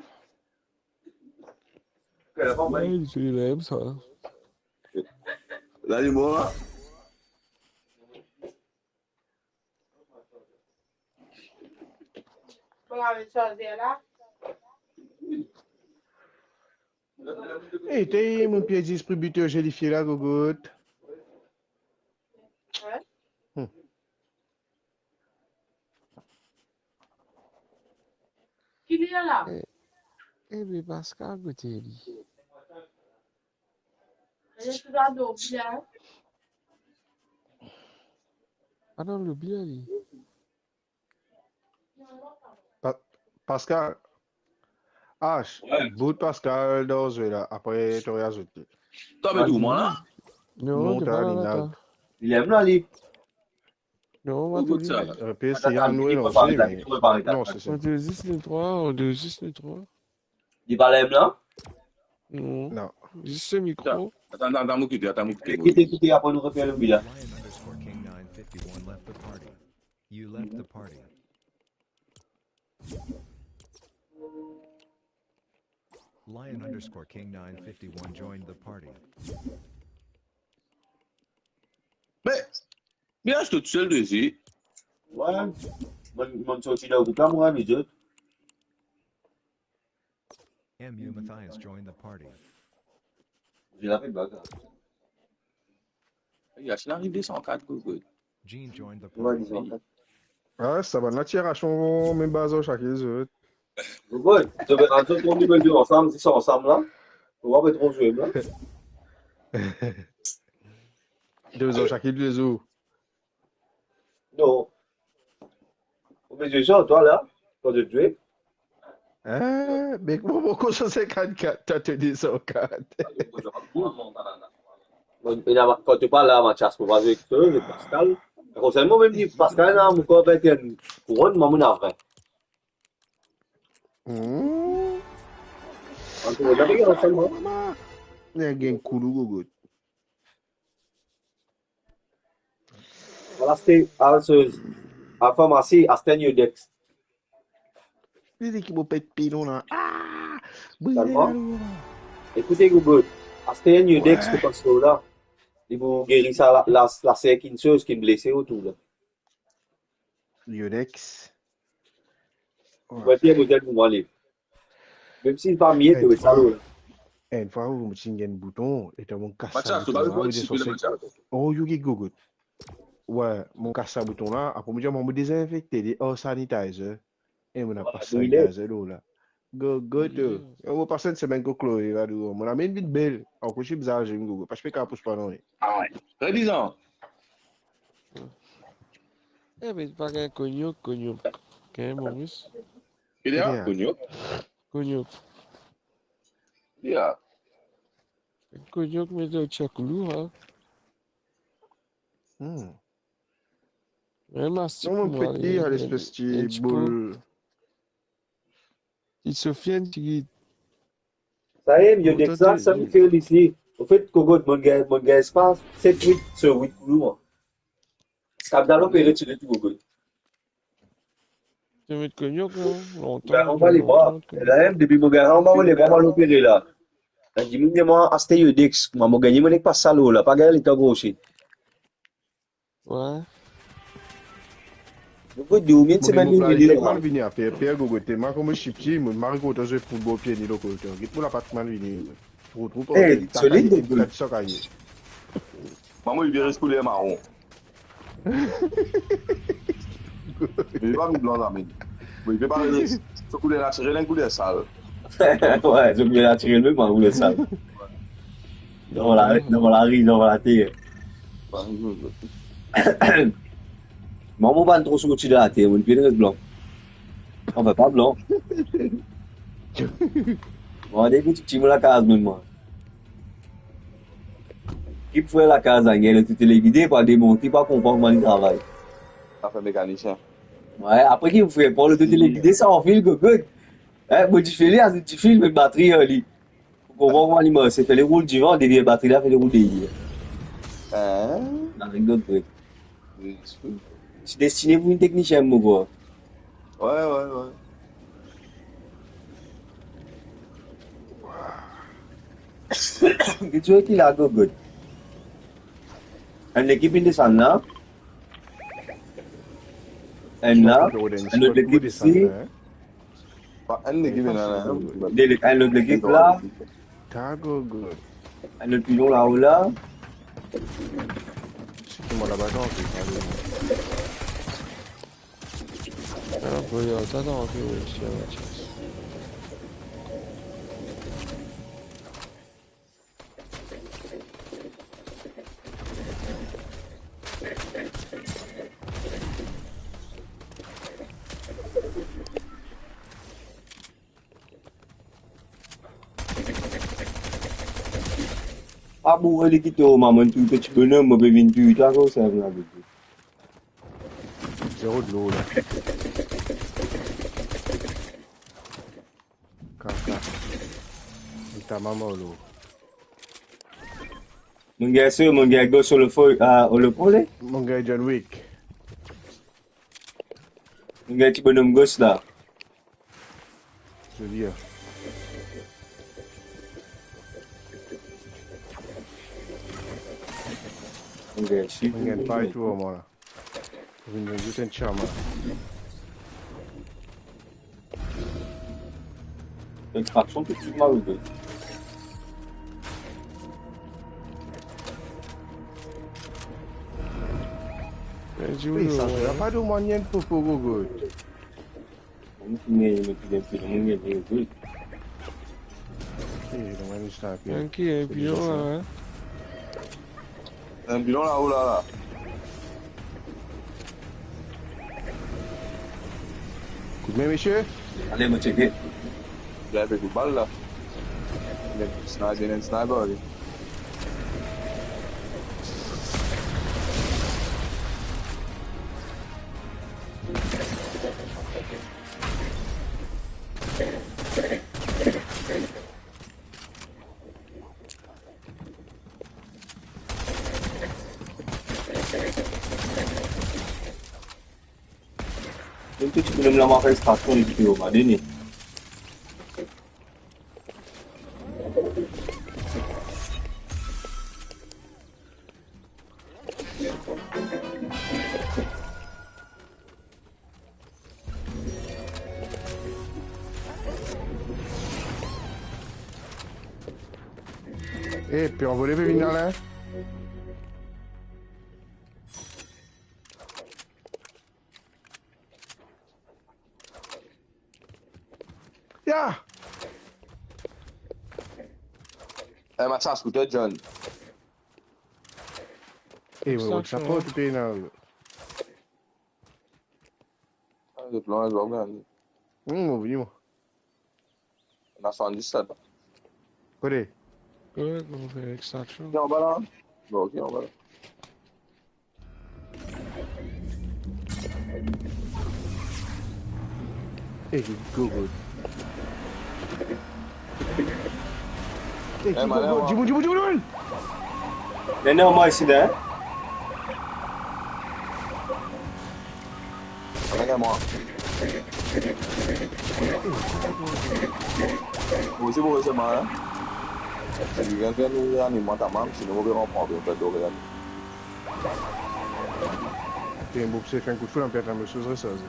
Ey, li ti lem sa. La, li mor la. Ey, te mo pie distribiter zelifie la, Gogot. Wi. Hmm. Ki li la? Eh, eh, be Pascal, kote li? Li tou dan lobi la. Ah, dan lobi la, li. Pa-, Pascal. H, wi. Bout Pascal dan zwe la, apre to reazout li. To pe trouv mwa la? Non, non, to pa la, li la, la. Li lem la, li. Non, mo trouv li. Ou kout sa? Euh, P S, il y a un Noël en juin, mais non, c'est ça. On deux dix, le trois, on deux dix, le trois. Li pa lem la? Non. Non. Zis se mikro. Atann, atann, atann, mo kite, atann, mo kite. Kite, kite, apre nou refer lobi la. Lion underscore King nine fifty-one left the party. You left the party. Lion underscore King nine fifty-one joined the party. Me, bien, to tousel desi. Wi, mo, mo sorti dan group la, mo rann zot. M U Mathias joined the party. Zot la pe bug la. Ey, Ashley ariv de san kat, Gogot. Jean joined the party. Wi, de san kat. Ah, sa bann la ti aras mem bazar saki zot. Gogot, zot pe rann zot tro move zwe ansam, zis ansam la. Ou pa pe tro zwe la. De zot saki de zour. Non. Ou bezwin sa, twa la, kan to zwe? Hein? Me kouma mo konn sinkant kat, twa to de san kat? Bon, e la, kan to pa la, Mathias, mo pa zwe ek twa, zwe Pascal. Konserne mwa mem, li Pascal, la, mo kor vinteen kouronn, mwa mo ena vin. Hmm. Ann tou, nou ena ansam, non? Mama. Li gagn koulou, Gogot. Al aste, al se, al farmasi, aste enn Iodex. Li di ki mo pet pilon la. Ah! Brile lalwa. Ekoute, Gogot, aste enn Iodex, wi, to pas lor la. Li pou geri sa, la, la, laser ki'nn soz, ki'nn blese otour la. Iodex. Wi. Wi, Pier, mo dir pou mwa li. Mem si li pa mie, to met sa lor la. Enn fwa, mo ti gagn bouton, e to mo kas sa bouton la, mo desann sek. Oh, you get Gogot. Wi, mo kas sa bouton la, apre mo dir, mo dezinfekte li ar sanitizer. E mo ena pas sanitizer lor la. Gogot. Mo pas enn semenn kot Chloé, va dou. Mo lame vinn bel. Ankor ti bizar, zim Gogot. Pas pe kapous pa non. Ah wi. Redizan. Eh, me pa gagn konyok, konyok. Gagn Moris. Ki li a? Konyok? Konyok. Li a. Konyok, me to ti koulou, hein. Hmm. Mem astik, non, mo peti, a lespes ti boul. Ti Sofiane, ti git. Sa e, Iodex sa, sa mo fer li isi. Anfet, Gogot, mo gagn, mo gagn espas, set, wit, so wit koulou, mwa. Sa dan lopere ti tou, Gogot. Ti met konyok, non? Lontan, anba lebra. Lontan, konyok. La mem, depi mo gagn anba lebra, mo al opere la. La dimoun dir mwa, aste Iodex, mwa, mo gagn, mo nek pas sa lor la, pa gagn letan grosi. Wi. Gogot, doumi enn semenn, mo vini la. Mo vini a Pier, Pier, Gogot, telman kouma mo ti piti, mo mari kontan zwe foutbol pie ni lor koton. Get mo lapat mal vini. Tro, tro, eh, solid, Gogot. Mama, li vire kouler maron. Li pa vinn blan, zami. Bon, li pe pa so kouler natirel, enn kouler sal. Wi, so kouler natirel mem, enn kouler sal. Dan lari, dan lari, dan later. Mwa, mo pa tro sorti dan later, mo pie res blan. Anfin, pa blan. Mwa, depi ti, ti mo lakaz mem, mwa. Ki pou fer lakaz la, gagn to telegide, pa demonte, pa konpran kouma li travay. Sa fer mekanisien. Wi, apre ki ou fer, pran loto teleguide, sanfil, gogot. Hein, modifie li, azout difil, met batri dan li. Ou konpran kouma li marse, fer li roul divan, devir batri la, fer li roul deryer. Hein? Avek dot trik. Ti destine pou vinn teknisien, mo bro. Wi, wi, wi. Ki ti ki la, gogot? Enn lekip inn desann la. Enn la. Enn lot lekip isi. Pa enn lekip ena la, hein. De le-, enn lot lekip la. Ta gogot. Enn lot pilon lao la. Si ki mwa laba, kan, ok, pardon. Ah, voyons, attends, attends, ok, oui, c'est vrai, tiens. Pa boure li kite mo, monn touy to ti bonom, mo pe vinn touy twa, kouma sa vinn avek li. Zero dlo la. Kaka. Li ta mama lo. Monn gagn so, monn gagn gos o lefo, ah, o lefo le? Monn gagn John Wick. Monn gagn ti bonom gos la. Zoli, hein. Monn gagn si. Monn gagn pa ditou, mwa la. Vinn zis enn chama. Extraction tout de suite, ma bébé. Perdi ou, sa, non, sa, hein? Pa de moyen de popo, gogo. Monn fini, monn fini, monn fini, monn fini. Ok, donk, nou sta bien. Ok, bien, hein. Enn pilon la, ou la, la. Koudme, misie? Ale, mo tcheke. Li ena enpe kout bal la. Li ena sniper, li ena sniper, li. Enn ti bonom la, mo fer extraction, li ti pe o madeni. Eh, pe anvole, pe vinn la, la. Ya! Eh, mo ti sas pou twa, John. Eh, wi, wi, sa port pe la. Ah, zot lwin, zot lwin. Hmm, mo vini, mo. Ena swasanndis la. Kote? Wi, mo fer extraction. Li anba la. Bon, ok, anba la. Eh, ki gogo. Eh, ki gogo. Dimoun, dimoun, dimoun, dimoun! Non, non, mwa isi la, hein? Avek mwa. Bon, se bon, se mal, hein? Si li vinn fer nou anim mwa, tamam, sinon mo pe ranpran, pe fer dor, regarde. Te mo pe fer enn kout fou la, mo pe atann mo soz resaze.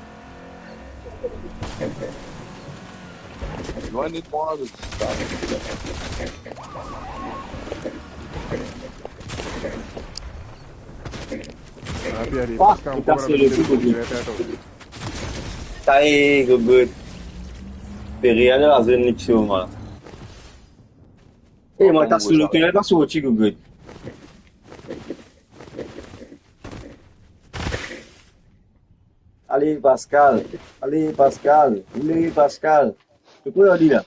Lwin de twa, zot ti sa. Ah, pi ale, ah, Pascal, ankor la, le kou de, atann. Sa e, gogo. Pe rien dan la zone li ti o mwa. Eh, mwa, ta sou loto, pa sorti, gogo. Ale, Pascal. Ale, Pascal. Ale, Pascal. Se kwa ou dir la?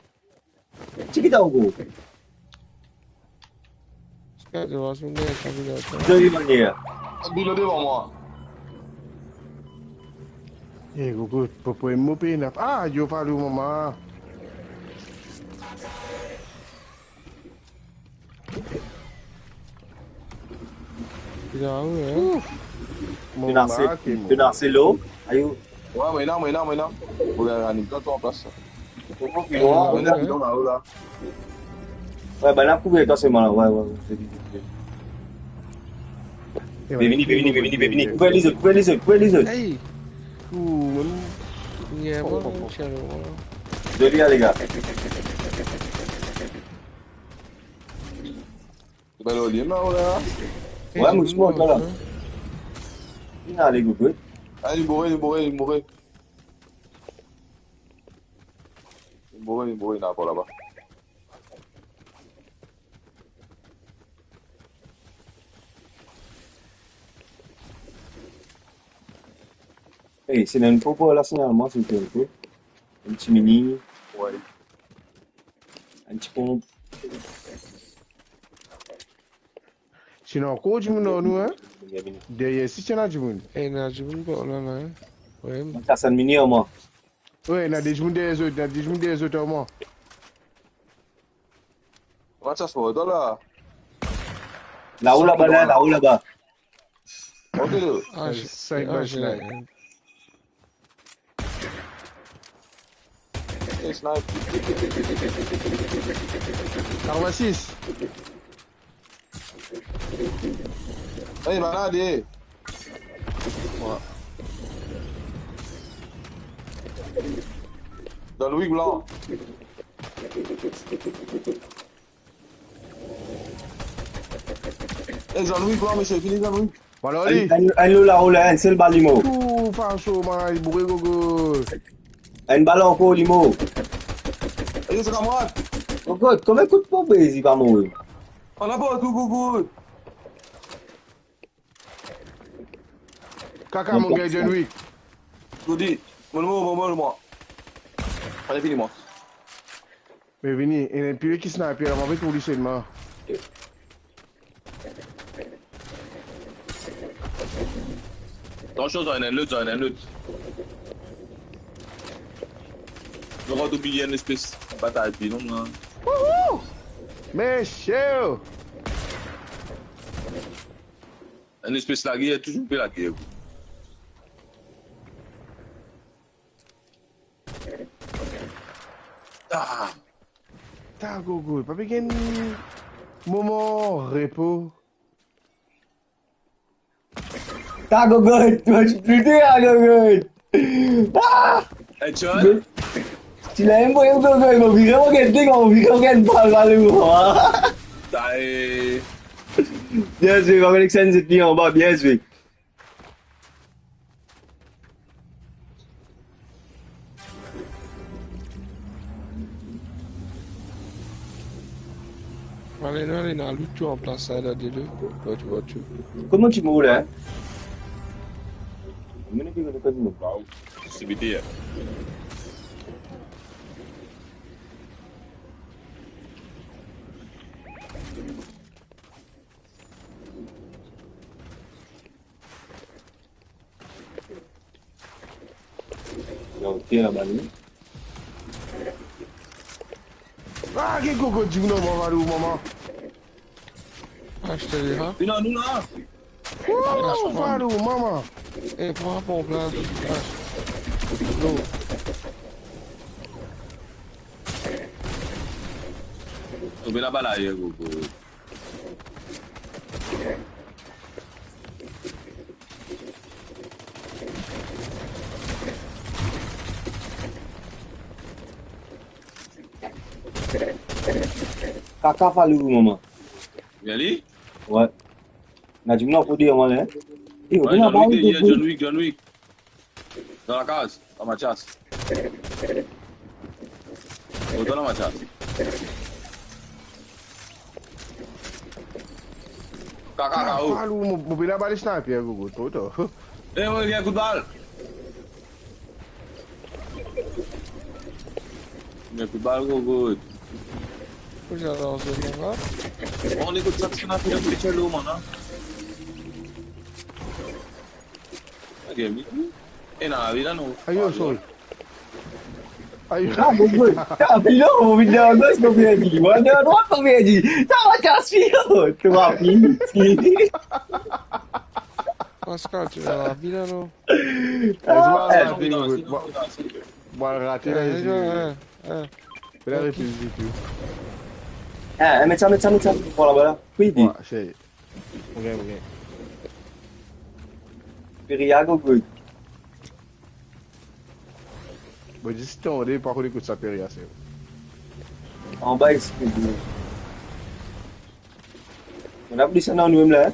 Ti ki ta ou gro? Pascal, devan sou mwa, sa vinn atann. De ki manier? Bilo devan mwa. Eh, gogo, popo emo pe nap. Ah, yo pa lou mama. Ena ou, hein? Ouf. Mo Ena se, marke, mo. Ena se lo. Ayo. Ouais, mo ena, mo ena, mo ena. Mo gagn anekdot an plas sa. Popo ki lwa. Mo ena bidon la, la. Ouais, bann la kouver twa selman la. Ouais, ouais, ouais, se li, se li. Be vini, be vini, be vini, be vini. Kouver lezot, kouver lezot, kouver lezot. Hey! Ouh, mon... Yeah, bon, bon, bon. Zoli, ah, les gars. Be lor li la, la. Ouais, mo ti mor la. Li ale, gogo. Ah, li mouri, li mouri, li mouri. Li mouri, li mouri, li ankor laba. Ey, se ena enn popo la, se ena mwa, se enn popo. Enn ti mini. Ouais. Enn ti ponp. Sinon, ankor dimoun ar nou, hein? Deryer si ti ena dimoun. Eh, ena dimoun par la, la, hein? Ouais. Sa, sa mini ar mwa. Ouais, ena de dimoun deryer zot, ena de dimoun deryer zot ar mwa. Kouma sa, sa mor la? Lao laba, la, lao laba. Ok, le. Ah, je, sa, ah, je, snipe. Hey, snipe. Karvasis. Hey, malad, eh. Ouais. John Wick blan. Eh, John Wick blan, misie, fini John Wick. Voilà, enn, li. Enn, enn lo lao la, enn sel bal li mor. Tou fason, man, li boure, gogo. Enn bal ankor, li mor. Ey, se kamrad. Gogo, konbien kout popo li pa mor? Ann la partou, gogo. Kaka, mon gars, John Wick. Jodi, mo, mo, mo, mo, mo. Ale, fini mwa. Me vini, ena enn pil ki sniper la, mo pe trouv li selman. Atansion, zot ena enn lot, zot ena enn lot. Zot ankor oubliye enn espes batay binom la. Wouhou! Misie! Enn espes lager, touzour pe lager. Ah! Ta gogo, pa pe gagn moman repo. Ta gogo, twa ti plite, ta gogo. Ah! Headshot? Ti la enn pwen gogo, mo vire, mo gagn de, mo vire, mo gagn bal, bal, mo. Ta, eh. Bien zwe, pa met ek sa, zot li anba, bien zwe. Ale, nou ale, nou al loot tou an plas la, la, de, de. Partou, partou. Kouma ti mor la, hein? Mene ki gagn kazino. Wow. Sibiti, hein. Ena oter laba li. Ah, get gogo, dimoun, mama, valou, mama. Achte li, ha? Vinn ar nou la. Wouh, valou, mama. Eh, pran, pran, pran. Tonbe laba la, ye, gogo. Kaka valou, mama. Bien li? Ouais. Na dimoun ankor deryer mwa la, hein. Eh, John Wick, John Wick. Dan lakaz, dan Mathias. Oh, dan Mathias. Kaka, ah, oh. Valou, mo, mo pe la bal sniper, gogo, tro tar. Eh, mo gagn kout bal. Gagn kout bal, gogo. Kouma sa, dan se moman la? Mo ekout sa, ti ena finn akout sel lo, man, hein. Ok, mi. Ena lavi la, non? Ayo, sorry. Ayo. Ah, bon, bon. Sa, pilon, mo vinn dan gos, mo perdi. Mo vinn dan drwat, mo perdi. Sa, mo kas pilon. Trwa pil. Pascal, ti ena lavi la, non? Ah, eh. Mo rate la, eh, isi. Eh, eh, eh. Fela, ok. Refiz ditou. Ah, eh, met sa, met sa, met sa. Pran laba la. Wi, di. Wi, se. Ok, ok. Piriya, go good. Bon, zis tande, pa konn kot sa Piriya, se. Anba, excuse me. Mo ena plis enn nou mem la, eh?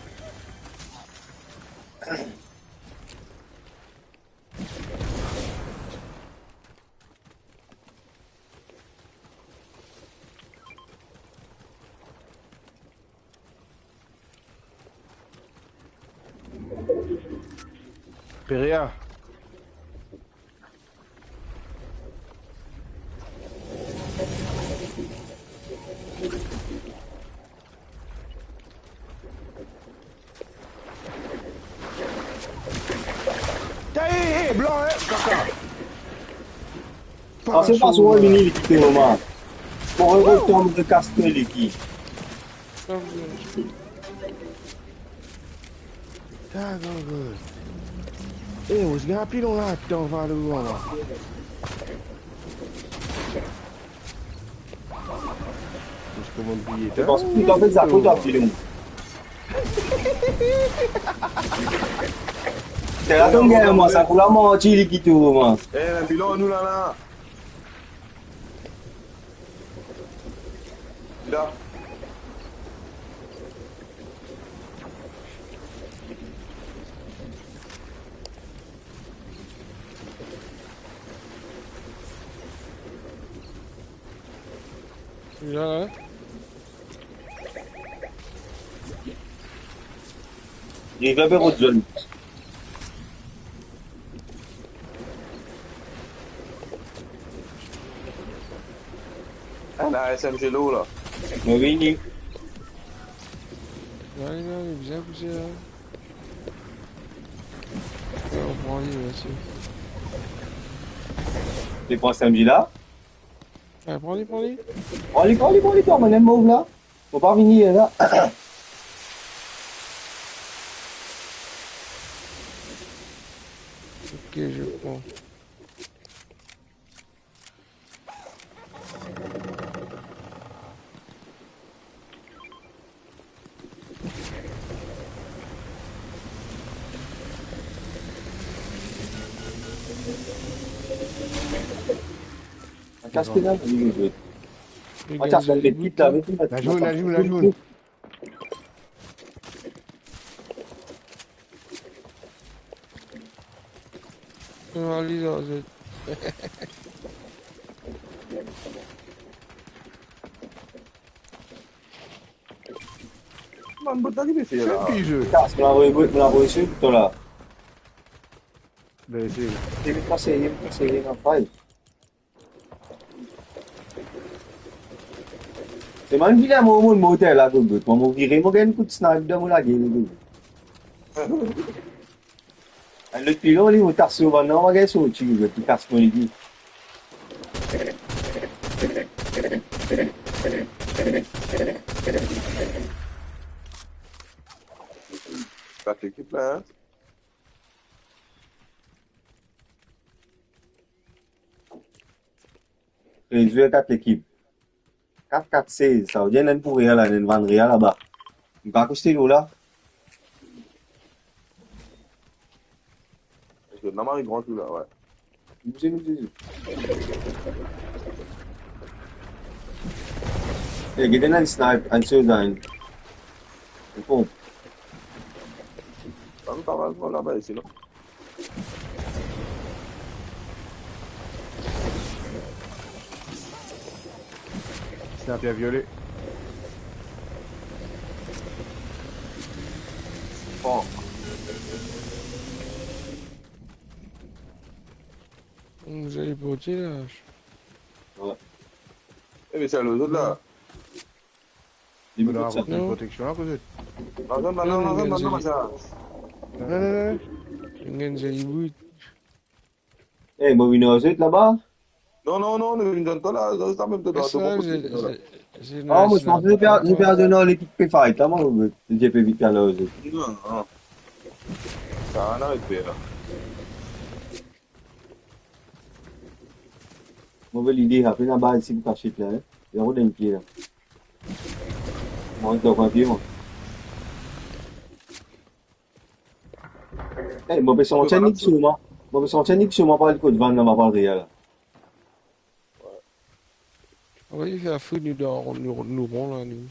Piriya. Ta, eh, eh, blan, eh, kaka. Pase pa sou mwa, vini, li kite mwa. Bon, revolt, tom de kaste, li ki. D'accord, good. Eh, mo ti gagn pilon la, atann, va le mwa la. Mo ti koumans bliye, eh, ta. Bon, si to finn zako, to pilon. Se la to gagn mwa, sa pou la manti, li ki tou, mwa. Eh, pilon, nou la, la. La. La, la. Li vinn pe rod zone. Ah, la, S M G lor la. Mo vini. Vini, vini, bizin pouse la. Wi, nou pran li, mersi. Li pran S M G la? Eh, pran li, pran li. Pran li, pran li, pran li, pran li, mo mem move la. Mo pa vini la. Ok, je prends. Kas pena, li zwe. Li gagn zoli bout, la. La zone, la zone, la zone. Analiz zot. Bann bot la ki pe fer la? Kas, mo la voy, mo la voy sir to la. Bien sir. Li pase, li pase, li pase. Se bann vilen mo, mo, mo, te la, kot, kot. Mo, mo vire, mo gagn kout snipe dan mo lagel, kot. Enn lot pilon, li, mo tas so bann la, mo gagn sorti, kot, li kas mo legi. Kat lekip la, hein? Rezwe kat lekip. Kat kat sez, sa ve dir enn pou Real la, enn vann Real laba. Li pa koste lor la. Eski nou mari gran tou la, wi. Nou bouze, nou bouze. Eh, get enn snipe, enn soz la, enn. Enn ponp. Pa, pa mal pran laba isi, non? Sniper viole. Bon. Zot inn port la. Wi. Eh, me sa lezot la. Li pou rakonte enn proteksion la, koze. Non, non, non, non, non, non, sa. Non, non, non. Inn gagn zoli bout. Eh, mo vinn ar zot laba. Non, non, non, nou vinn zwenn twa la, zot la mem to. Ah, mo panse zot pe, zot pe al donn lekip pe fight la, mo, zot pe vinn al ar zot. Non, non. Sa, non, pe la. Move lide, apre laba isi pou kasiet la, hein. Li anvi donn pie la. Mo, donk, enn pie, mo. Eh, mo pe santi enn nik sou mwa. Mo pe santi enn nik sou mwa, pa al kot vann la, mo pa al real la. Wi, fer fri nou dan, nou, nou ron la, nou.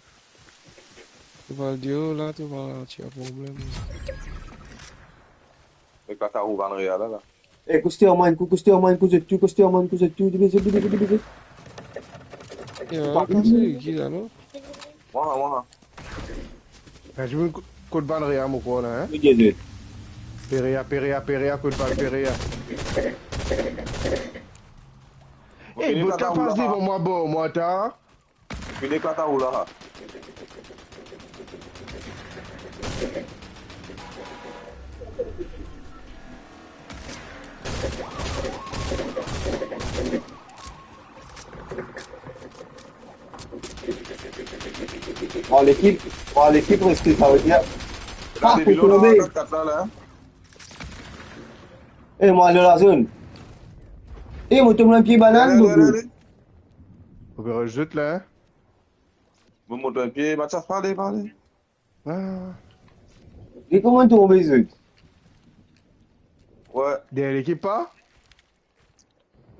To pa al deor la, to pa al tir problem. Ek la, ta ou vann real la, la. Eh, koste ar mwa, kou, koste ar mwa, kou zot tou, koste ar mwa, kou zot tou, divize, divize, divize. Ya, pa se ki la, non? Mwa, mwa. Kan dimoun ko-, kot bann Rea mo krwar la, hein? Wi, Jezi. Perea, Perea, Perea, kot bann Perea. Eh, bot la pas devan mwa, bor mwa, ta. Fini kata ou la. Bon, lekip, bon, lekip reste, savedir. Ah, pou tonbe. Kat la, la. Eh, mo al dan lazone. Eh, mo tonbe dan pie banann, ale, ale, ale. Fok razout la, hein? Mo mont enn pie, Mathias, pa ale, pa ale. Ah. Li kouma tonbe, zot? Wi. Dernie lekip pa?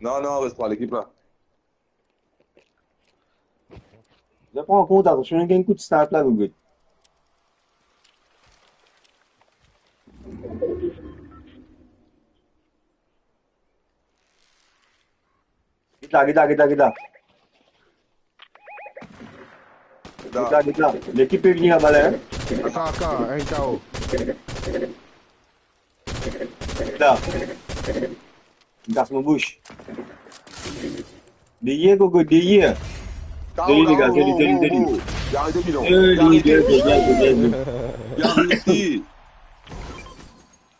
Non, non, res twa lekip la. Zot pran kont, atansion, gagn kout snipe la, Gogot. Get la, get la, get la, get la. Get la, get la. Lekip pe vini laba la, hein? Akan, akan, enn K O. Get la. Li kas mo bouch. Deryer, Gogo, deryer. Zoli, lega, zoli, zoli, zoli. Zoli, bien, bien, bien, bien. Bien, bien.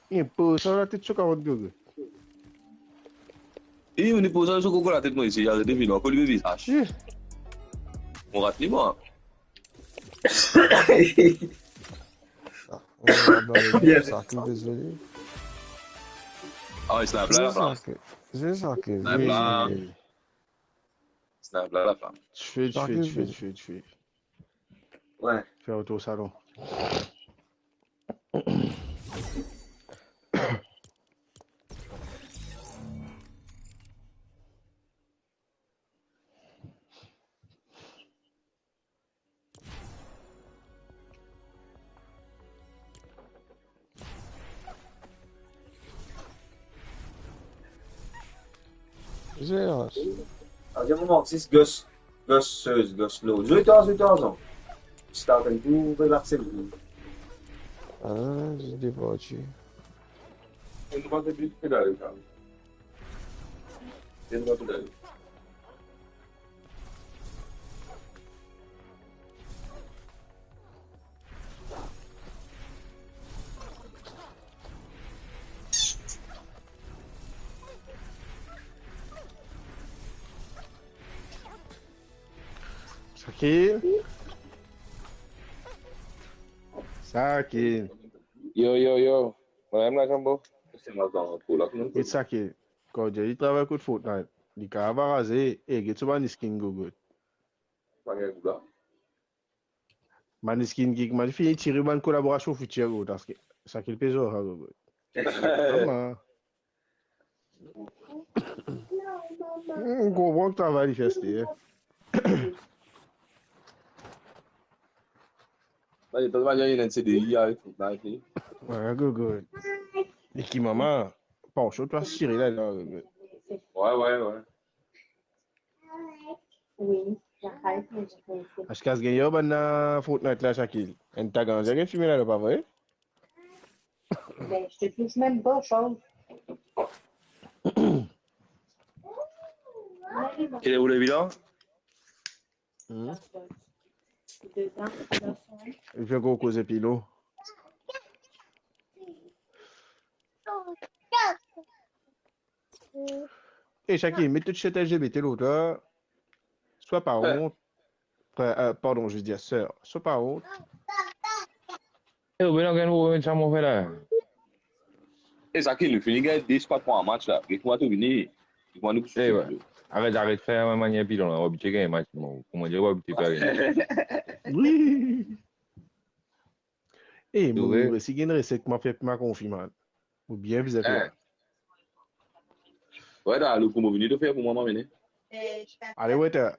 Li poz sa latet so kapout, Gogo. E, li poz sa so Gogo latet, mwa isi, aret vinn, akoz li vizaz. Mo rat li, mwa. Sa ki, dezole. Ah, li snipe la, la flam. Snipe la. Snipe la, la flam. Tife, tife, tife, tife, tife. Wi. Fer otour salon. Zeros. Aze mo mank sis gos, gos sez, gos lo. Zwe twa, zwe twa, zan. Start enn kou, relaxe enn kou. Ah, zis departi. Enn twa de bit pedal, sa. Enn twa pedal. Sakil. Sakil. Yo, yo, yo. Mwa mem la, Kambo. Get Sakil. Kan li travay kot Fortnite, li kapav araze, e get so bann skin, Gogo. Bann skin ki, kouma li fini tire bann kolaborasion fitir, Gogo, paski Sakil pe zwe sa, Gogo. Mama. Hmm, konpran ki travay li fer, aster. Ba, li pa travay, li ena enn C D I avek Fortnite, li. Wi, Gogo. E ki mama, pansion, twa sire la, la, Gogo. Wi, wi, wi. Wi, la fight, mais je pense que... Aski as gagn bann, euh, Fortnite la, Sakil. Enn ta ganze gagn fime la, pa vre? Ben, je te touche même pas, Charles. Ki le ou le bilan? Hmm. Li fer koz epi nou. E Shaki, met to t-shirt L G B T lor twa. Sois pas honte. Frère, euh, pardon, je veux dire sœur. Sois pas honte. E, ou bien gagn ou met sa mo fer la. E Shaki, nou fini gagn de, trwa match la. Get kouma to vini. Get kouma nou... E, ouais. Aret, aret fer manier pilon la. Ou abitie gagn match, mo. Kouma dir, ou abitie pa gagn. Wi. E, mo resi gagn reset, mo fer pima konfi, man. Ou bien vizit la. Wi, dan lo pou mo vini, to fer pou mwa, mo vini. Ale, wi, ta.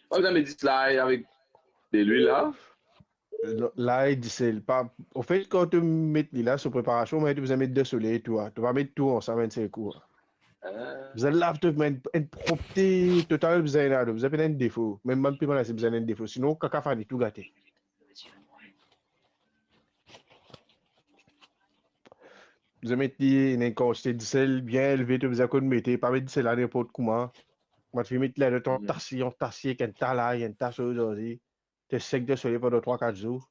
Pa bizin met disel avek delwil la. Non, lay, disel, pa, anfet, kan to met li la, so preparasion, me to bizin met de soley tou, ah. To pa met tou ansam enn sel kou, ah. Bizin lav to, me enn, enn propte total bizin ena, to bizin pena enn defo. Mem bann pima la, si bizin enn defo. Sinon, kaka fini, tou gate. Bizin met li, ena enn kantite disel bien elve, to bizin konn mete, pa met disel la ninport kouma. Mo ti met li ladan, antasie, antasie, ek enn ta lay, enn ta soz osi. To sek de soley pandan trwa, kat zour.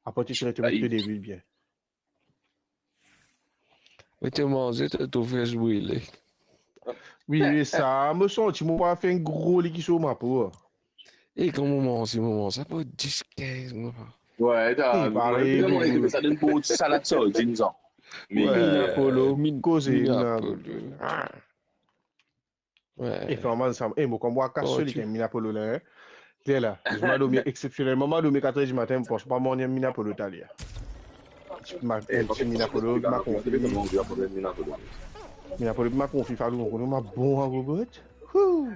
Apre, to tire, to met to delwil bien. Me to manze, to, to fes brile. Wi, wi, sa, mo santi mo pa fer enn gro liki sou mo po. E kan mo manze, mo manze, sa pou dis, kinz mo pa. Wi, ta, e, parey, wi, wi, wi. Sa donn pou salad sardin, sa. Wi. Mina Polo, mina, koze, mina Polo. Polo. Ah. Wi. E, kouma sa, e, mo kouma kas so li, ki mina Polo la, hein. Kler la. Mo dormi eksepsionelman, mo dormi kat er dimatin, mo pans pa mo manz mina Polo taler. Ma, e, ti mina Polo, ma konfi. Mina Polo, ma konfi, falou, mo konn, ma bon, hein, gogot. Hou.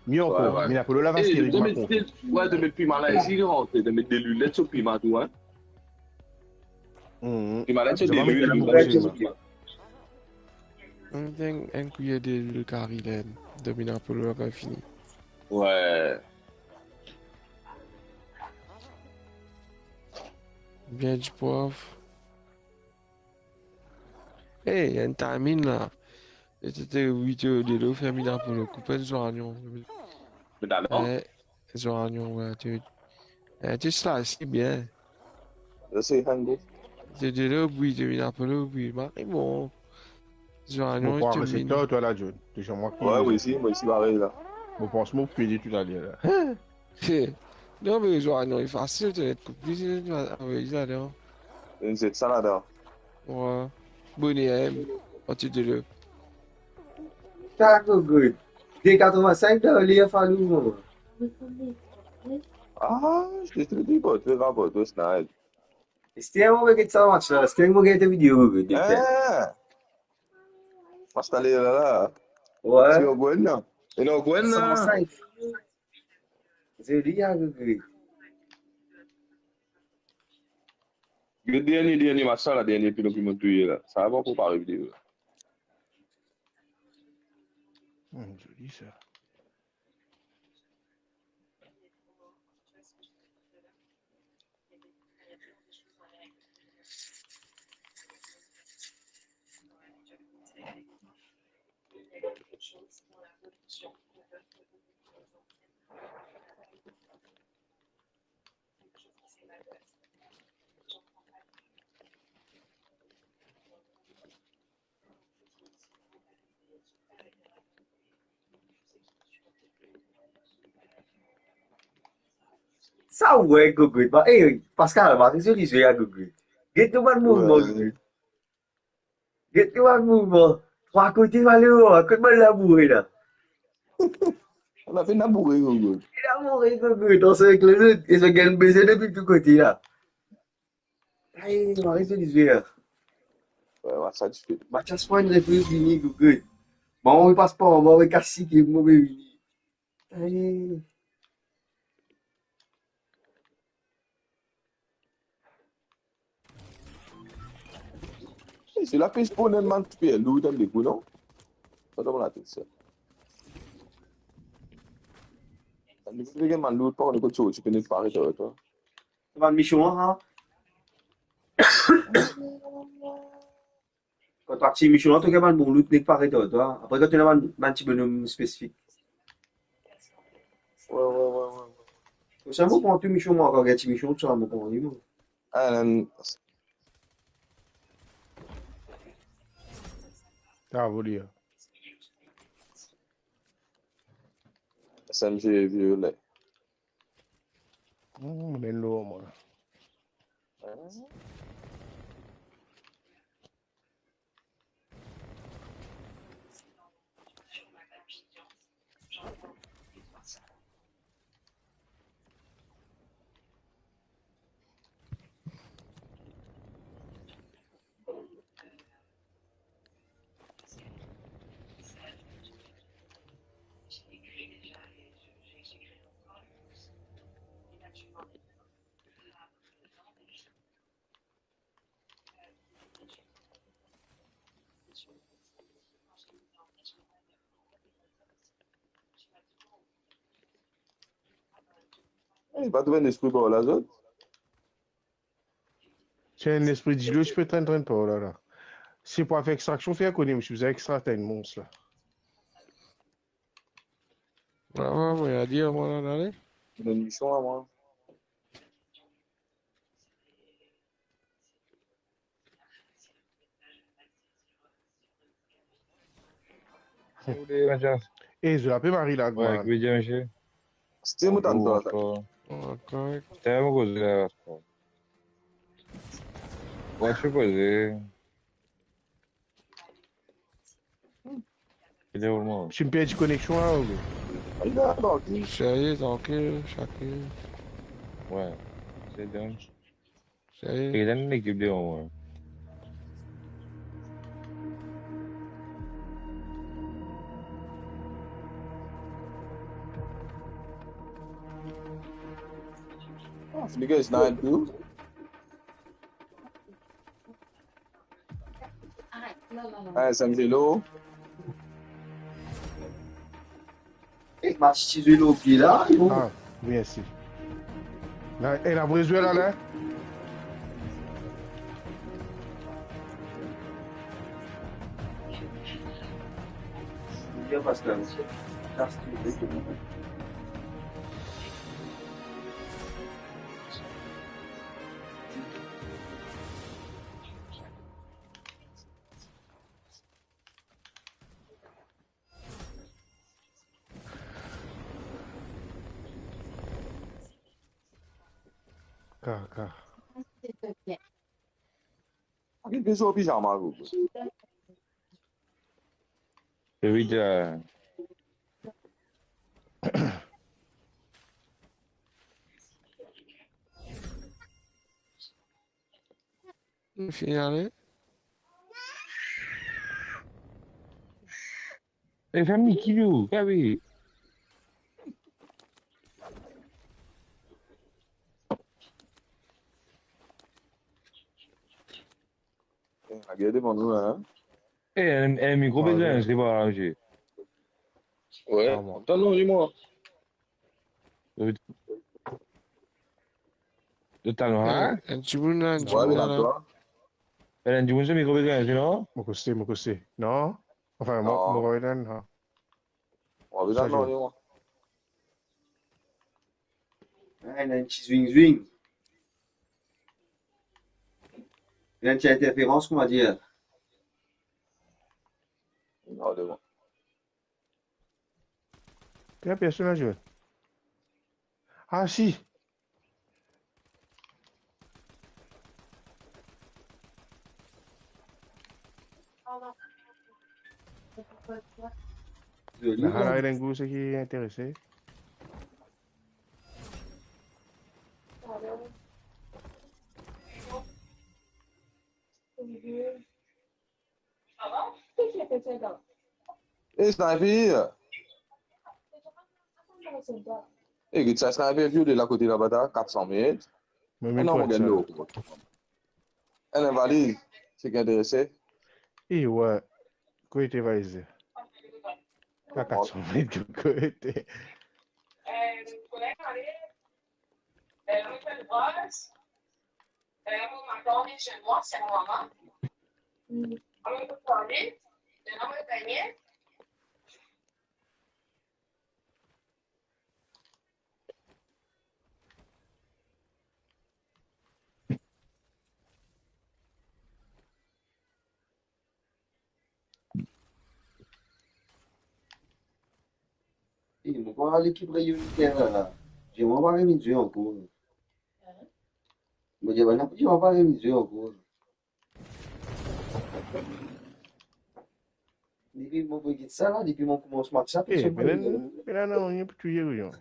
Mie ankor, wi, wi. Mina Polo la, e, pasteri, ma konfi. Wi, to met pima la, isi, li rantre, to met delwil, to pima tou, hein. Mhm. Li malad, se delwil, li manz. Enn, enn, enn kwiyer delwil kari la, de mina Polo la kan fini. Wi. Bien dipwav. Ey, enn timing la. E ti, ti, wi, ti, delo, fer mina Polo, koup enn zwayon. Me dan, non? E, zwayon, wi, ti, e, ti slice bien. Sa se fango. Ti, delo, wi, ti, mina Polo, wi, mari bon. Zwayon, mo krwar ti, se mina. Twa, twa la, John. Ti, se mwa ki... Wi, wi, si, mo isi, parey la. Mo pans mo pede tou taler la. Non, me zwayon, li fasil, ti, koup li, ti, avoy li ladan. Li zet sa ladan. Wi. Bone, hein, anti delo. Sa, gogot. De katrevinsenk doler, falou, mo. Ah, je te dis, bon, tu vas pas, toi, Snide. Esti, mo pe get sa match la, esti, mo get video, gogot. Ah. Match taler la, la. Wi. Si ou gagn, non? E non, ou gagn, non? San senk. Zoli, hein, gogot. Dernie, dernie match la, la, dernie pilon ki mo touye la. Sa va pou pare video la. Hmm, zoli sa. Sa ou wi, gogot. Ba, eh, Pascal, ba, se zoli zwe a, gogot. Get nou bann mouvman, wi, gogot. Get nou bann mouvman. Trwa kote, malere, kot bann laboure la? Ou ena pe laboure, gogot. Laboure, gogot, ansanm ek lezot. E zot gagn beze depi tou kote la. Ay, mari, zoli zwe a. Wi, match la difisil. Mathias pran enn repriz, vini, gogot. Bon, li pas par anba, li kas sikim, mo pe vini. Ay. Eh, se la pe spawn enn bann tipe lour, tann dekou, non? Sa dan mo latet sa. Tann dekou, pe gagn bann lour, pa konn kot sorti, pe nek paret ar twa. Bann mision la, ha? Kan to aktiv mision la, to gagn bann bon loot, nek paret ar twa. Apre, kan to ena bann, bann ti bonom spesifik. Wi, wi, wi, wi. Sa mo pran tou mision, mwa, kan gagn ti mision, sa mo pran li, mwa. Ah, non. Ah, voler. S M G violet. Hmm, mo ena lor mwa. Eh, pa trouv enn lespri par la, zot? Si enn lespri dilo, ti pe trenn, trenn par la, la. Si pou fer extraksion, fer kone, mo ti bizin extrak enn mons la. Mwa, mwa, mwa, a dir, mwa, la, ale. Donn li son, mwa. Eh, zot la pe mari la, gwa. Wi, bien, misie. Still mo tann twa, sa. Oh, korek. Tellement causé là. Ouais, je suis posé. Il est où, le monde? Si mo perdi koneksion la, ok. Sérieux, tranquille, tranquille. Ouais, c'est dingue. Sérieux? Regarde une équipe de moi. Oh, nigga, it's not blue. Ah, Sangelo. Eh, ma ti zwe lor pie la, yo. Ah, mersi. La, eh, la vre zwer la, la. Bien, Pascal. Kaka. Akin pe zwe pizama, gro. Evita. Fini ale. Eh, fami, ki li ou? Gabe. Eh, la guerre devant nous, hein? Eh, enn, enn mikro, ah, bezwin, ouais, se pa aranze. Ouais, ah, bon. Attends, non, dis-moi. Totalman, hein? Enn dimoun la, enn dimoun la. Enn dimoun, se mikro pe gagn, non? Mo koste, mo koste. Non? Anfin, mo, non, mo revinn, non. Mo revinn, non, non. Ah, ena enn ti zwing zwing. Ena enn ti interferans, kouma dir. Non, de bon. Pena personn la zwe. Ah, si. Zoli, la, hein? La, ena enn gro seki interese. Eh, sniper! Eh, get sa sniper view de la kote laba, ta kat san met. Me, me, non, mo gagn lo. Enn valiz, seki interese. Eh, ouais. Kote valiz? La kat san met, kote? E, mo krwar lekip Reunion la, la. Zwe, mo pa revinn zwe ankor. Mo dir, bann la pou dir mo pa revinn zwe ankor. Depi mo pe get sa la, depi mo koumans match la, eh, personn pa vinn zwe. Pena nanye pou touye, wi, non.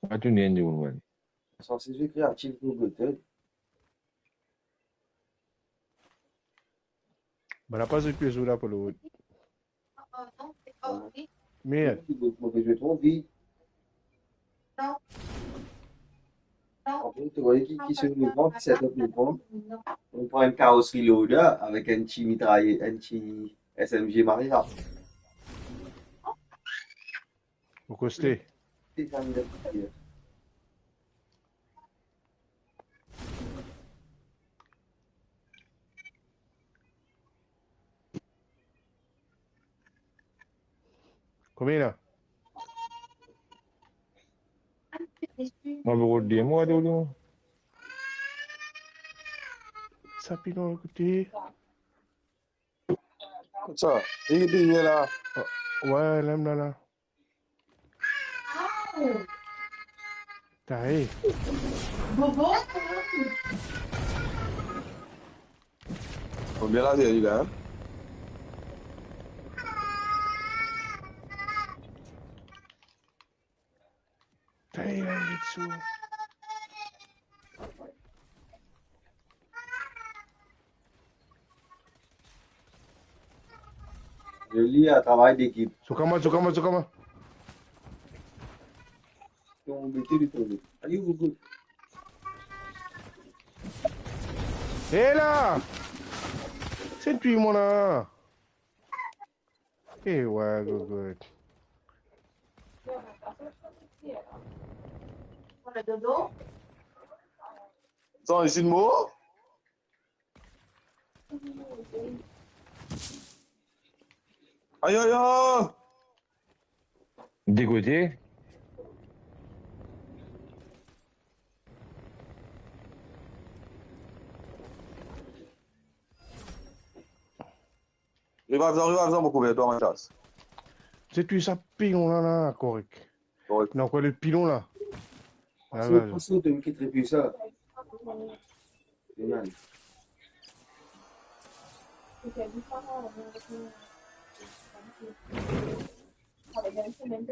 Pa touye enn dimoun, wi. Sanse zwe kreatif pou gotel. Bann la pa zwe pe zwe la pou le wood. Merde. Mo pe zwe tro vit. Apre, to vwar ki, ki se nou pran, ki set up nou pran. Nou pran enn Chaos Reloader avek enn ti mitraye, enn ti S M G mari la. Ou koste. Konbien la? Mo pe rod de mwa, to, to. Sa pi lwen kote. Sa, li, li, li la. Wi, la, la, la. Taye. Konbien la, li la, hein? Taye, la, li sou. Zoli, a, travay dekip. Sou kama, sou kama, sou kama. Tonbe, tonbe, tonbe. Ayo, gogo. E la! Se touy mwa la. E wa, gogo. Dodo. San, isi mo? Ayo, ayo! De kote? Revive zan, revive zan, mo kouver twa, Mathias. Se touy sa pilon la, la, korek. Korek. Non, kwa, le pilon la? La, la, la. Pase, pase, to ki tre pli sa. Genial.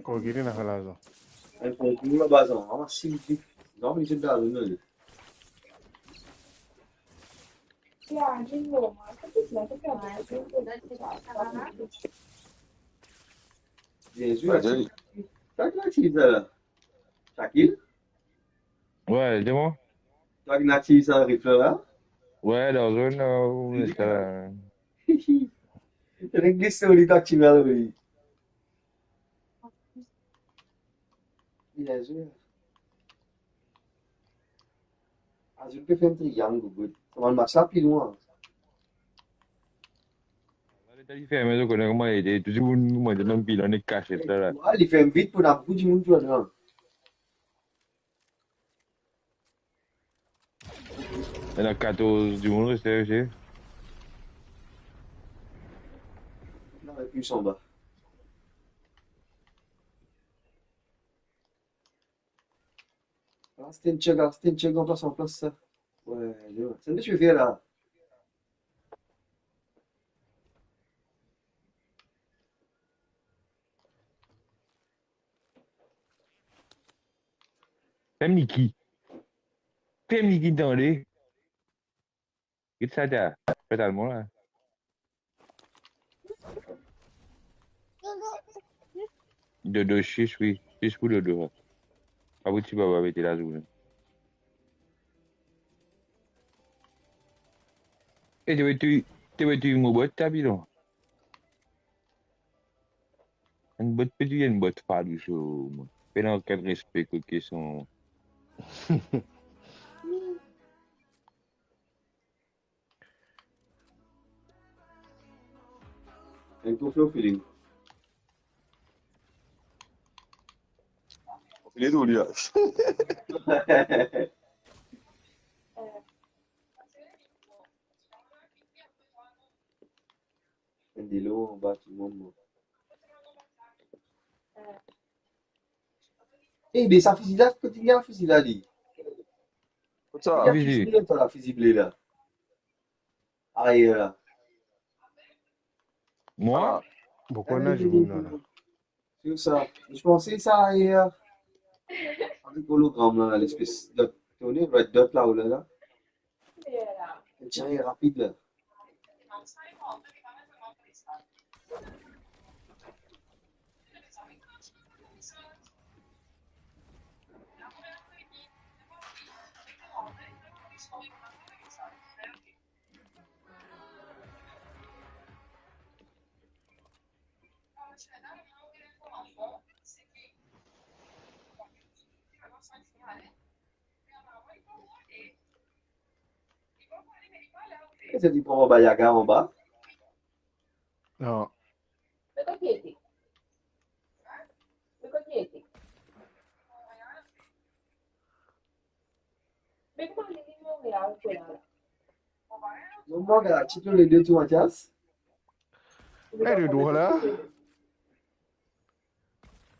Kwa, ki li ena larzan? Enn konpli, larzan. Ama si li, non, li se larzan, non. Bien zwe, Shakil. Sa ki la tir sa la? Shakil? Wi, dis-moi. Sa ki la tir sa rifle la? Wi, dan zone, euh, ou met sa la. Nek li soli, ta ti mal, wi. Bien zwe. Azil pe fer enn triyang, gogo. Kouma match la pli lwen? Leta li ferme, to kone kouma li ete. Tou dimoun, kouma dir, mem pilon, nek kasiet la, la. Wi, li ferm vit pou ena boukou dimoun pou ladan. Ena katorz dimoun reste, reste. Non, epi sanba. Aste enn check, aste enn check, anplas, anplas sa. Wi, wi. Sa ki to pe fer la? Ferm li ki? Ferm li ki, tande? Get sa ta, totalman la. Dodo sis, wi. Sis pou Dodo, la. Pa pou ti baba mete lazourne. E, to pe touy, to pe touy mo bot, ta pilon. Enn bot pe touy enn bot, pa dou so, mo. Pena okenn respe kot kestion. Enn kou flo feeling. Fini tou li la. Enn delo anba tou dimoun, mo. Eh, be sa fizi la, kot li gagn fizi la, li? Kot sa? Li gagn fizi ble, sa la, fizi ble la. Ayer la. Mwa? Ah. Boukou ena dimoun la, la. Sir sa. Mo panse sa ayer. Avek ologram la, la, lespes dot, tourne, red dot la, ou la, la. Li ti ale rapid la. Eski li pran anba Yaga anba? Non. Mo, mo gagn ti tou le de tou, Mathias. Eh, le drwa la.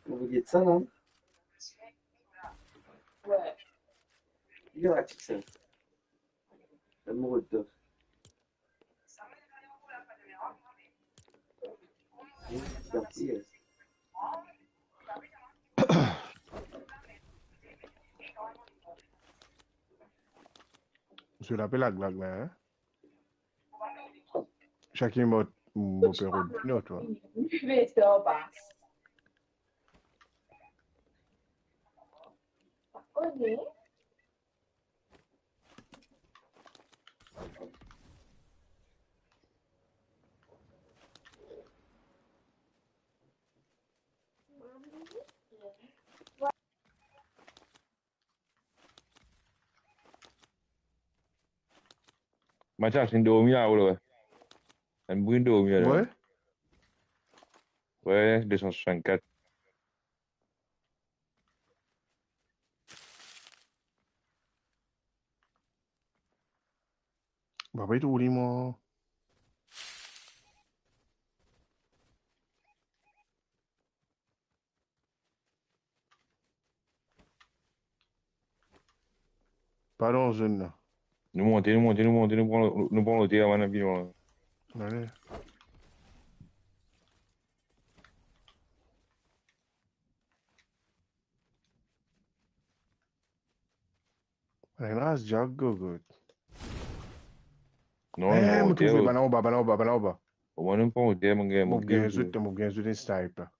Mo get sa, non? Li gagn ti sa. Mo get sa. Zot apel lag lag la, hein? Sakenn mo, mo pe rod inn, twa. Mathias, inn dormi la, ou la? Enn brin dormi la, la. Wi. Wi, de san swasannkat. Papa, li trouv li, mwa. Pa dan zone la. Nou monte, nou monte, nou monte, nou pran, nou pran lotel, avan nou vini. Ale. Enn ras Jack, gogot. Non, eh, non, mo trouve, bann anba, bann anba, bann anba. Omwin nou pran lotel, mo gagn, mo gagn zot, mo gagn zot enn sniper.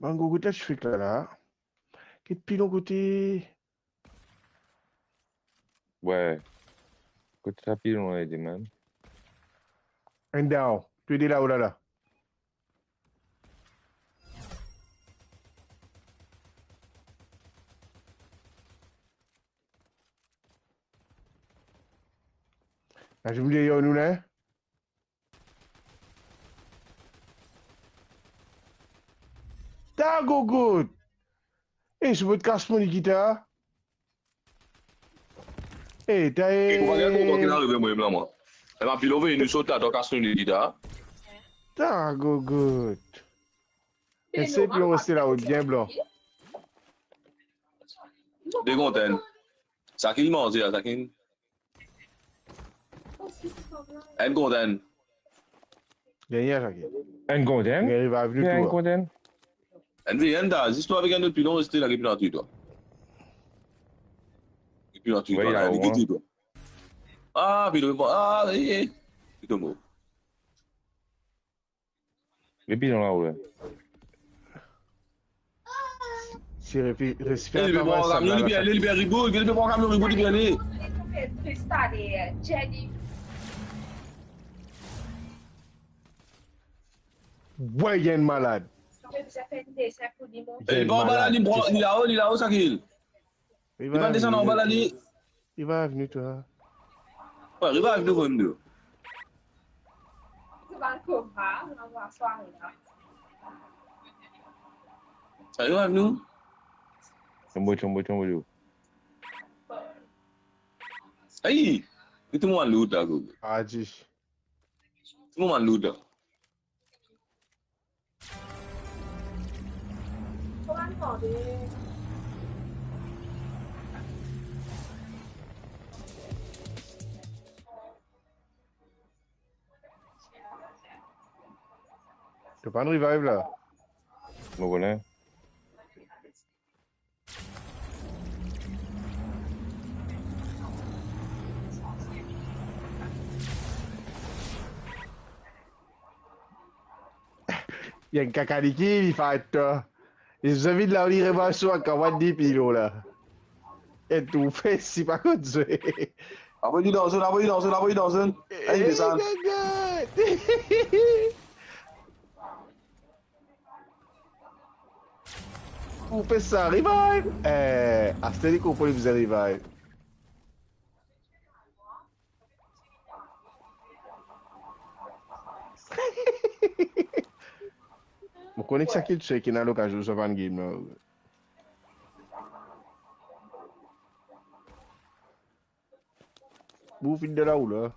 Bann gro kote la, ti fek la, la. Get pilon kote. Wi. Kote sa pilon la ete, man? Enn down. Tou de la, oh la la. Lazourne deor nou la. Ta gogot. E, so pou kas mo gitar. E, ta, e. Ou pa gagn kontan ki arive mwa mem la, mwa. E, ma pilon vini, nou sot la, donk kas nou gitar. Ta gogot. Ese pou reste la, ou bien blan. De kontenn. Sa ki manze la, sa ki Enn kontenn. Dernye sa ki. Enn kontenn? Enn revive nou tou. Enn kontenn. Enn vi, enn da, zis twa avek enn lot pilon, reste la, epi nou a touy twa. Epi nou a touy twa, la, li gete twa. Ah, pilon, ah, eh, eh. Li tonbe. Epi nou la, wi. Si refi-, resi fer travay sab la, li pe ale, li pe reboot, li pe pran kamyon reboot, li pe ale. Wey, enn malad. Li pa anba la, li pran, li lao, li lao, sa ki. Li pa desann anba la, li. Li va vini, twa. Wi, li va vini, twa. Sa li va vini. Tonbe, tonbe, tonbe, tonbe. Ay! Li tou moman lourd la, Gogo. Adi. Tou moman lourd la. To pa'nn revive la? Mo kone. Li enn kaka liki, li fight twa. Li zavid la, li revive so, kapav di pilon la. E tou fes, si pa kot zwe. Avoy li dan zone, avoy li dan zone, avoy li dan zone. Ey, desann. Gaga. Ou pe sa revive? Eh, aster li konpran li bizin revive. Mo kone ki sa ki tou seki ena lokazion sa bann game la. Bouf inn de la ou la.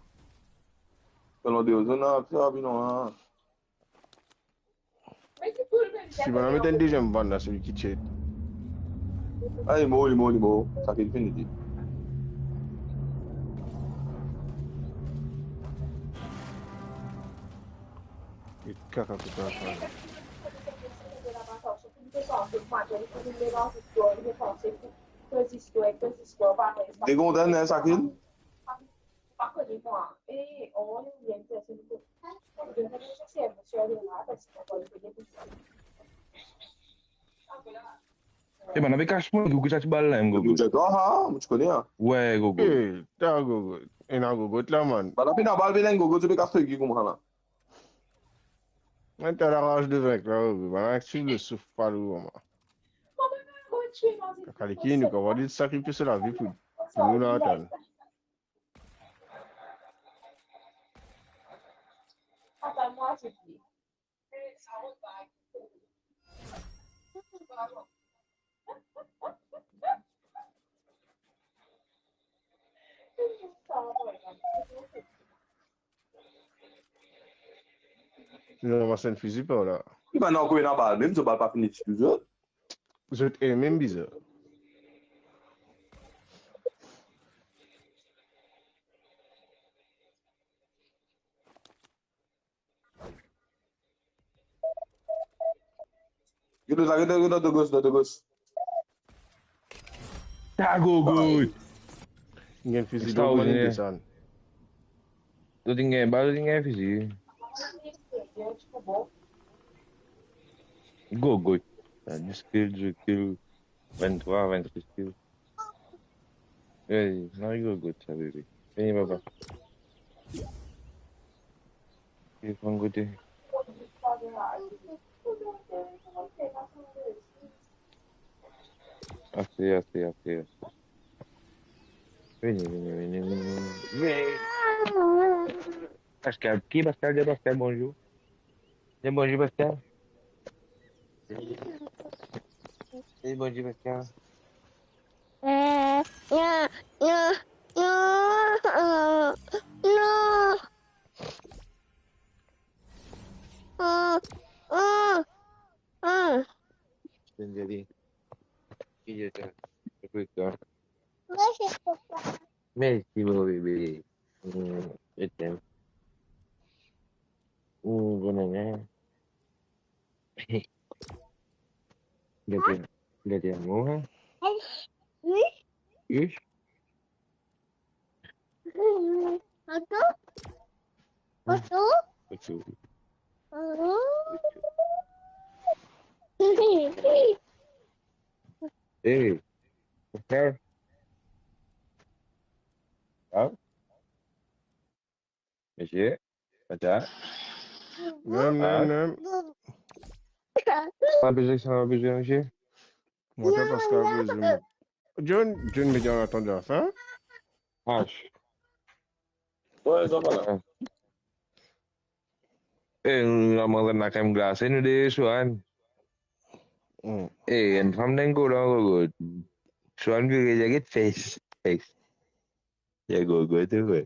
Selon de zone la, sa vinn la. Si bann la met enn deziem vann la, seki ti et. Ah, li mor, li mor, li mor. Sa ki fini di. E kaka pou sa, sa. Degontan, hein, sa ki? E bann la pe kas mwa, Gogo, sa ti bal la mem, Gogo. Gogo, ah, ah, mo ti kone, ah. Wi, Gogo. Eh, ta Gogo. Ena Gogo la, man. Bann la pena bal, belen Gogo, ti pe kas ki kouma la. Mwa, ta larage de vink la, Gogo. Bann la ti le souf pa lou, mwa. Kaka liki, nou kapav dir sakrifis lavi pou, pou nou la, atann. Nou ranmas enn fizi par la. Li bann la ankor ena bal, mem zot bal pa fini ditou zot. Zot ena mem bizin. Get sa, get sa, get sa, de gos, de gos. Ta Gogo. Inn gagn fizi, Gogo, inn desann. Zot inn gagn bal, zot inn gagn fizi. Gogo. Ah, dis kill, dis kill. Vinn-trwa, vinn-trwa kill. Ey, mari Gogo sa, bebe. Vini, papa. Telefon kote? Ase, ase, ase, ase. Vini, vini, vini, vini, vini. Vini. Pascal, ki Pascal? Di Pascal bonzour. Di bonzour, Pascal. Di bonzour, Pascal. Non, non, non, non. Vinn vini. Ki je t'aime. Je t'aime. Merci, mon bébé. Mm, je t'aime. Mm, bonne année. Gete, gete amour, hein? Oui. Oui. Foto? Foto? Foto. Hey, Pascal. Ah. Misie, atann. Non, non, non. Pa bizin, sa pa bizin, misie. Mwa, Pascal, bizin. John, John, me dir atann la fin. H. Wi, sa va la. E, nou, nou, nou, nou, kan glase, nou de Swan. Hmm. E, enn fam dan kolan, Gogo. Swan vire, get fes, fes. Li gogo tou, wi.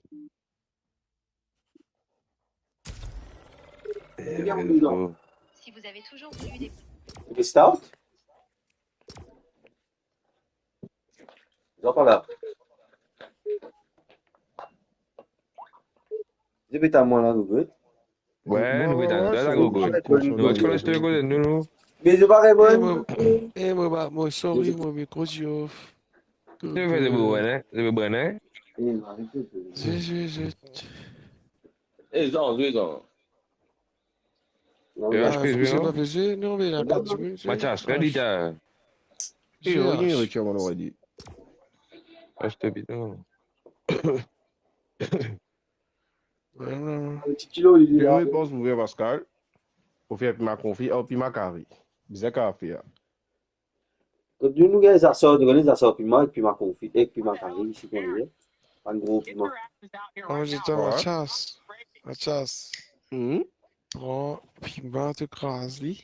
Eh, bel fou. Si vous avez toujours voulu des Li stout? Zot pa la. Zot pe tann mwa la, gogo. Wi, nou pe tann twa la, gogo. Nou pa ti konn si to pe koze nou, nou. Me zot pa reponn. Eh, mo, eh, mo ba, mo sorry, mo mikro ti off. Zot pe fer de bon, hein? Zot pe bon, hein? Zot, zot, zot. Eh, zan, zan, zan. Non, ah, H P, zot non? Pa bezwen, non, me la pa dimoun, se Mathias, H. Regarde, il t'a Eh, rien, H. Richard, on aurait dit. Aste pita. Wi, wi, wi. Ti kilo, li di la. Mo pans pou vinn Pascal, pou fer pima konfi, oh, pima kari. Bizin kafe, a. Kot nou, nou gagn zasar, nou gagn zasar pima, ek pima konfi, ek pima kari, si konn li. Bann gro pima. Ah, mo dir twa, Mathias. Mathias. Hmm? Pran pima, to kraz li.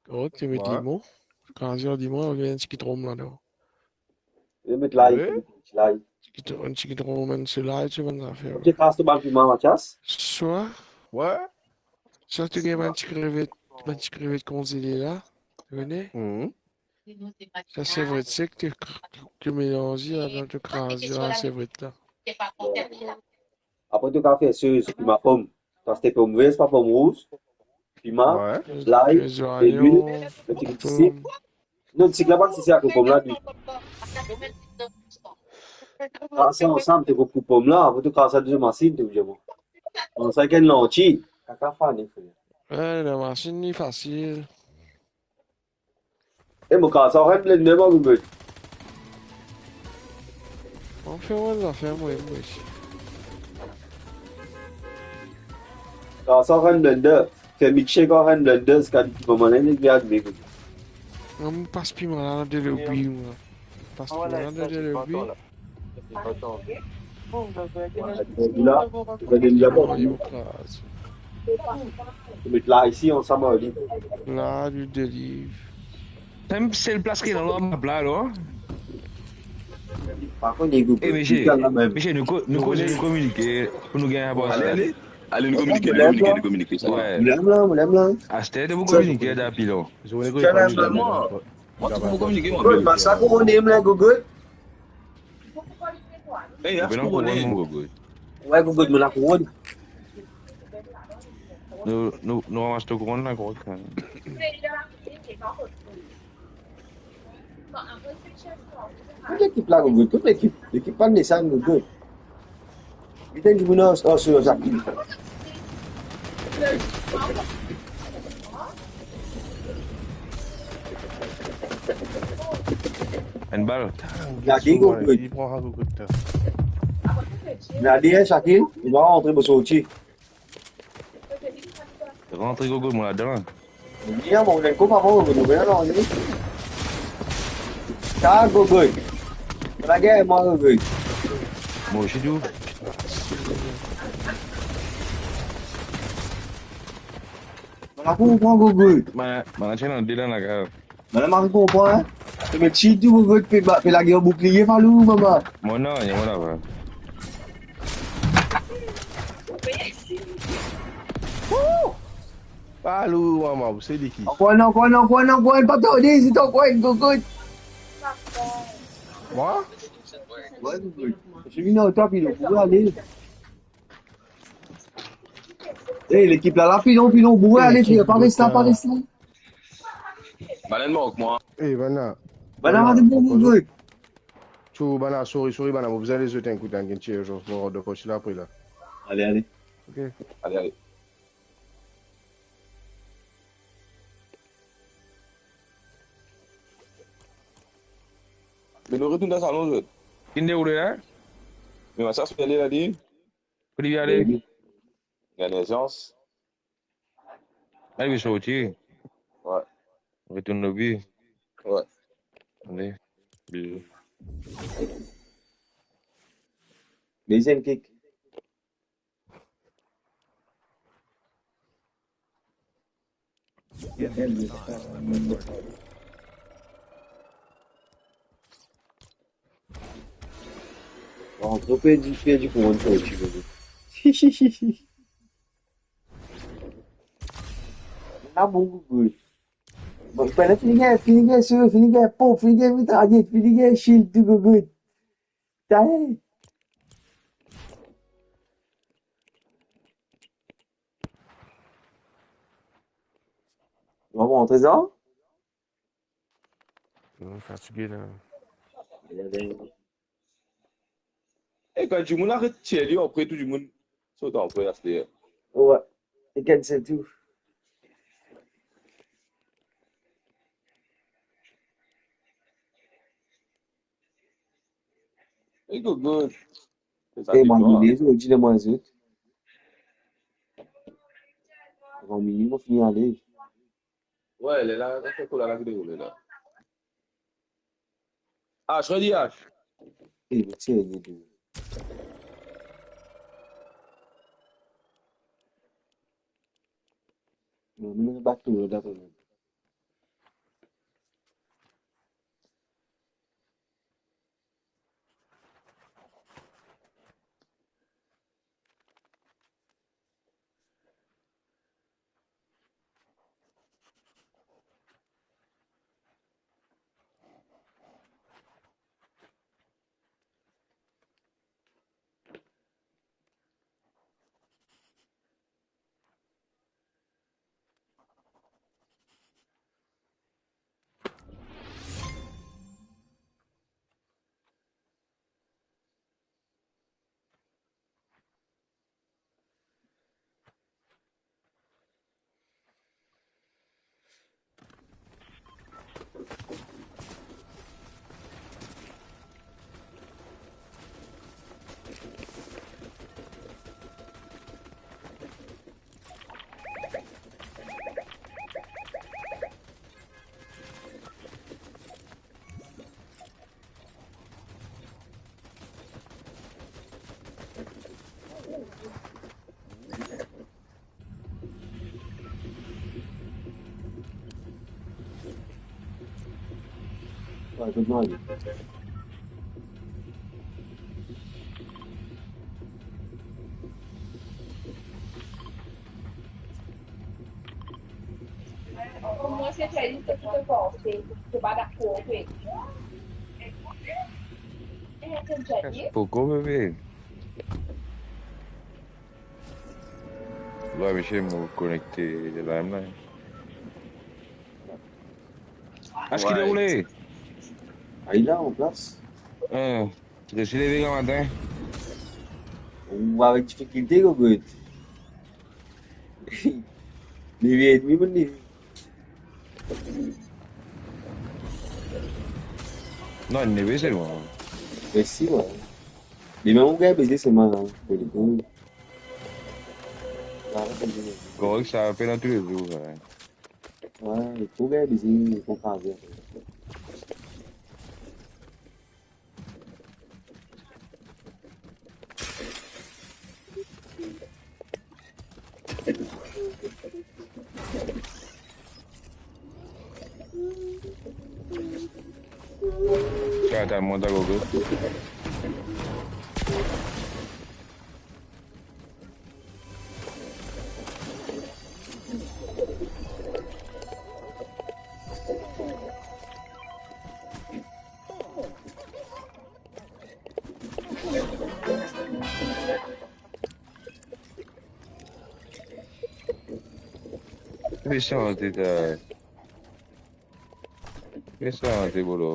Oh, to met limon. Kraz li limon, ou met enn tigit rom ladan. Ou met lay, wi. Lay. Tigit, enn tigit rom, enn so lay, to bann zafer. Ou kraz to bann pima, Mathias? Swa. Wi. Swa to gagn bann ti krevet, bann ti krevet konzele la. To kone? Mhm. Sa, se vre, to kr-, to melanz li ladan, to kraz li la, se vre la. Apre, to kapav fer soz, pima pom. Parski pom ver, pa pom rouz. Pima, wi, lay, zoinyon, lemil, enn tigit sik. Non, sik la pa sisi akoz pom la, li. Kraz sa ansam, to koup pom la, apre to kraz sa dan masinn, to dir mwa. Bon, sa enn lanti. Kaka fane, frer. Wi, dan masinn, li fasil. E mo kraz sa ar enn blender, mo, mo. Mo fer enn zafer, mo, mo. Kraz sa ar enn blender. Fer milkshake ar enn blender, ziska li ti pou mwa, li vinn alime, mo. Non, mo pas pima la, dan lobby, mo. Pas pima la, dan lobby. Li la, li la, li la, bon. Ou met la isi, ansam ar li. La, li deliv. Sa sel plas ki ena lor map la, alor. Par kont, li gou-, eh, misie, li la mem. Misie, nou ko-, nou koze, nou kominike, pou nou gagn avans. Ale, ale. Ale, nou kominike, nou kominike, nou kominike, sa va. Wi. Mo lem la, mo lem la. Aster, nou pou kominike, dan pilon. Mwa, mwa, tou pou kominike, mwa. Good, pa sa kouronn la, Gogo. Ey, as kouronn, mon Gogo. Wi, Gogo, mo lakouronn. Nou, nou, nou ramas to kouronn la, Gogo. Kot lekip la, Gogo? Kot lekip? Lekip pa neseser, Gogo. Li tann dimoun an, an, sou Jacqueline. Enn bal. Gade, Gogo. Li pran sa, Gogo, ta. Gade, hein, Jacqueline, li va rantre, pou sorti. Rantre, Gogo, mo ladan. Bien, bon, nek koup avan, Gogo, nou vinn la, nou. Ta, Gogo. Lagè, mwa, Gogo. Mo osi tou. Mo pa konpran, Gogo. Ma, ma, tienn, de la, la, Mo pa konpran, hein. Ti, ti, tou, Gogo, pe ba-, pe lage an boukliye, Falou, mama. Mo, non, mo, non, wi. Ouh! Falou, mama, se li ki? Ankor enn, ankor enn, ankor enn, ankor enn, pa tarde, se ankor enn, Gogo. Mwa? Wi, Gogo. Mo vinn ar twa, pilon, pou ale. Ey, lekip la, la, pilon, pilon, boure, ale, frer, pa res la, pa res la. Bann-la mor ek mwa. Ey, bann-la. Bann-la, bann-la, bon, bon, bon. Tchou, bann-la, sorry, sorry, bann-la, mo bizin les zot enn kout, enn tir, zot, mo rod kosi la apre la. Ale, ale. Ok. Ale, ale. Me nou retourn dan salon, zot. Ki'nn deroule la? Me ma sa, se ale la, li. Kot li ale? Gagn lizans. Ah, li sorti. Wi. Retourn lobby. Wi. Ale. Bizou. Deziem kick. Antre perdi, perdi pou enn sorti, bebe. La, bon, Gogo. Bon, fini gagn, fini gagn sou, fini gagn pop, fini gagn mitralyet, fini gagn shield, tou, Gogo. Taye. Bon, bon, Trezor? Non, fatige la. E kan dimoun aret tir li, apre tou dimoun sot apre aster. Wi, li cancel tou. E Gogo. E mwa, li, li, li, li, mwa, zot. Avan mini, mo fini ale. Wi, lerla, lerla ki deroule la. H, redi H. E, mo ti ede de. Non, nou bat tou, dapre mwa. Wi, good morning. Kouma se fer li, se ki to panse, to pa dakor avek li? Eh, to dir li? Poko, bebe. Wi, misie, mo konekte la mem. Eski li roule? Ah, li la, an plas. Eh, to ti leve gramatin? Ou avek difikilte, Gogot. Leve edmi, mo leve. Non, leve selman. Mersi, mwa. Li mem ou gagn beze selman, hein, pou li. Korek, sa apel tou le zour, wi. Wi, li pou gagn beze, li pou kraze. Sa, ta mont a gogo. Mesan, teta. Mesan, te bolo.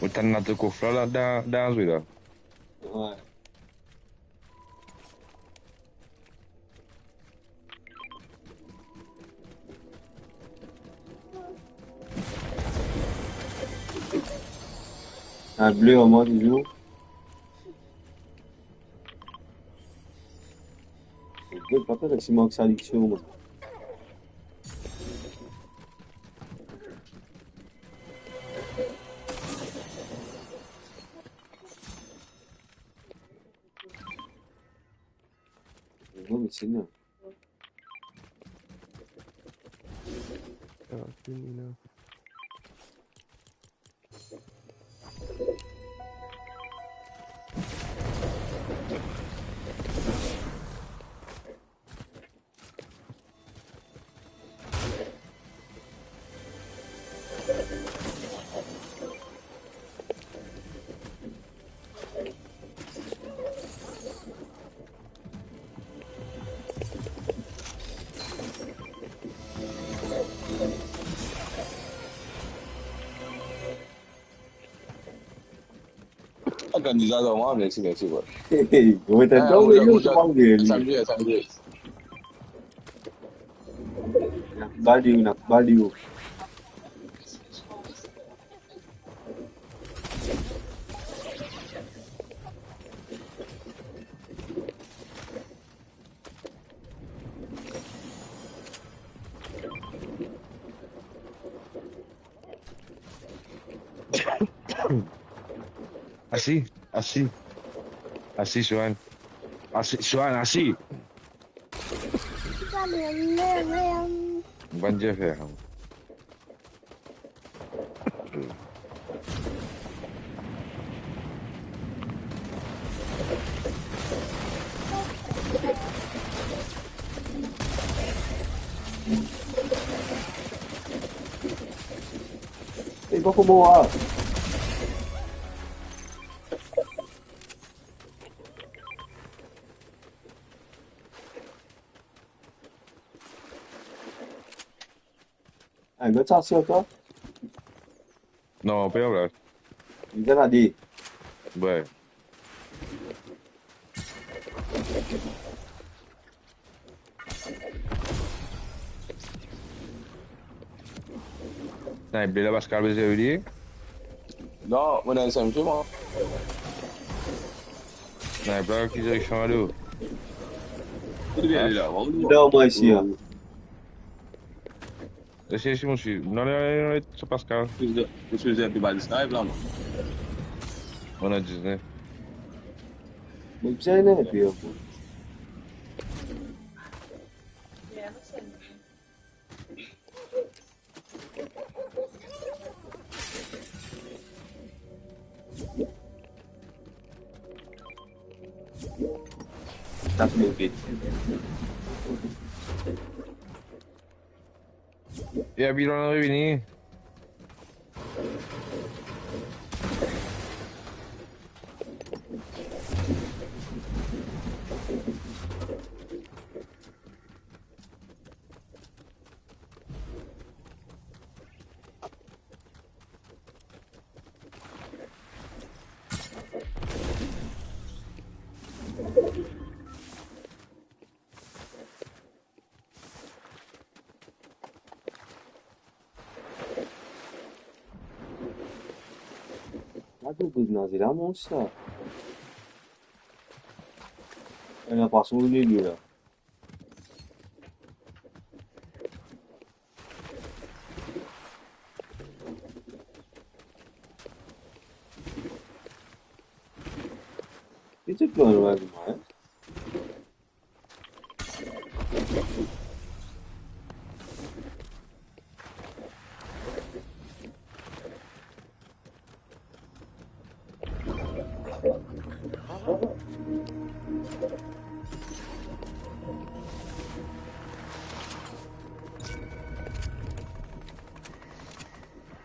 Ou tann la to kof la, la, dan, dan zwe la. Wi. Sa ble, oman, touzour. Ble, pa pe resi mank sa leksion, mwa. Non, mais c'est bien. Ah, fini là. Kan deza dan mwa, mersi, mersi, bro. Hey, hey, gro tèt, ah, yo, yo, samdi, samdi. Ena bal yo, ena bal yo. Asi, asi. Asi, Swan. Asi, Swan, asi. Bann dife fer. E pa kouma. Ah, gard sa, si ankor? Non, pa la. Li ena de. Wi. Sniper la, Pascal, bizin li? Non, mo ena S M G, mwa. Sniper la, ki direksion ale? Kot li ale la? Non, mwa isi, a. Esi, esi, mo swiv. Non, non, non, non, sa Pascal. Mo swiv, mo swiv enn pe bal snipe la, mwa. Mo ena diznef. Mo bizin ena enn pe, ankor. Sa fini vit. E abi, nou revini. Gard kouma naze la, mons la. Ena pwason, li, li la. Li ti pran lwin mwa, en.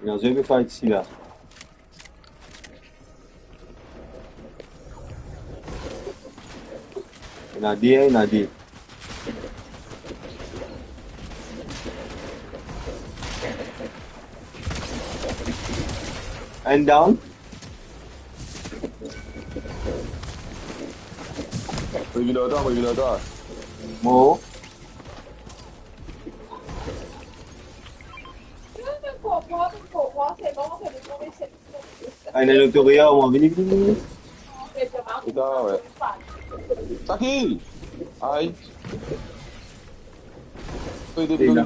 Ena zot pe fight isi la. Ena de, ena de. Enn down. Mo vinn ar twa, mo vinn ar twa. Mo. Ay, ena lot kote, ya, mo vini, vini, vini. Putain, ouais. Sa ki? Ay. Fais des bruits, là.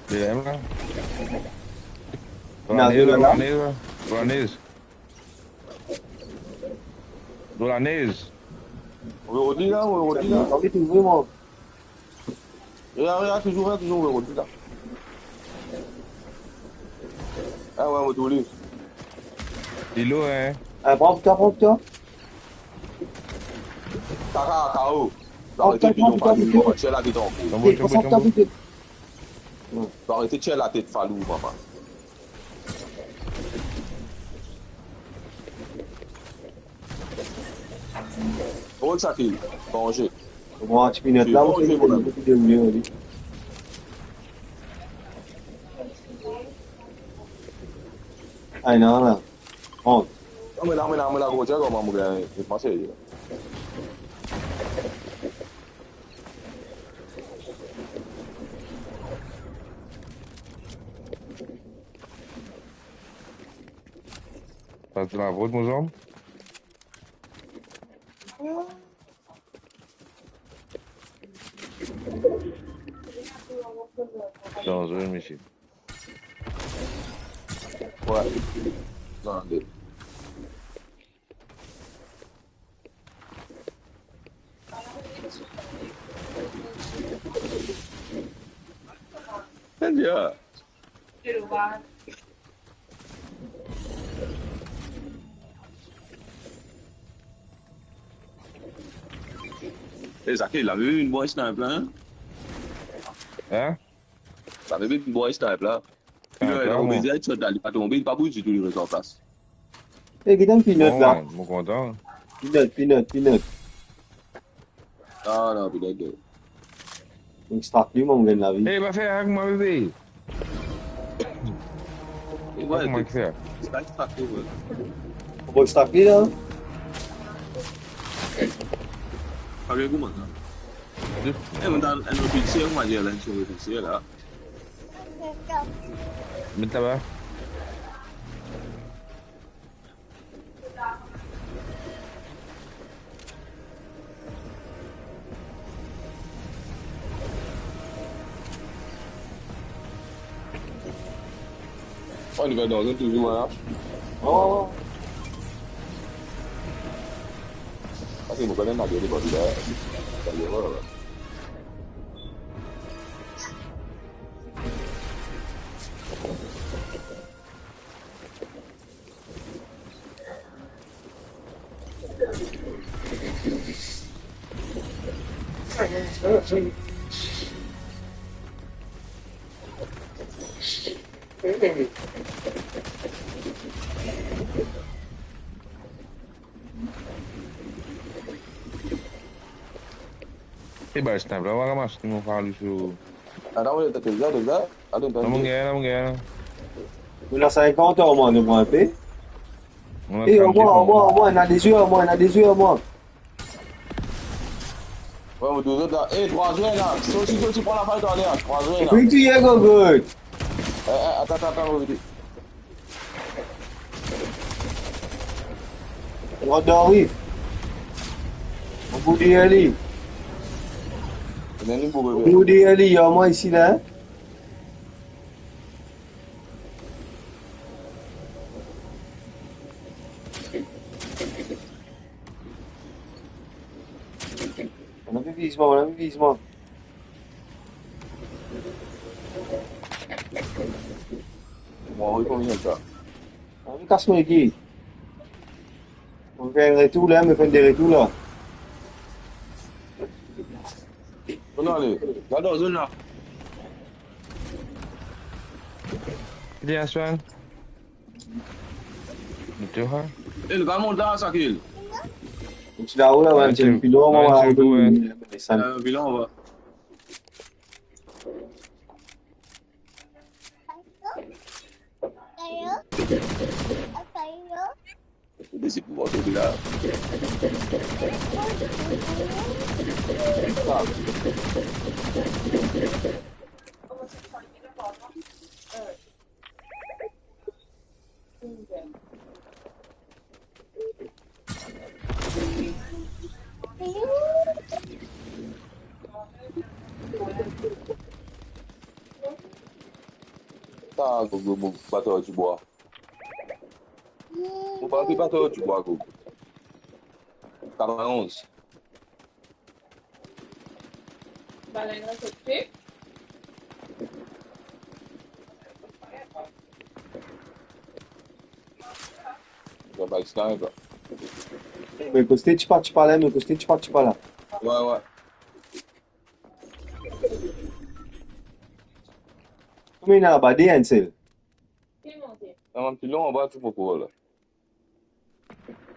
Bien, là. Non, Ronez, non, non. Ronez, Ronez. Ronez. Ronez, là, Ronez, là. Anvi trouve, mwa. Regarde, regarde, toujours, hein, toujours, ouais, on dit là. Ah ouais, on va rouler. Dilo, hein. Ah, pran pou twa, pran pou twa. Kaka, K O. Pran pou twa, pran pou twa, pran pou twa. Tiens, là, dedans. Tonbo, tonbo, tonbo. Faut arrêter de tirer la tête, Falou, maman. Bon, sa ki vanje. Bon, ti minit la, vanje, mon ami. Ay, non, non. Rant. Non, me la, me la, me la, gro, tir, kouma mo gagn, mo panse. Sa ti lavot, mo zanm? Danzre, misie. Wi. Tande. Seigneur. E, Zaki, la mem enn bon snipe la, hein? Hein? La mem enn bon snipe la. Snipe la, non. Li pa tonbe, li pa bouz ditou, li res an plas. E, get enn pinot la. Bon, mo kontan. Pinot, pinot, pinot. Non, non, pinot, non. Extrak li, mo gagn lavi. E, pa fer avek mwa, bebe. E, wi, kouma ki fer? Extrak li, wi. Ou extrak li, la? Pa gagn kouma sa. E, mo dan enn lor pixel, mo dir la, enn lor pixel, la. Met laba. Oh, li pe danze touzour, hein. Oh. Atann, mo kone nage li bor la. E ba, snipe la, mo ramas, mo fali sou. Atann, mo, t'as déjà, déjà? Atann, t'as déjà. Non, mo gagn, non, mo gagn. Mo ena sinkant ar mwa, nou pran enpe. E, ar mwa, ar mwa, ar mwa, ena de zwe ar mwa, ena de zwe ar mwa. Wi, mo douz zot la. E, trwa zwe la. Soti, soti, pran lafay, ale, trwa zwe la. Epi tiye, gogo. E, e, atann, atann, atann, mo vini. Mo dan rif. Mo pou dir li. Mo pou dir li, ar mwa isi la, hein? Mo anvi viz mwa, mo anvi viz mwa. Mo anvi konbien sa? Mo anvi kas mo egi. Mo fer enn retour la, mo fer enn de retour la. Kouma ale? Gard dan zone la. Ki li, Aswan? Nou tou, ha? E, nou pa mont la, Sakil. Ti la ou la, ouais, ti pilon, ouais, ouais, ouais. Pilon, ouais. Li pe esey pou mont la. Sa, gogo, mo bater dibwa. Mo pa pe bater dibwa, gogo. Katrevinonz. Bann la sot pe. Mo pa extrait, bro. Me koste tipa, tipa la, me koste tipa, tipa la. Ouais, ouais. Konbien ena laba, de, enn sel? Non, enn pilon anba, tou pou kour la.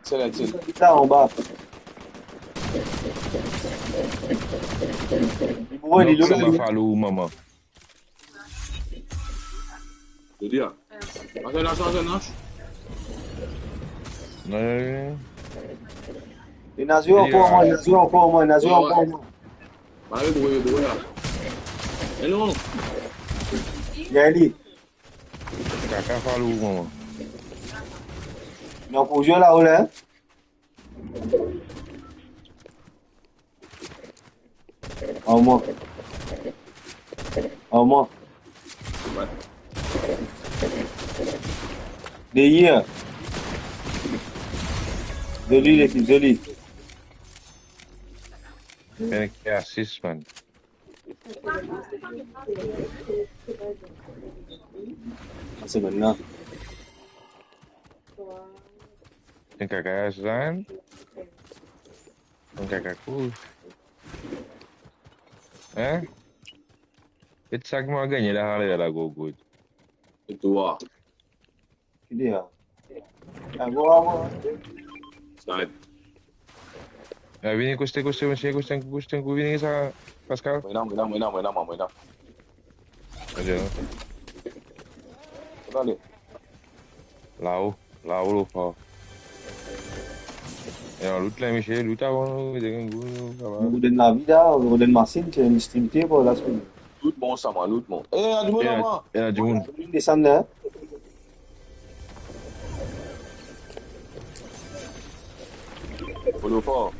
Sel enn sel. Sa anba. Li boure, li lou. Sa va falo ou, mama. Je dis, ah. Attends, attends, attends, attends. Non, non, non. Ena zwe ankor, mwa, ena zwe ankor, mwa, ena zwe ankor, mwa. Mari, boure, boure la. E non. Gagn li. Kaka falou, mwa. Non, pou zwe la, ou la, hein? Armor. Armor. Deryer. Zoli, lekip, zoli. Enn ki asis, man. Sa se bann la. Enn kaka asis, man. Enn kaka kouz. Hein? E sa ki mo gagne la, ale la, gogod. E twa? Ki li la? Ah, bon, ah, bon. Snipe. Ah, vini koste, koste, koste, koste, koste, vini sa, Pascal. Mwen la, mwen la, mwen la, mwen la, mwen la. Ayo. Kot ale? Lao, lao, lo pa. E an loot la, misie, loot avan, nou, de gou, sa va. Nou donn lavi la, nou donn masinn, ki ena stream ki pou la semaine. Loot bon sa, mwa, loot bon. E, ena dimoun laba. Ena dimoun. Desann la. Folo for.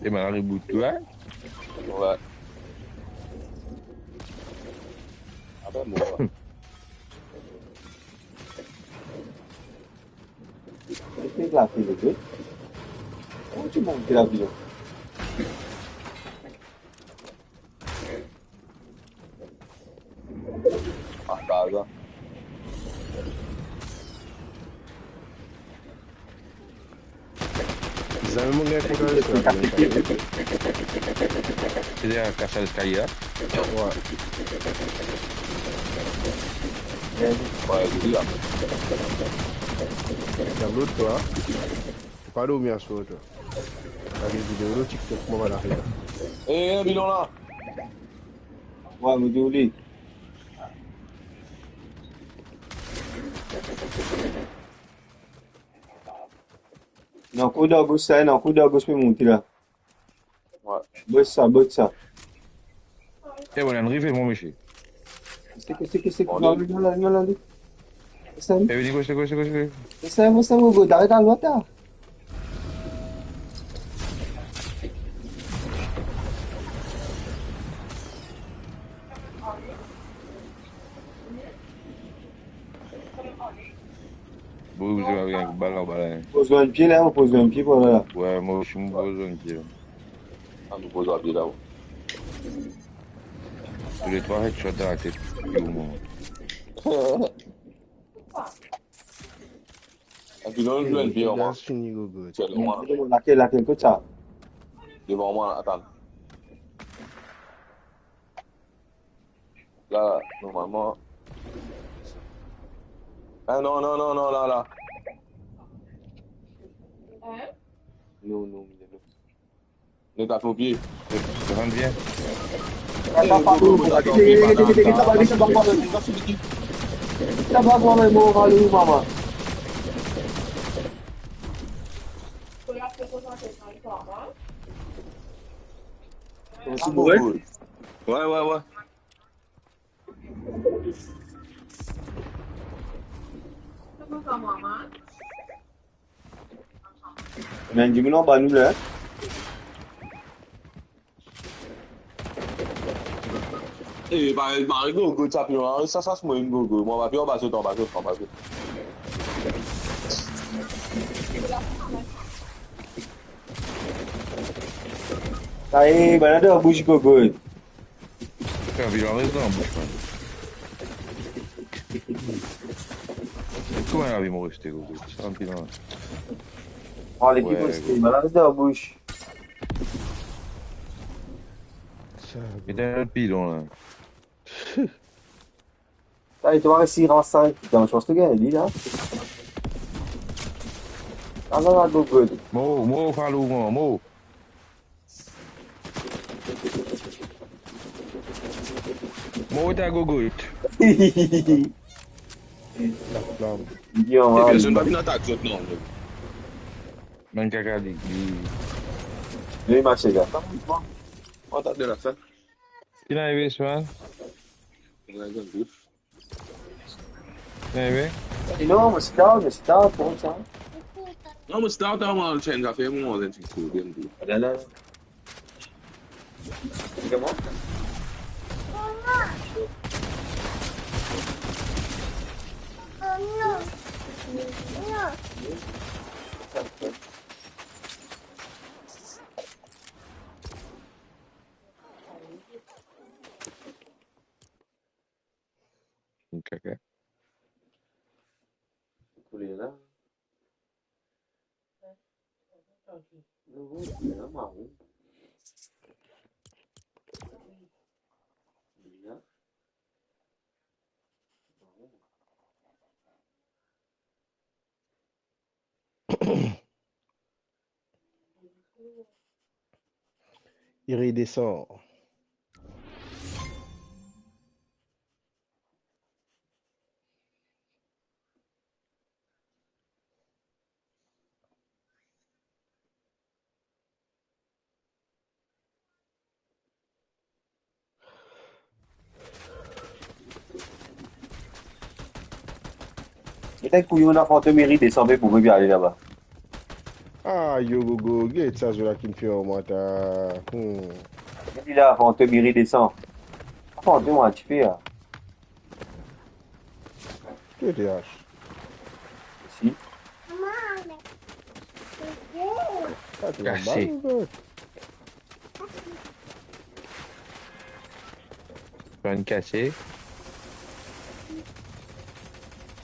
E bann la reboot tou, hein? Wi. Apre mo. Eski la fini, wi? Kouma ti monte lavion? Ah, Gaza. Zame mo gagn konpran sa. Ti dir kas leskalie la? Wi. Wi, li la. Tablo twa. Ou pa dormi aswar, twa. Lage video lor TikTok, mo va lage la. Eh, eh, Bilon la. Wi, mo dir ou li. Non, kour dan gos sa, non, kour dan gos pe monte la. Wi. Bot sa, bot sa. Eh, bann la rive, mo misie. Koste, koste, koste, koste. Bon, non, non, non, non, non. Koste. Eh, vini, koste, koste, koste. Koste, koste, koste, aret a lwat la. Bon, ou bizin gagn bal anba la, hein. Poz enn pie la, poz enn pie par la. Wi, mo osi, mo poz enn pie. Ah, mo poz enn pie la, wi. Tou le trwa headshot dan latet, yo, mo. Enn pie, non, enn pie, mwa. Fini, gogo. Lakel, lakel, kot sa? Devan mwa, atann. La, normalman. Ah, non, non, non, non, la, la. Non, non, non. Net a ton pie. Rann bien. Sa va, mama. Wi, wi, wi. Ena dimoun anba nou la. Eh, pa, pa, gogo, ti apel mwa, sa, sa, se mwa, gogo. Mwa, pa pi anba zot, anba zot, anba zot. Sa, eh, bann la dan bouch, gogo. Sa, viv an rezon, mwa. Kouma lavi mo reste, gogo? Sa, anpil, hein. Wi, lekip reste, bann la reste dan bouch. Sa, met enn lot pilon, la. Sa, e to res six an, dan chans to gagn li la. Ala la, go good. Mo, mo, falou, mo, mo. Mo, ta go good. Yo, e man, personn pa vinn atak zot, non. Bann kaka, li, li. Li marse, gars. Atann de la fin. Ki ena, Ives, man? Ena zot bouf. Ena, Ives? Non, mo star, mo star, kouma sa? Non, mo star, ta mo change zafer, mo manz enn ti kout, bien di. Ala la. Kouma? Kaka. Koule la. Non, non, maron. Bien. Maron. Iridescent. Get enn kouyon la, Fantom Iridescent, pe pou pe ale laba. Ah, yo, gogo, get sa zot la ki finn fer mwa ta. Hmm. Get li la, Fantom Iridescent. Fantom, mwa, ti pe la. Ki T H? Si. Sa, ti anba, kase. Bann kase.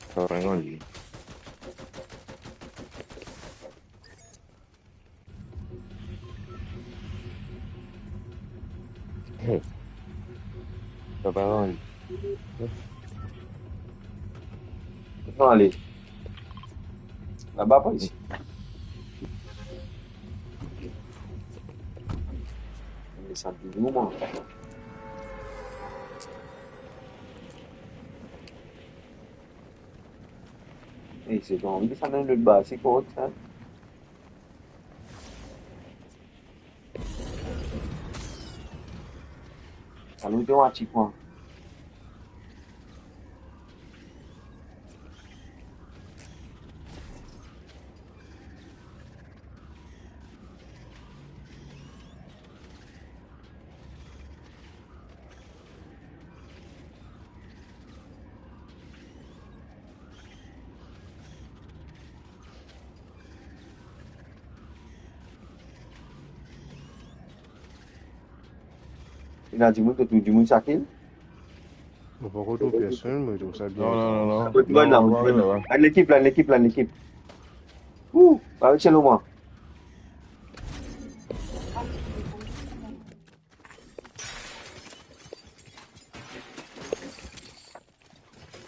Sa pa gagn li. Hey. Sa pa gagn li. Non, ale. Laba, pa isi. Desann touzour, mwa. Ey, se bon, li sa mem lot baz, se kot sa? Sa nou te war ti pwan. Ena dimoun, to trouv dimoun sakenn? Mo pankor trouv personn, mo trouv sa bien. Non, non, non, non. Kot bann la, non, kot bann la. Non, non, non. Enn lekip la, enn lekip la, enn lekip. Ou, avek sel mwa.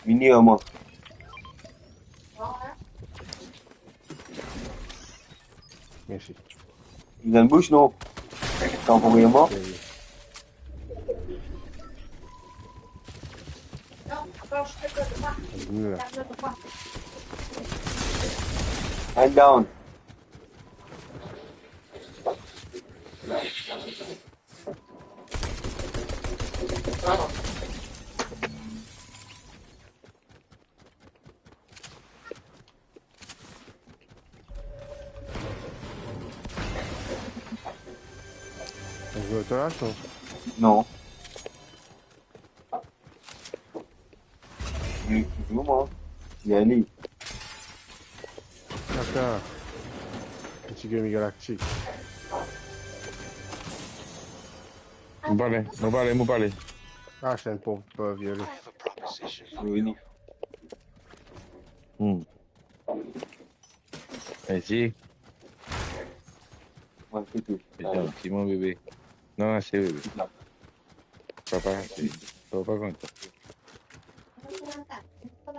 Vini ar mwa. Mersi. Li dan bous, non? Tanporerman. Ok, wi. Vini la. I'm down. Ou zwe to la, non? Non. Li touzour, mwa. Li ale. Dakor. Ti game Galactic. Mo pale, mo pale, mo pale. Ah, se enn ponp, euh, viole. Mo vini. Hmm. Mersi. Mwa, se tou. Mersi, mon bebe. Non, non, se bebe. Non. Papa, papa kontan.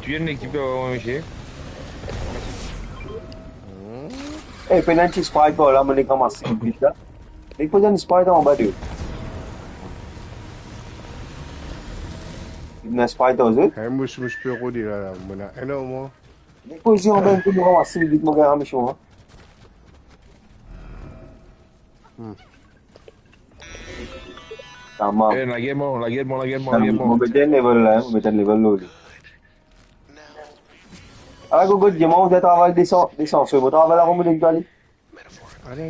tou enn lekip la, mwa, misie. Eh, pena enn ti Sprite par la, mo nek ramas vit la. Nek poz enn Sprite anba de. Ena Sprite ar zot? Eh, mous, mous pe rode la, la. Mo ena enn ar mwa. Nek poz li anba, mo ramas vit, mo gagn mision, an. Hmm. Tamam. Eh, lagel mwa, lagel mwa, lagel mwa, lagel mwa. Mo met enn level la, mo met enn level lor li. Ala, gogo, dimann, ou travay desan, desan, so, mo travay la, mo vinn ale. Ale.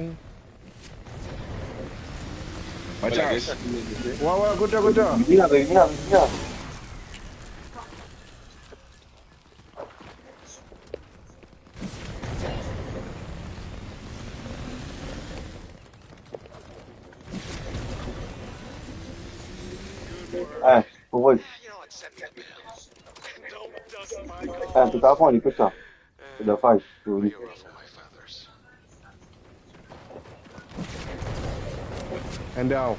Mathias. Wa, wa, kot la, kot la. Vini la, vini la, vini la. Eh, pou vre. Eh, tou ta pran li, kot sa. Se la fay, pou li. And down.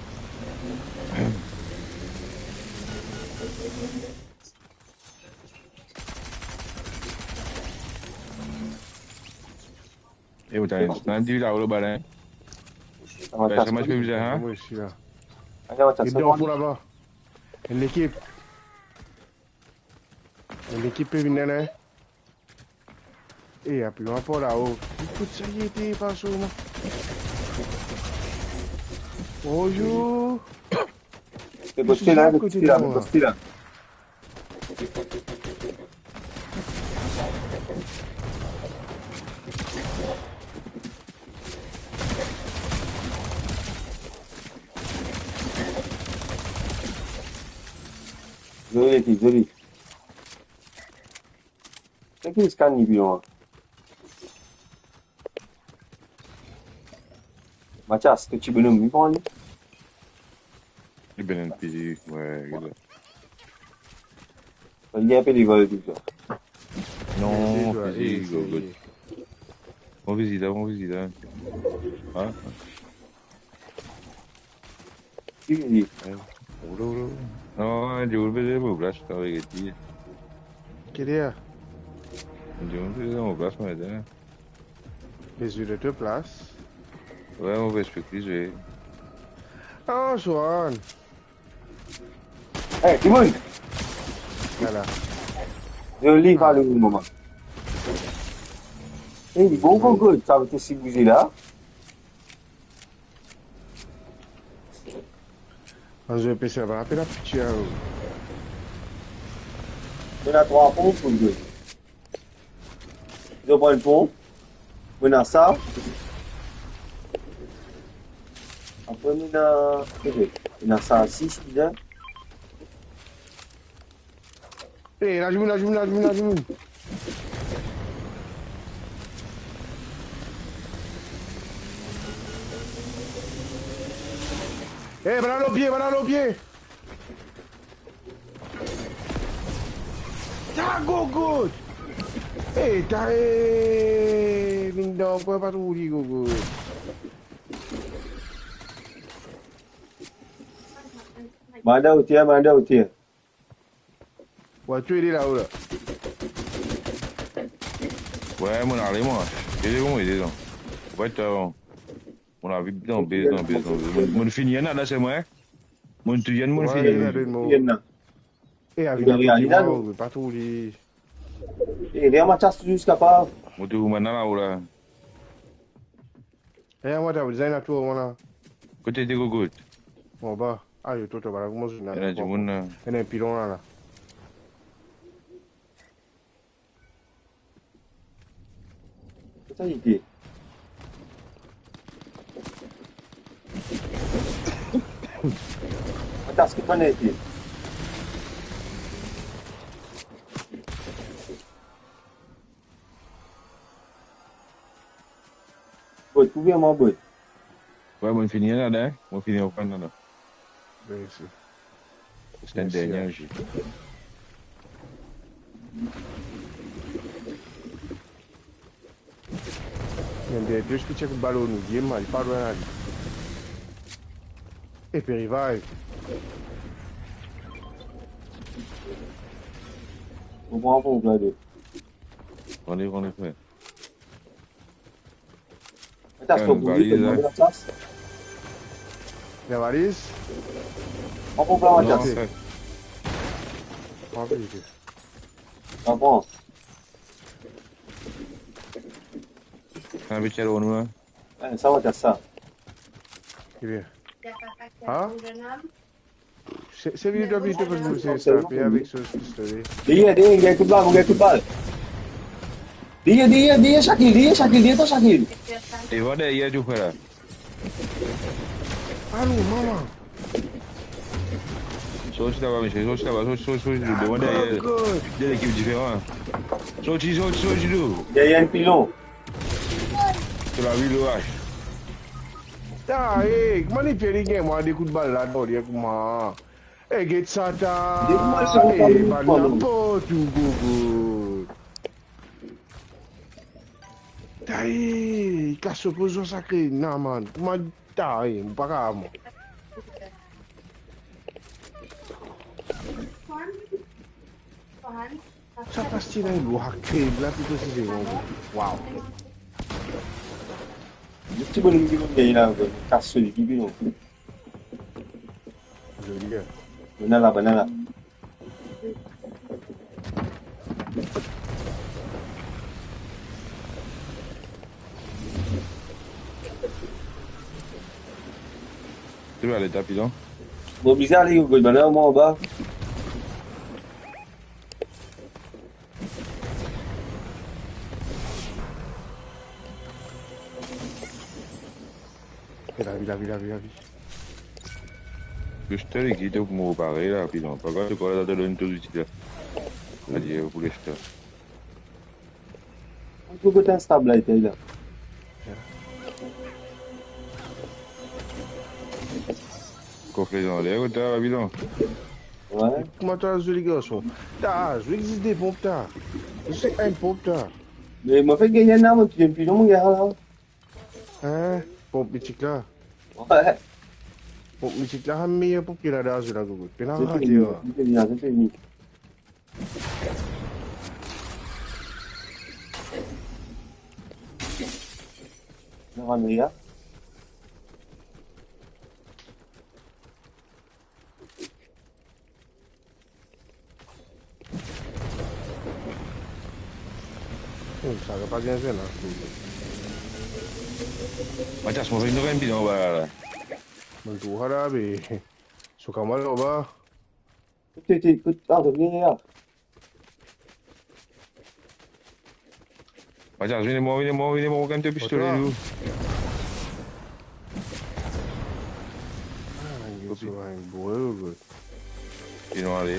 E, ou ta, ta dir la, ou lo balin. Sa va, ben, sa, sa, mwa, pe bizin, hein? Mwa isi la. Atann, atann, li dan fon laba. Enn lekip. Enn lekip pe vinn la, hein. E, apre, ann par lao. Ekout sa, li ete pa sou mwa. Bonzour. Se kote la, se kote la, se kote la. Zoli, zoli. Sa ki scan li, pilon la? Mathias, to ti bonom, li pran li? Li benn enn fizi, we, get sa. Li enn pe rigol toultan. Non, fizi, go, go. Bon fizi la, bon fizi la. Ah. Ki vini? Eh, oula, oula, oula. Non, non, non, dimoun pe zwe mo plas, la verite. Ki dir? Dimoun pe zwe mo plas, mwa, la. Li zwe dan to plas? We, mo pe explik li zwe. Oh, Swan. Eh, dimoun! Vwala. Zoli, vwala, moman. Eh, li bon, bon, bon. Sa, ou ti bouze la. Ann zwe pe sava, apel la piti a ou. Mo ena trwa ponp pou zwe. Zot pran enn ponp. Mo ena sa. Apre mo ena, ok, mo ena sa, sis, bizin. Eh, la dimoun, la dimoun, la dimoun, la dimoun. Eh, bann la lor pie, bann la lor pie. Ta gogot. Eh, ta, eh, vinn dan, pa, pa trouv li, gogot. Manda oter, manda oter. Wa, to ede lao la. We, mo ale mwa. Ede mo, ede non. Wa, to. Mo lavi dan bez, dan bez, dan bez. Mo, mo fini enn la, se mwa. Mo touy enn, mo fini enn. Enn la. E, avek la, pa trouv li. E, ler Mathias touzour kapav. Mo touy enn la, lao la. Eh, mwa, ta bizin ena tour, mwa la. Kote to gogot? Anba. Ayo, toto, bala kouma zot ena dimoun la. Ena pilon la, la. Kote li ete? Atas ki pann ete? Bro, trouve mwa, bro. We, mo fini la, hein? Mo fini, mo fini la. Mersi. Se enn dernie, hein. Enn dernie, pli piti ek bal nou, li mal, li pa lwin ale. Epi revive. Mo pran pou gade. Ann ale, ann ale, frer. Atas, enn valiz, hein. Enn valiz? Pran pou pran, Atas. Non, frer. Pran pou li. Pran, pran. Sa, vit, tir nou, hein. Eh, sa, Atas, sa. Ki bien. Ha? Se, se vini, to vini, to vini, se sa, pe avek so pistole. Deryer, deryer, deryer, kout bal, deryer, kout bal. Deryer, deryer, deryer, Shakil, deryer, Shakil, deryer twa, Shakil. Devan, deryer, tou, frer la. Alo, mama. Sorti laba, misie, sorti laba, sorti, sorti, sorti, devan, deryer. Oh, God. De lekip diferan. Sorti, sorti, sorti, tou. Deryer enn pilon. To lavi, Lorash. Ta, eh, kouma li fer li gagn mwa de kout bal la, dan li, kouma? Eh, get sa, ta, eh, bann ninport ou, gogo. Ta, eh, kas so pozisyon sakre, na, man. Kouma, ta, eh, mo pa kapav, mwa. Sa pastila lwa, kred la, pito si se bon. Wow. Ti bonn ki nou gagn la, kas so li, ki pilon. Zoli, hein. Bann la, bann la. Ti pe ale, ta pilon. Mo oblize ale, Gogo, bann la, mwa anba. E lavi, lavi, lavi, lavi. Lester, li kite pou mo parey la, pilon. Pa grav, to krwar la, to donn to zouti la. Adir, pou Lester. Pou kot enn stab la, etey la. Kof lezan, ale, kot ta, pilon. Wi. Kouma ta zwe, garson? Ta zwe, existe de ponp, ta. Zis enn ponp, ta. Me mo fek gagn enn la, mo ti gagn pilon, mo gagn la. Hein? Ponp mitik la? Wi. Ponp mitik la, sa meyer ponp ki ena dan zwe la, Gogo. Pena rate, fini, wi. Se fini, se fini. Nou rann li la. Oh, sa pa bien zwe la. Matias, mo fek nou gagn pilon anba la. Mo trouv la, be. So kamarad anba. Kote, kote, kote, ah, revien la. Matias, vini, mo, vini, mo, vini, mo, gagn to pistole, ou. Ah, yo ti va enn bourre, ou, kot. Pilon ale.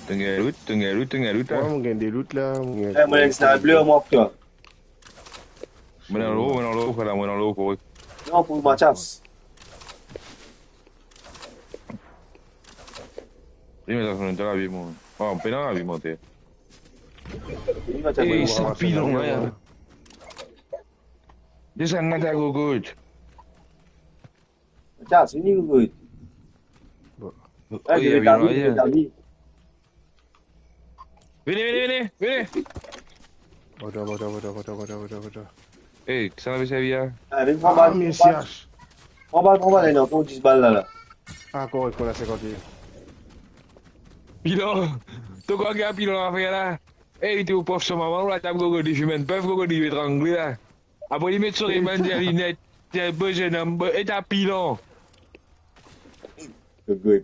Tonn gagn loot, tonn gagn loot, tonn gagn loot, la. Mwa, mo gagn de loot la, mo gagn. Eh, mo gagn sniper, mo, frè. Mo dan lor, mo dan lor, frè, la, mo dan lor, korek. Non, pou Matias. Li, me sa, dan lavi, mo. Oh, pena lavi, mo, te. Li, Matias, eh, sa pilon la, ya. Desann la, ta Gogo. Matias, vini, Gogo. Bon. Eh, wi, je vais t'arriver, je vais t'arriver. Vini, vini, vini, vini. Atann, atann, atann. Eh, sa nou pe servi a? Ah, vinn pran bal, pran bal. Pran bal, pran bal, non, pran dis bal la, la. Ah, korek, la, sinkant. Pilon, to krwar ki pilon la fer la? Eh, li trouv prof so mama, la tab Gogo, li fim enn pef, Gogo, li etrangle la. Apre li met so riban, dir linet, dir, bo zenom, bo, e ta pilon. Gogo.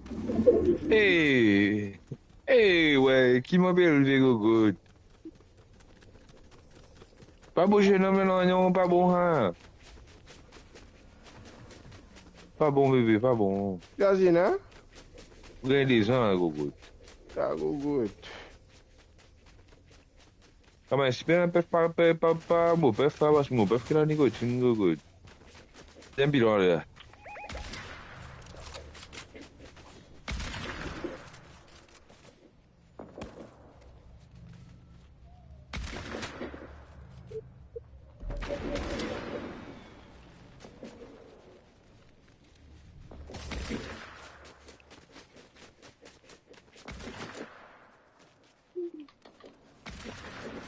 Eh, eh, wey, ki mo pe elve, Gogo. Pa bo zenom, non, non, pa bon, hein. Pa bon, bebe, pa bon. Gazin, hein? Ou gagn dezan, hein, Gogo. Sa, Gogo. Kama, si pe, pe, pa, pe, pa, pa, mo pef pa, pas mo pef ki la nikotin, Gogo. Enn pilon la.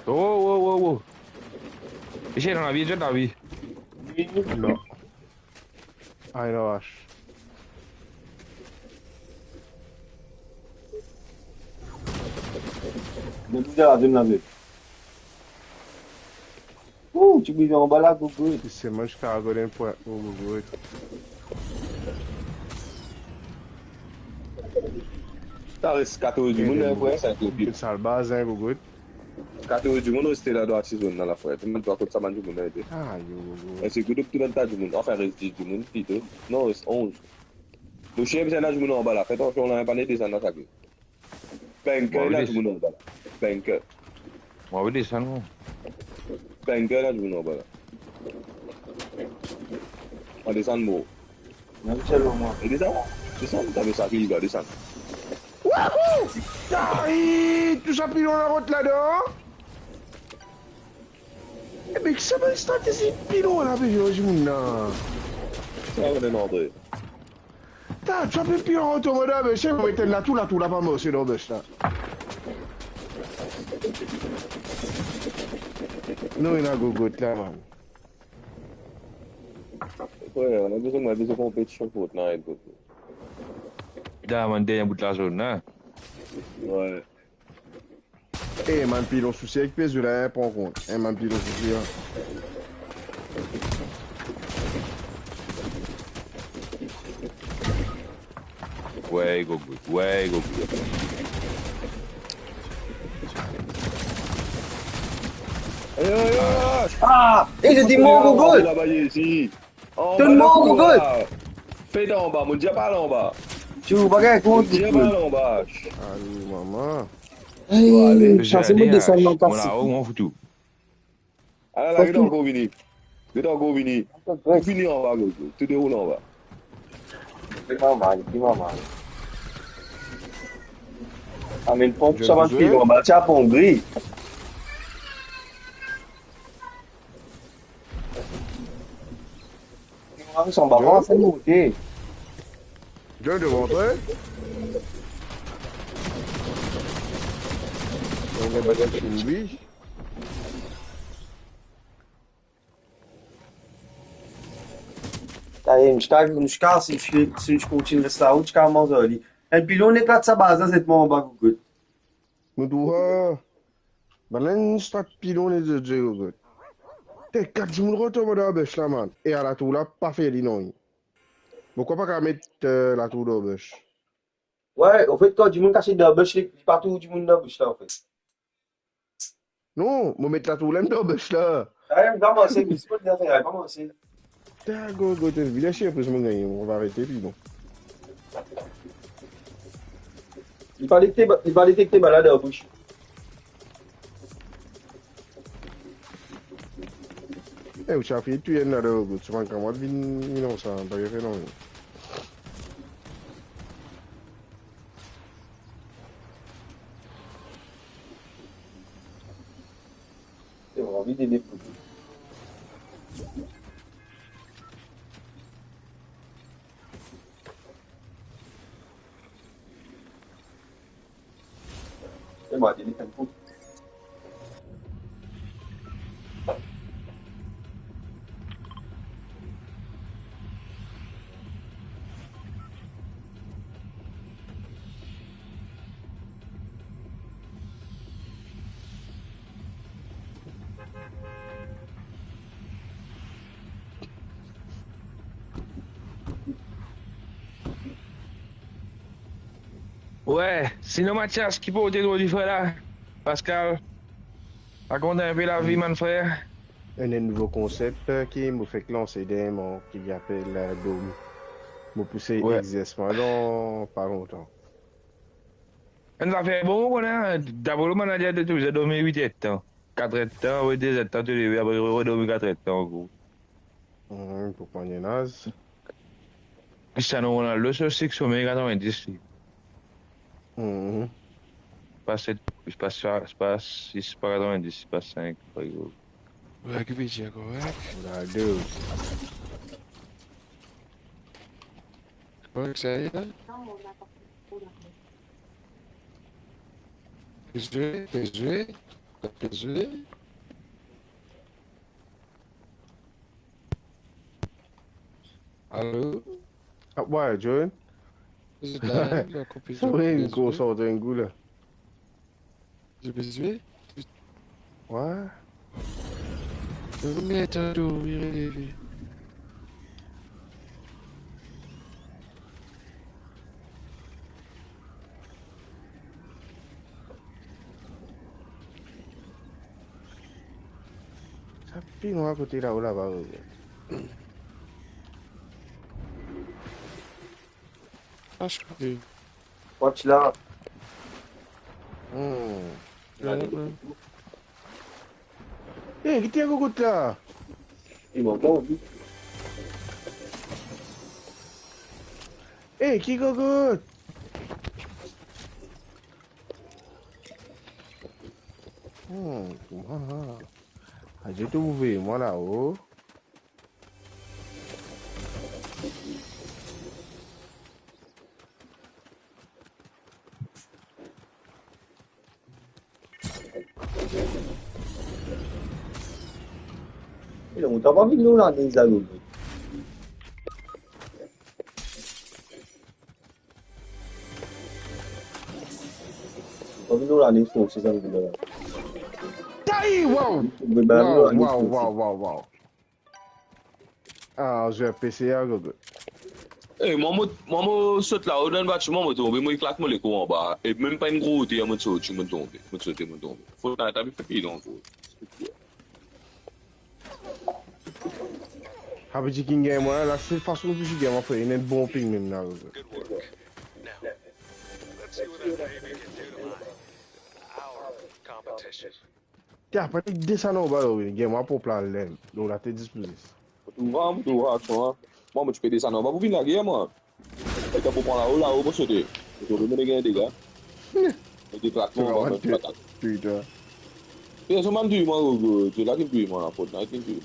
Oh, oh, oh, oh. Misie, dan lavi, zot lavi. Non. Ah, non, vache. Depi de la zone lavi. Ouh, ti bizin anba la, Gogo. Si se mwa, ziska Golden Point, oh, Gogo. Ta res katorz dimoun, hein, frer, sa, Gogo. Sal baz, hein, Gogo. Katorz dimoun reste la dan sa zone la, la, frer. Tou dimoun, kot sa bann dimoun la ete? Ah, yo, yo. E se Gogo, tou bann ta dimoun. Anfin, res dis dimoun, plito. Non, res onz. Mo sien bizin ena dimoun anba la. Fer atansion la, pa ena desann la, sa ki. Banker, ena dimoun anba la. Banker. Mo ave desann, mwa. Banker, ena dimoun anba la. Mo desann, mo. Mem selman mwa. E desann, desann, ta ve sa ki li va desann. Wouhou! Ay, tou sa pilon la rant ladan. E be, ki sa bann stratezi pilon la pe zwe, dimoun la? Sa, nou antre. Ta, ti pe pilon oto, mo dan bes, mo met enn latou, latou la pa marse dan bes la. Non, ena Gogo la, man. Wi, nou bizin, nou bizin konpetision Fortnite, bro. Diamond dernie bout lazone la. Wi. Eh, man, pilon sousi ek pie zwe la, hein, pran kont. Eh, man, pilon sousi, hein. Wey, gogo, wey, gogo. Ayo, ayo, ayo. Ah, eh, li mor, gogo. Laba, isi. Anba, mor, gogo. Fer anba, mo dir pa al anba. Ti ou pa gagn kont, mo dir pa al anba. Ayo, mama. Ey, ale, sa se mo desann dan kasi. Mo la, oh, mo foutou. Ala, ala, get ankor vini. Get ankor vini. Vini anba, gogo. Tou de ou anba. Ki mama, ki mama. Amenn ponp, sa va fini anba, ti a pon gri. Wi, sa anba, John? Kouma sa monte? John, devan twa. Donk, on va dire que oui. Ayo, nou ti ka, nou ti ka, si, si, si nou ti kontign res la, nou ti ka manz li. Enn pilon, nek la ti sa baz la, zet mwa anba, gogo. Mo trouv, eh, bann la, enn stak pilon, nek zot zwe, gogo. Te kat dimoun rant anba dan bes la, man. E a latour la, pa fer li nanye. Pourkwa pa kapav met, eh, latour dan bes? Wi, anfet, kan dimoun kas dan bes, li, li pa tour dimoun dan bes la, anfet. Non, mo met latour la, mo dan bes la. Ayo, pa manze, li, se pa zafer, ayo, pa manze. Ta gogo, to vinn sirpriz mo gagne, mo va arete, pi bon. Li pa detekte, li pa detekte bann la dan bes. Eh, ou ti a fini touy enn la dan bes, so bann kamarad vinn, vinn koumsa, pa gagn fer nanye. Mo anvi delete. Mo anvi delete enn kou. Wey, sinon Mathias, ki porte tro difre la? Pascal, rakont enn pe lavi, man frer. Enn, enn nouvo konsep, eh, ki mo fek lanse dernieman, ki apel, eh, Dome. Mo pou sey, wey, egzerse mwa dan pa lontan. Enn zafer bon, ou konn, dabor, bann la dir to bizin dormi wit er de tan, kat er de tan, wey, de er de tan, to leve, apre redormi kat er de tan ankor. Hmm, pou pran enn az. Cristiano Ronaldo, so sik somey katrevin-dis, li. Mhm. Pa set, pa sa, pa sis, pa katrevin-dis, pa sink, par exanp. Wey, ki pe dir ankor, wey? Ronaldo. Wey, sa ye, la? Bien zwe, bien zwe, bien zwe. Alo? Ah, wey, John. Zot la, la, koup li, sa, wi, bien zwe. Konsantre enn kou la. Zot pe zwe? Wey. Zot met an dormi, releve. Sa pli nwar kote la, ou laba, regarde. Ah, je crois que... Watch la. Hmm. Gade. Eh, ki ti gogot la? Li mank anvi. Eh, ki gogot? Hmm, kouma? Adio trouve mwa la, oh. E la, mo ta pa vinn lor la, deza lor. Vinn nou lane fonse sa, nou vinn la. Tay! Wow! Vinn nou lane fonse. Wow, wow, wow, wow, wow. Ah, zwe P C a, gogo. Eh, mwa, mo, mwa, mo sot lao dan batiman, mo tonbe, mo eklat mo lekor anba. E mem pa enn gro oter, mo sorti, mo tonbe. Mo sote, mo tonbe. Fortnite, abi, fek li dan gro. Happy Chicken Game, wi, la, se fason ki gagn, mwa, frer, ena bon ping mem la, gogo. Good work. Now, let's see what that baby can do to my, our competition. Te apre desann anba, wi, gagn mwa pou pla lem. Donk la te dispoze. Mo trouv, mo trouv aksion, an. Mwa, mo ti pe desann anba pou vinn lage mwa. E kan pou pran lao, lao, mo sote. Mo trouv mo gagn dega. Mo deklat mwa, mo patat. Personn pa touy mwa, gogo. Dieu la ki touy mwa, Fortnite ki touy.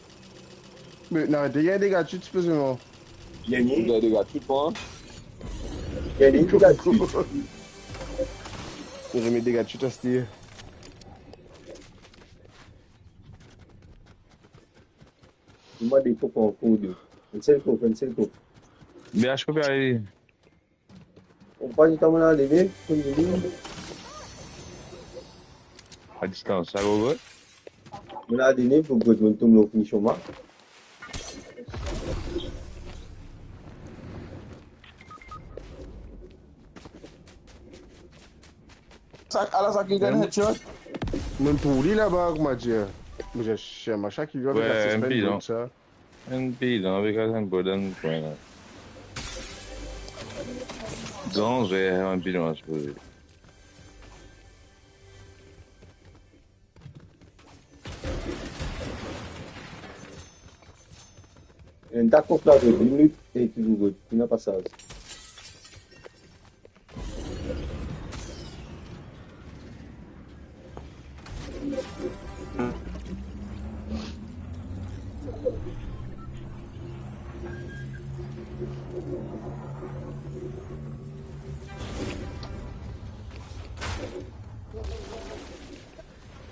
Me, non, te gagn dega tit, spesialman. Gagn dega tit, mwa. Gagn dega tit. Mo remem dega tit aster. Li mande koup ankor de. Enn sel koup, enn sel koup. B H koup ale. Ou pa ti tann mo ale, me, konn li. A distans, sa, gogo? Mo ale, gogo, mo tom lor finition, mwa. Sa, ala sa ki gagn headshot. Mem pou li laba, kouma dir. Mo dir, shit, machin ki gagn, wi, enn pil, non, sa. Enn pil, non, avek enn bod, enn pwen, la. Danze, enn pil, non, sipoze. Enn ta kont la, de minit e ki nou gagn, ena pasaz.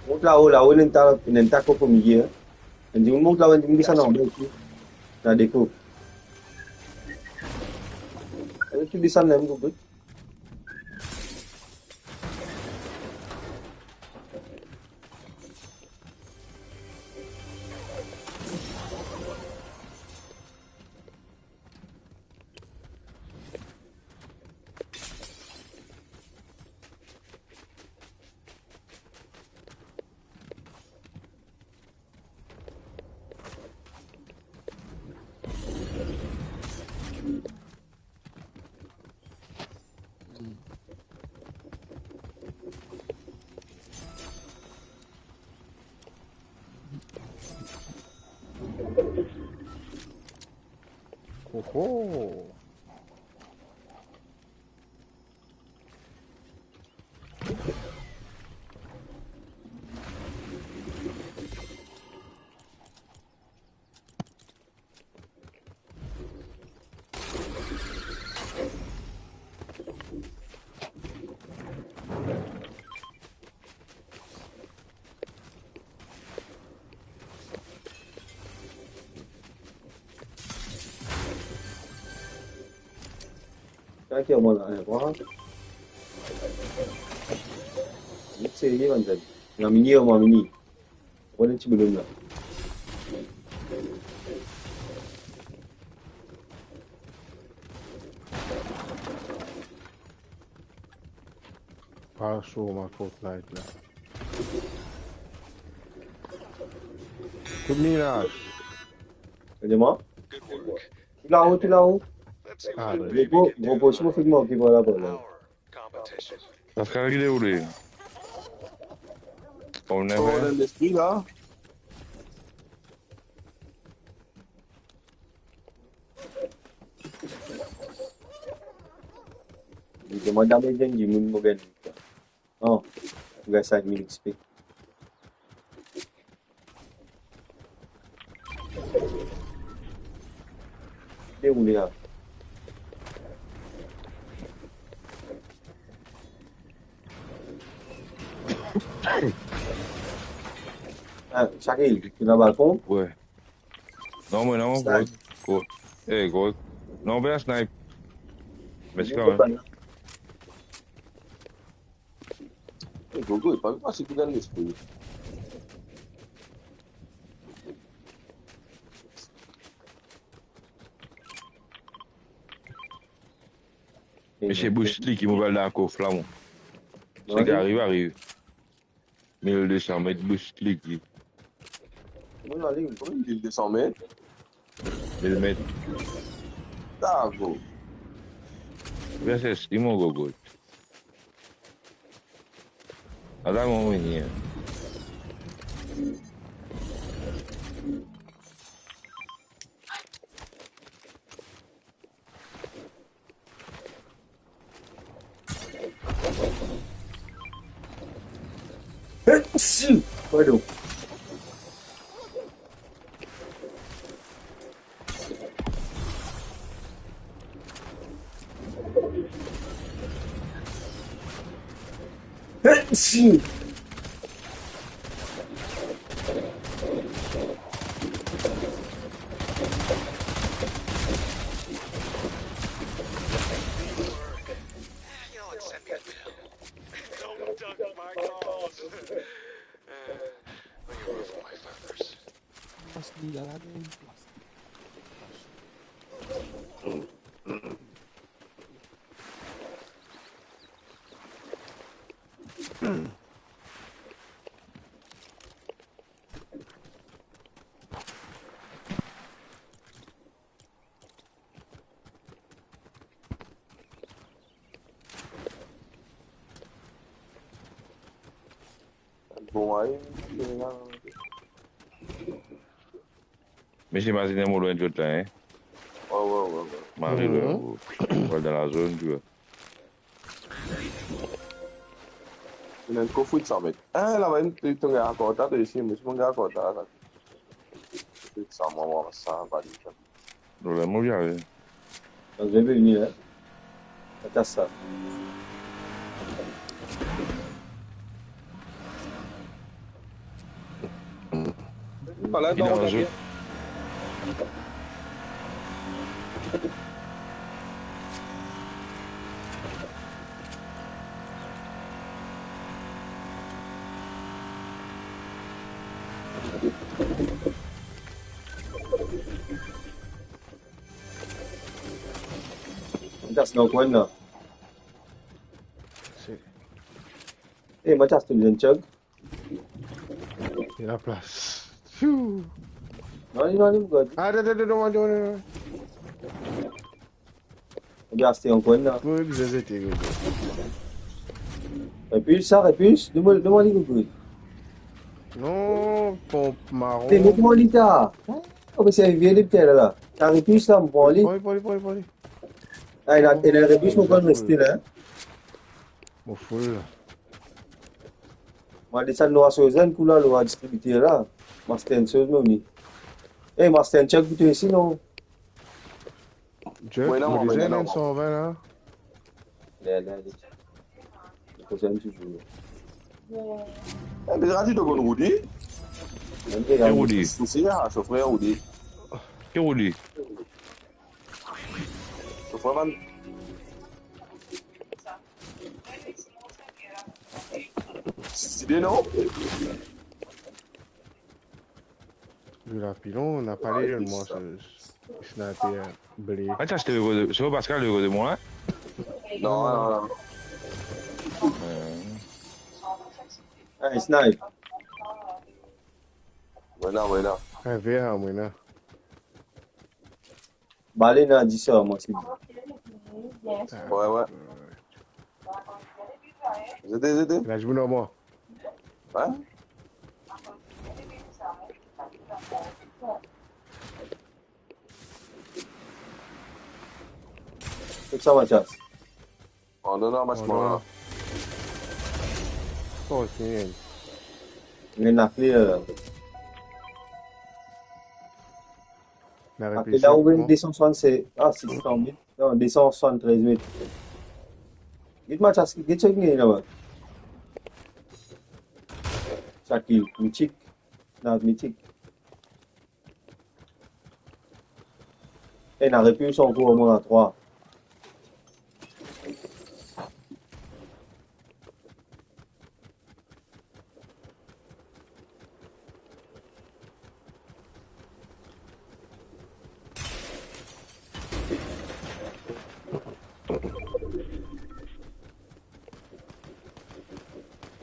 Mont lao, lao, ena enn ta, ena enn ta koup o milie, en. Enn dimoun mont lao, enn dimoun desann anba osi. Ena de koup. Enn ki desann la, enn koup. Oho. Sa ki mwa la, en, vwala. Li serye, bann zami. Ena mini, ena mini. Pran enn ti bonom la. Pa so mwa Fortnite la. Kouma la? Ede mwa. Tou lao, tou lao. Ah, gro, gro posi mo finn manke, vwala, vwala. Pascal, ki deroule? Kom neve. Lespri la. Li demann damage enn dimoun, mo gagn. Non, mo gagn senk mil X P. Deroule la. Ah, Shakil, tu es dans le balcon? Ouais. Non, mwa non, snipe. Gro, gro. Eh, gro. Non, bien snipe. Mesi kanmem. Bien, copain. Gogo, e pa fasil pou gagn lespri. Misie bous li ki mo pral dan kof la, mo. Seki ariv, ariv. Mil de san met bous li ki. Mo ale, kouma mil de san met? Mil met. Dago. Versus, li mo gogo. Ala mo vini, hein. Pardon. Bon, aye, me imazine mo lwin zot la, hein. Wi, wi, wi, wi. Mo ariv, mhm, euh, mo al dan lazone, tu vois. Ena enn kof wit sa, met. Ah, laba, enn, to, to gagn akor ta, to isi, mo, mo gagn akor ta, sa. Sa, mo, mo, sa, pa di sa. Problem, mo vinn ale. Sa, je vais venir, hein. Atas sa. Voilà, non, on a bien. Mathias, dan kwin la. Si. Eh, Mathias, to bizin chug? Ena plas. Fiu. Non, non, non, non. Atann, atann, atann, atann, atann. Ou bien aste ankor enn la. Wi, bizin zete, wi. Repuls sa, repuls. Donn mwa, donn mwa li, wi. Non, ponp maron. Te met mwa li ta. Hein? Oh, me se vie li, pete la, la. Sa repuls la, mo pran li. Pran li, pran li, pran li, pran li. Ah, ena, ena repuls, mo pran reste la. Mo full la. Mo desann lor Sozen, kou la, lor distribiter la. Mo aste enn soz, mo vini. Eh, mo aste enn chug pou to isi, non? Jerk, mo bizin enn san vin la. Le, le, le. Mo bizin touzour. Eh, bizin dir to konn Roody? Ki Roody? Sousi la, so frer Roody. Ki Roody? So frer, man. Stylé, non? Vila pilon, na pa li, mwa, se, se sniper ble. Ah, tiens, c'était le héros de, c'est pas Pascal, le héros de moi, hein? Non, non, non. Euh. Ah, il snipe. Voilà, voilà. Ah, vert, mwa, la. Bale ena dis ar, mwa, si. Ouais, ouais. Zete, zete. Ena dimoun ar mwa. Ouais. Kot sa, Mathias? Oh, non, non, mas mwa la. Oh, c'est bien. Li ena pli, euh, apre la, ou vinn de san swasann-, ah, sis san mil. Non, de san swasann-trez met. Get Mathias, get sa ki laba. Sa ki mitik. Non, mitik. Ena repuls ankor, mwa, trwa.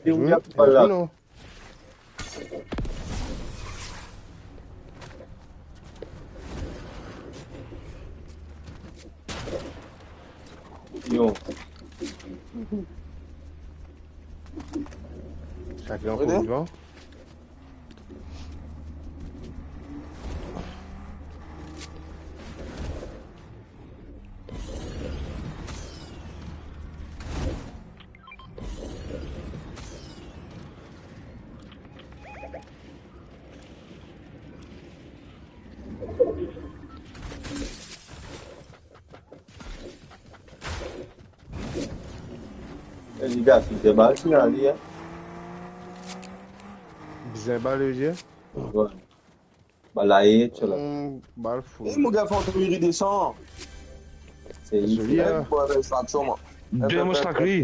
Li ouvri la pou pal la. Non. Yo. Sa ki ankor vivan. Eh, li gagn bizin bal, si li, hein? Bizin bal, vedir? Wi. Bal la, e, ti la. Hmm, bal fou. Eh, mo gars, Fantom, li desann. Se zoli, hein? Eh, pou extraction, mwa. De mo stack li.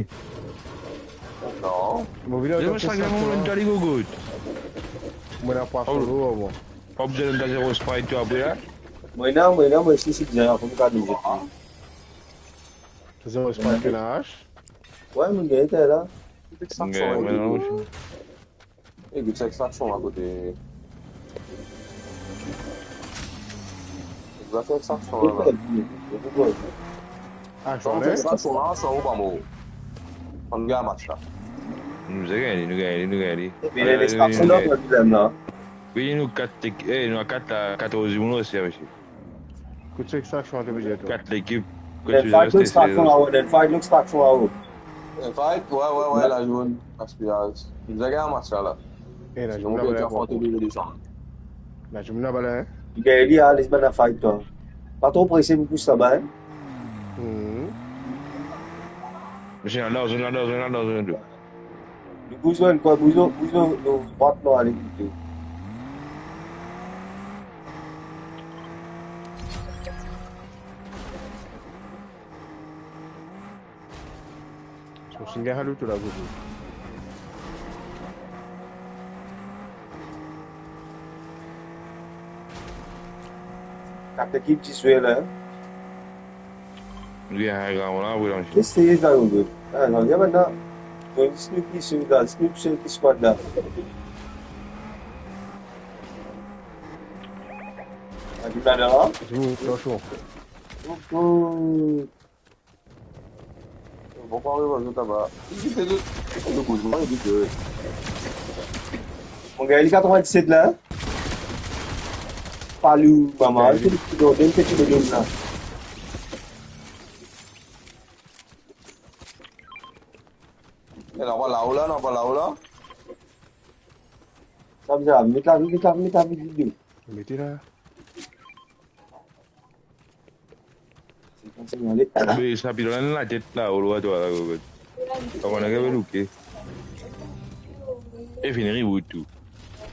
Non. Mo vinn de mo stack li, mo vinn tali gogot. Mo ena pwa solo, mwa. Pa bizin donn ta zero spray tou apre, hein? Mo ena, mo ena, mo isi, si bizin, apre mo gard nou. Zero spray ki ena ach? Wi, mo gagn la. Extraction, wi, wi. E, get sa extraction akote. Get sa extraction la, la. Ah, sa extraction la, sa ou pa mor. Ann gagn match la. Nou gagn li, nou gagn li, nou gagn li. Extraction la, problem la. Wi, nou kat, eh, nou kat la, katorz dimoun osi, mesie. Kot sa extraction, to bizin, to? Kat lekip. Kot sa extraction, ah wi, fight, extraction, ah wi. Eh, fight, wi, wi, wi, la zone, gaspiaz. Nou gagn match la, la. Eh, la zone la, la, la, la, la zone la, la, hein? Li gagn li, ah, les bann la fight, twa. Pa tro prese, nou pous laba, hein? Hmm. Zone la, zone la, zone la, zone la. Nou bouz enn kou, bouz, bouz, nou, nou, drwat, nou, ale, plito. Mo finn gagn halou tou la, gogo. Kat lekip ti zwe la, hein? Li a gran la, wi, la, misie. Eseye sa, gogo. Ah, non, ya, bann la. Donk, Snoopy, Snoopy, Snoopy, Snoopy, squad la. Ah, tu l'as là, hein? Attention. Oh, oh. Bon, pa ariv, zot laba. Li vit, li, li bouz, li vit, euh. Mo gagn li katrevin-diset la, hein? Palou, mama, li finn donn, li finn donn la. E, napa lao la, napa lao la. Sa bizin, met la, met la, met la, met la. Mete la. Me sa pil la, latet la, o lwa twa la, gogo. Kouma nage ve louke. E fini reboot tou.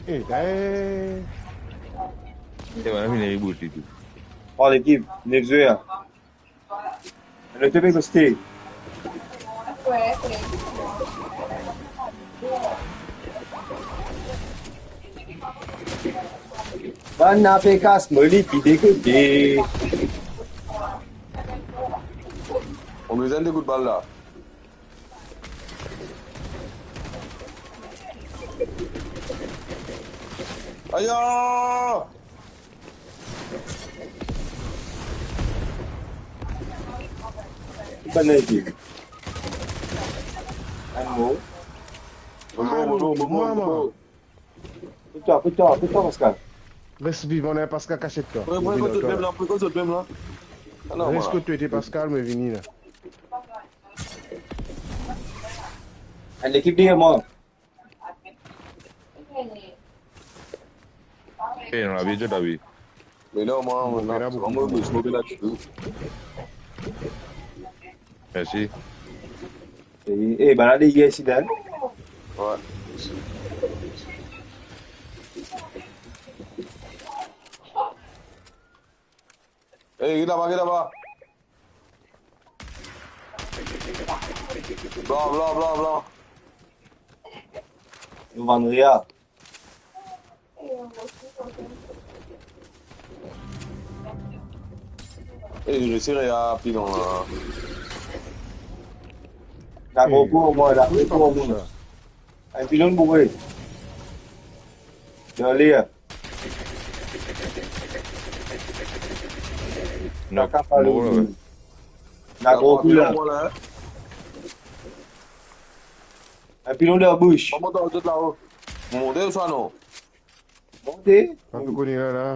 E, eh. E vwala, fini reboot li tou. Oh, lekip, nef zwer. Lo tepe koste. Bann la pe kas mo li ki de kote. Mo bizin de kout bal la. Aya! Bann la ete. Enn mor. Mo mor, mo mor, mo mor, mo mor. Pwin twa, pwin twa, pwin twa, Pascal. Res vivan la, Pascal, kasiet twa. Pran, pran kot zot mem la, pran kot zot mem la. Ah non, res kot to ete, Pascal, mo vini la. Enn lekip deryer mwa. E, non, lavi, to lavi. Me non, mwa, mwa, non, mwa, mwa, mwa, mwa, mwa, mwa. Mersi. E, e, bann la deryer isi la. Wi. E, get laba, get laba. Blan, blan, blan, blan. Nou vann rea. E, li resi rea pli lwen la. La, gro kou, mwa, la, gro kou, mwa. Enn pilon boure. Dan ler. Knock. Kaka pa mor la, louvri. Ena gro pilon la. Enn pilon dan bouch. Kouma mont zot lao? Monte ouswa non? Monte. Pa pe kone la, la.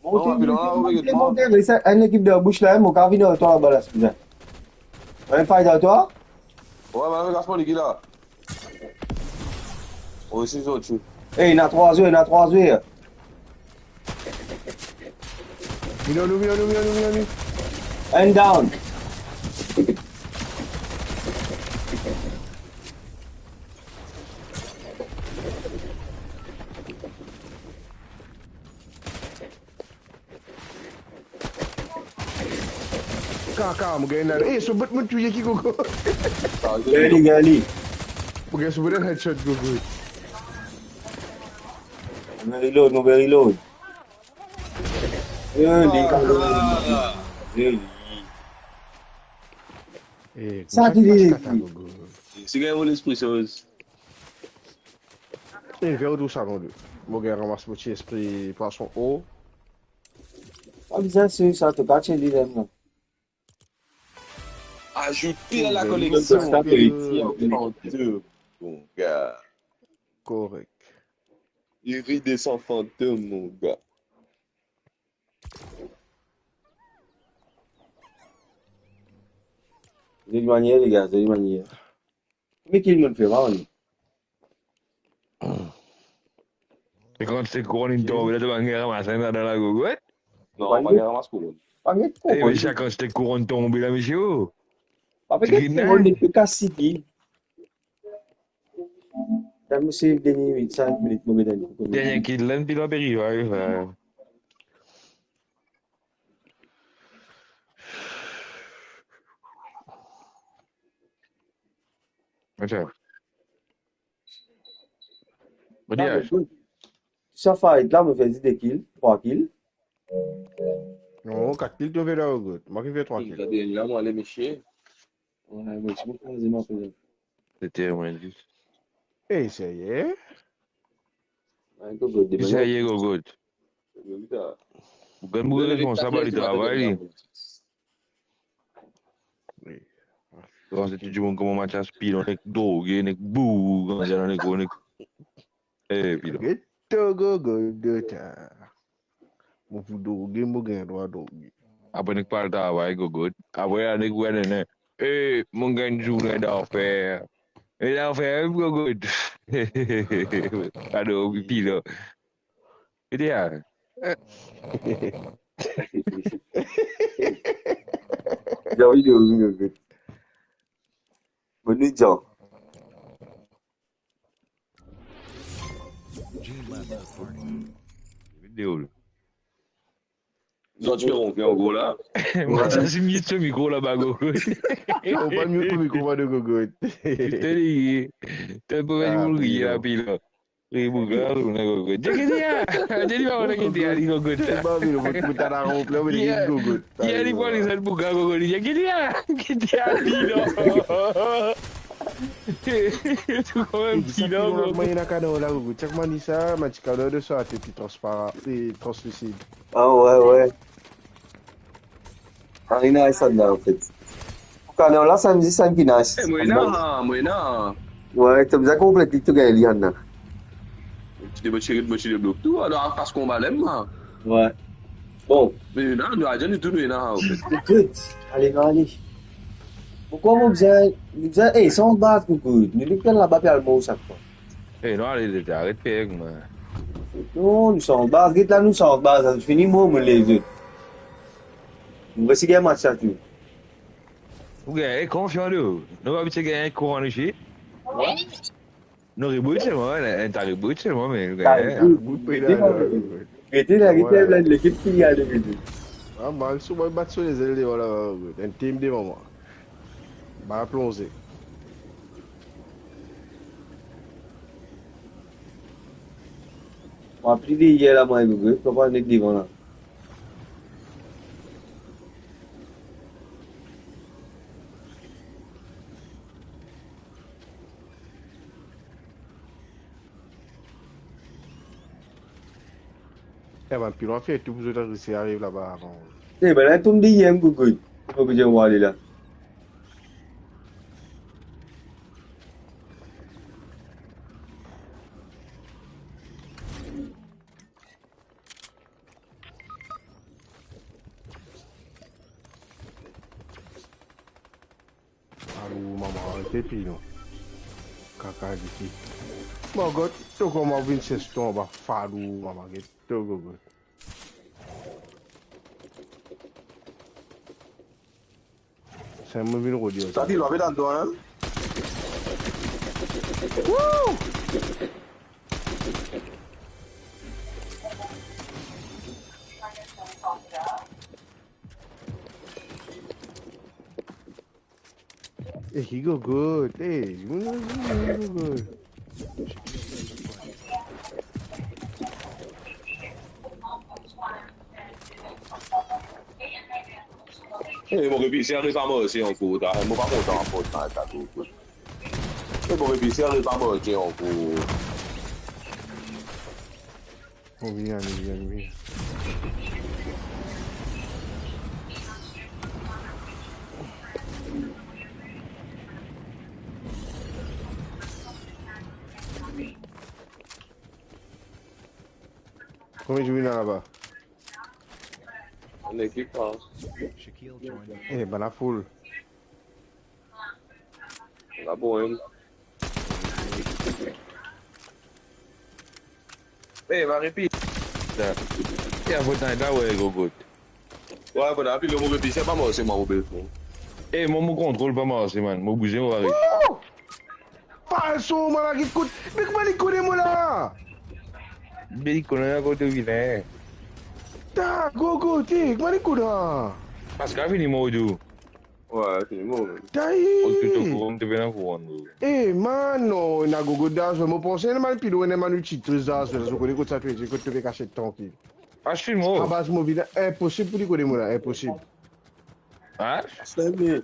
Monte, non, monte, monte, monte, monte, monte. Enn lekip dan bouch la, mo kav vinn ar twa laba la, si bizin. Enn fay dan twa? Wi, me gas mo ligi la. Mo resi sorti. Ey, ena trwa zwer, ena trwa zwer. Vinn ar nou, vinn ar nou, vinn ar nou, vinn ar nou. Enn down. Kaka, mo gagn la. Eh, so bot mo touye ki gogo. Gagn li, gagn li. Mo gagn so bot headshot gogo. Nou reload, nou reload. Zoli. Zoli. Eh, sa ki li kata gogo. Si gagn mo lespri soz. E ver ou tou sa, non, li. Mo gagn ramas mo ti espri pwason o. Pa bizin swiv sa, to pa ti li la, non. Ajoute à la collection. Sa pe tir, mon gars. Korek. Iridescent fantôme, mon gars. Zoli manier, les gars, zoli manier. Me ki monn fer, pa kone. E kan ti kouronn inn tonbe la, to pa gagn ramas enn ladan la, gogot? Non, pa gagn ramas kouronn. Pa gagn kouronn. E, misie, kan ti kouronn tonbe la, misie, o. Pa pe gagn kouronn, li pe kas seki. Dan mo save dernie sink minit, mo gagn enn kouronn. Dernie kill la, enn pilon pe revive, frer. Atann. Mo dir, ah, sa fight la, mo fer zis de kill, trwa kill. Non, kat kill to fer la, gogot. Mwa ki fer trwa kill. Gade la, mo ale, misie. Wi, mo ti pou kraze mo apel. Sete mwa zis. Eh, serye? Wi, gogot, serye, gogot. Gagn boug konsa, ba li travay, li. Wi. Kan se tou dimoun kouma Mathias, pilon, nek droge, nek boug, ganja, nek gro, nek, eh, pilon. Get to gogot, ah. Mo pou droge, mo gagn drwa droge. Apre nek pa al travay, gogot. Apre nek, wi, nene. Eh, mo gagn zourne dafer. E dafer, gogot. Kado, pilon. Ete a. Jan wi, wi, wi, wi. Bonn wi, Jan. Video la. Zot ti pe ronfle ankor la. Mo ti mute so mikro laba, gogot. Ou pa mute mikro, pa de gogot. Putain, li, to pou fer dimoun riye la, pilon. Wi, bouga, ou na gogot. Dir ki dir, ah, dir li pa konn ki dir, li gogot la. Ba, wi, mo, mo ta la ronfle, mo dir gogot. Li, li pran lezot bouga, gogot, li dir ki dir, ah, ki dir, pilon. Tou kanmem, pilon, gogot. Mwa ena kado la, gogot. Chak mwa li sa, mo ti kado de sa, te pi transparan, pi translisid. Ah, wi, wi. Ari nice anndan, anfet. Pou kanon la, sa mizisien ki nice. Eh, mo ena, mo ena. Wi, to bizin konplet li, to gagn li anndan. Ti de mo ti, mo ti deblok tou, alor, pas konba lem, mwa. Wi. Bon. Me la, nou atann nou tou, nou ena, anfet. Good. Ale, nou ale. Poukwa mo bizin, mo bizin, eh, sanz baz, koukou. Nou nek laba pe al mor sak fwa. Eh, non, ale, ale, aret fer ek mwa. Non, nou sanz baz, get la, nou sanz baz, fini mo, mo lezot. Nou resi gagn match la tou. Ou gagn, eh, konfian de ou. Nou pa abitie gagn kouronn isi. Nou reboot selman, wi, ta reboot selman, me nou gagn. Reboot, reboot, reboot. Gete la, gete la, lekip ki ale vini. Ah, man, so mo bat so lezel devan la, enn team devan mwa. Ba plonze. Mo pli deryer la, mwa, Google, pa pa nek devan la. E bann pilon fer tou pou zot resi ariv laba avan. E, bann la tom deyem, Gogo. Gogo, dir mwa ale la. Alou, mama, arete pilon. Kaka disi. Mo get to kouma vinn ses tonba. Falou, mama, get to, Gogo. Sa mo vinn rod sa. Sa pilon pe dan dwa, hein? Woo! Eh, he go good. Eh, he go good. Eh, mo repi, si ariv pa mo, si ankor, ta, mo pa kontan ankor, ta, ta, tou, tou. Eh, mo repi, si ariv pa mo, si ankor. Mo vini, vini, vini, vini. Konbien dimoun ena laba? Enn ekip, hein. Eh, bann la full. La boem. Eh, va repi. Eh, avot la, we, Gogot. Wi, bon, api, mo repi, se pa mo, se mo, mo bel fon. Eh, mo, mo kontrol pa marse, man. Mo bouze, mo va repi. Woo! Falso, mo la, ki kout. Me kouma li kone mo la? Me li kone akote ou vini. Ta, Gogot, eh, kouma li kone la? Paske fini mo dou. Wi, fini mo. Dai! Ou ti to kouran, to pena kouran, bro. Eh, man, non, ena Gogot dan zwe. Mo panse ena bann pilon, ena bann titriz dan zwe. Zot kone kot sa to ete, kot to pe kasiet trankil. Ah, si mo. Abaz mo vini, inposib pou li kone mo la, inposib. Ah? Wi.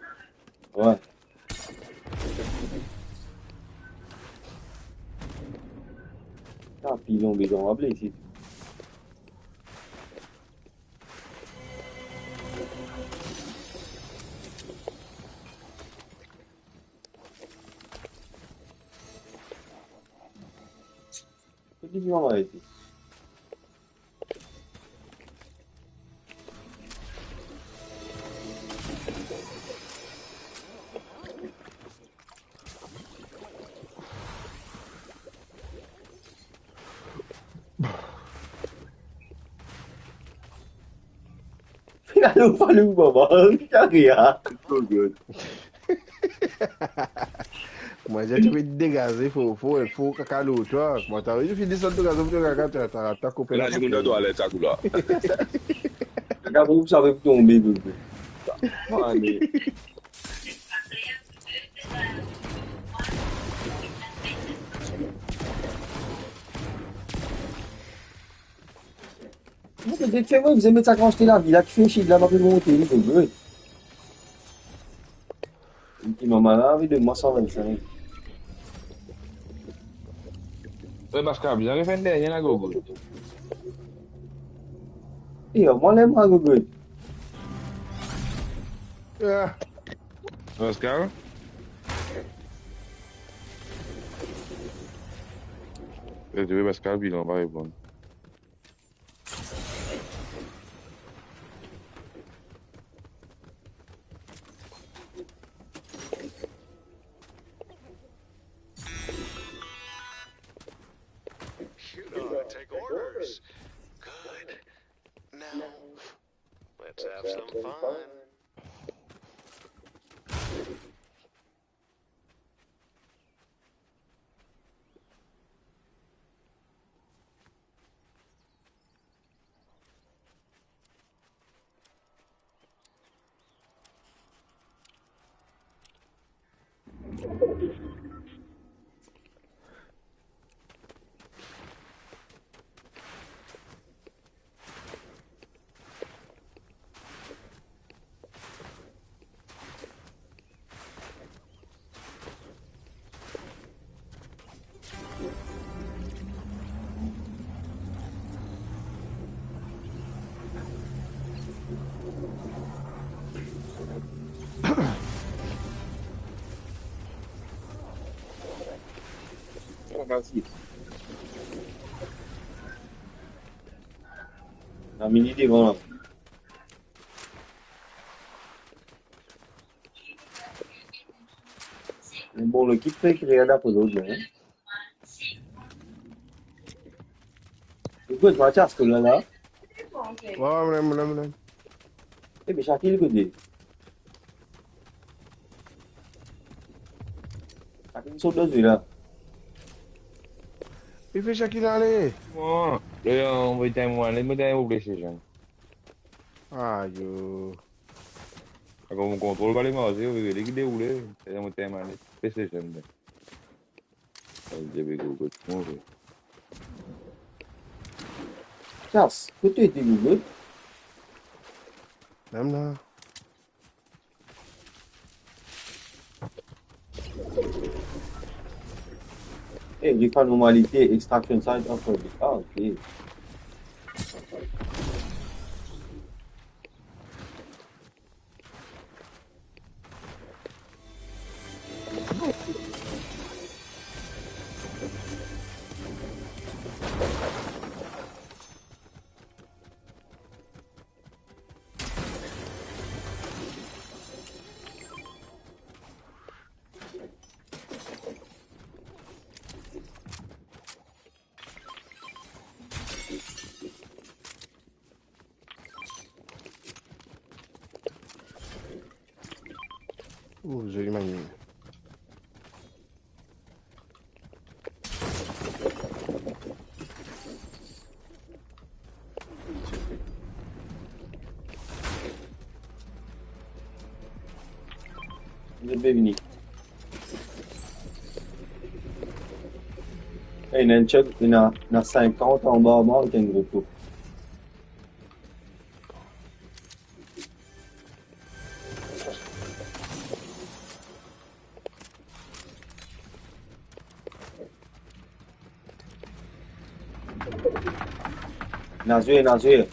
Sa pilon, bezwen apel isi. Kot li finn anvoy isi? Finn al ou fale ou baba, ki kare a? So good. Mwa, zot pe degaze, fo, fo, fo kaka lor twa. Mwa, ta, zot finn desann to gazo pou to kaka, ta, ta, ta koupe la. Ena dimoun dan twalet, sa koulwa. Kaka pou sa pe tonbe, bebe. Ale. Mo pe dir, ki fer mo bizin met sa kantite lavi la, ki fer shit la pa pe monte, li pe gro. Li mama la, anvi donn mwa san vinn-sink. Wi, Pascal, bizin refer enn dernie la, Gogo. E, mwa, ler mwa, Gogo. Ah. Pascal? Eh, tu veux Pascal, puis on va répondre. You know how to take orders. Good. Now, let's have some fun. Mersi. Ena Mini devan la. Bon, lekip pe krea dapre lot la, hein. Écoute, Mathias, tu l'as là? Ouais, ouais, ouais, ouais, ouais. Eh, mais Shakil, écoute. Shakil sort de là. Li fer Shakil ale. Bon, le, euh, on va éteindre moi, laisse-moi éteindre mon PlayStation. Ayo. Akoz mo kontrol pa le marse, ou veye ki deroule, e mo éteindre mo PlayStation. Ayo, be Google, kouma fer? Kas, kote ete Google? Mem la. Eh, li pa normalite, extraction site, ankor li. Ah, ok. Oh, zoli manier. Zot pe vini. Eh, ena enn chug, ena, ena sinkant anba mwa, avek enn gro kou. Nazir, Nazir.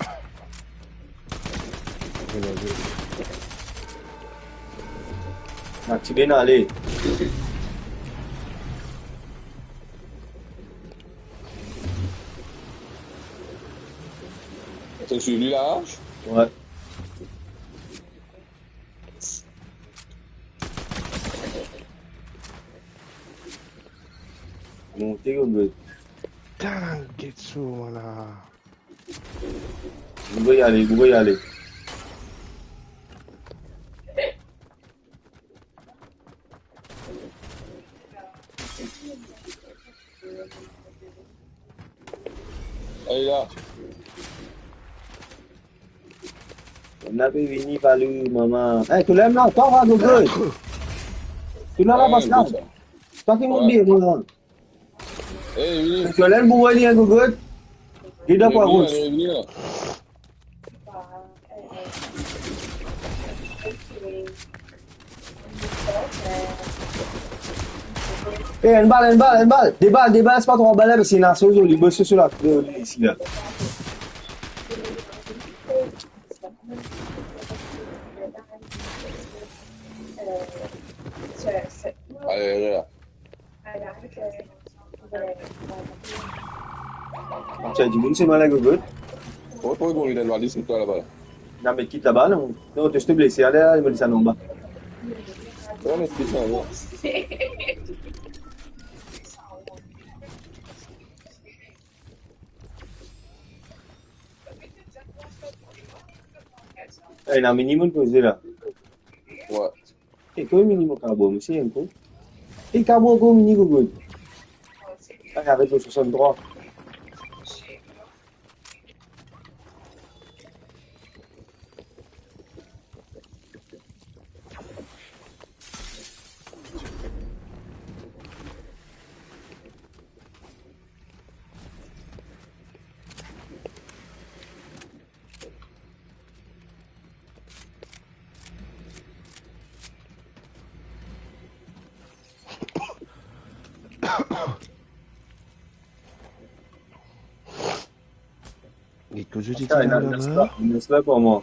Nazir. Na ti bien ale. To swiv li la? Ouais. Monte, Gogo. Putain, get so, voilà. Gogo, ale, Gogo, ale. Ayo la. Ena pe vini, Palou, mama. Eh, to la mem la, twa va, Gogo. To la la, Pascal. Twa ki monn bien, mama. Eh, vini. To la boure li, hein, Gogo. Li dan kwa rous. Eh, enn bal, enn bal, enn bal. De bal, de bal, se pa trwa bal la, parski ena so zoli, bos so la, zoli isi la. Ale, ale la. Sa dimoun se malin, Gogo. Kot, kot, kot, li dan valiz, met twa laba la. Non, met kit laba, non. Non, to, to blese, ale, ale, met sa anba. Non, met kit sa anba. Eh, ena Mini monn poze la. Ouais. E, kouma Mini mo kabo, mesi enn kou. E, kabo kou Mini, Gogo. Ay, avek le soixante-trois. Li touzour ti tini laba. Ena, ena sniper, ena sniper pou mwa.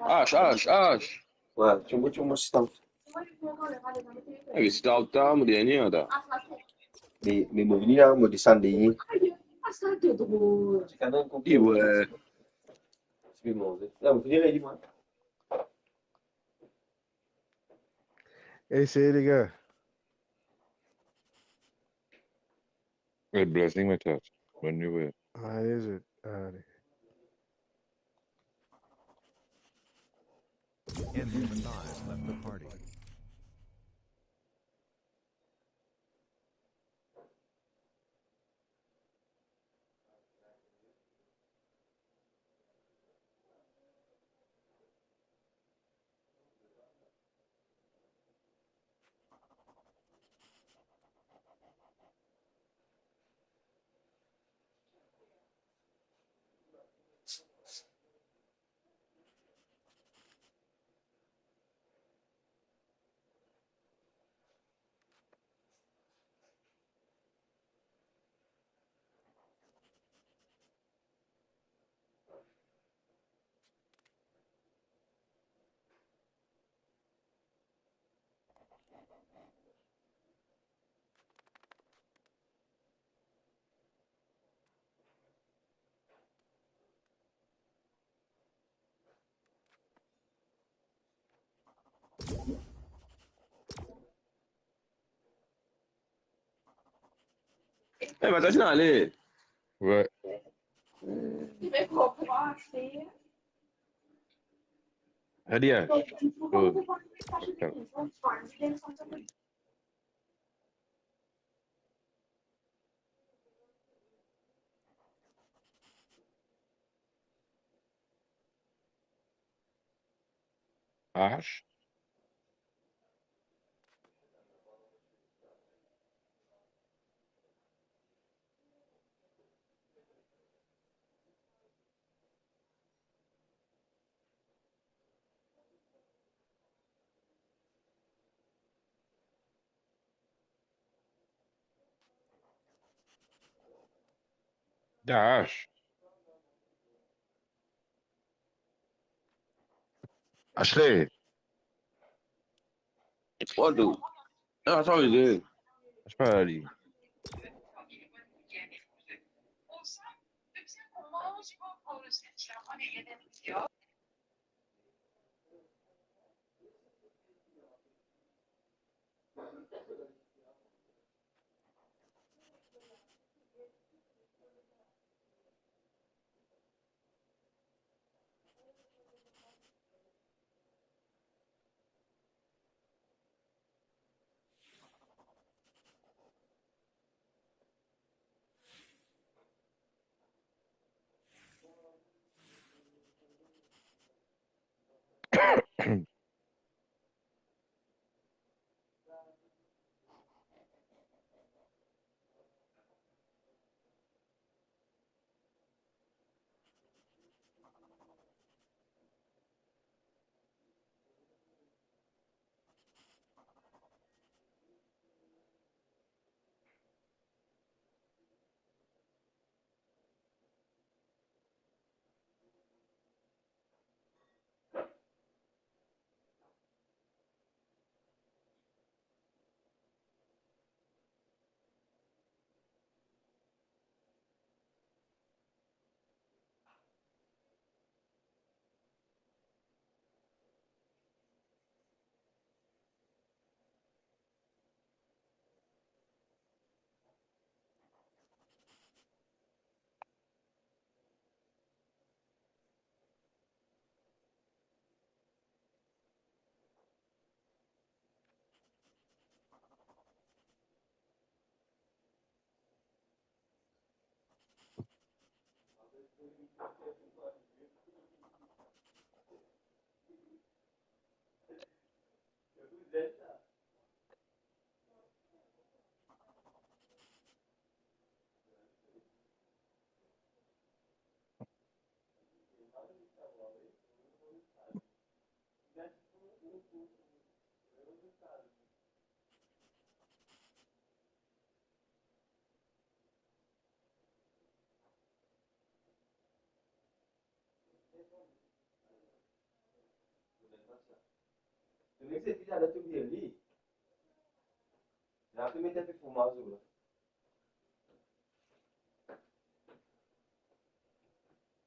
Ash, Ash, Ash. Ouais, tu me, tu me stamp. Ey, si ta, ta, mo dernie, ta. Mais, mais mo vini la, mo desann dernie. Ey, ouais. Tu peux manger. Là, vous venez là, dis-moi. Ey, seye, les gars. Hey, blessing, my thoughts. When you were Ale, zot, ale. Andy Mathias left the party. Eh, bah, t'as dit, allez. Ouais. Adia. Oh. Ash. Dash. Ashley. What do? Ah, sorry, dude. Ash pa ali.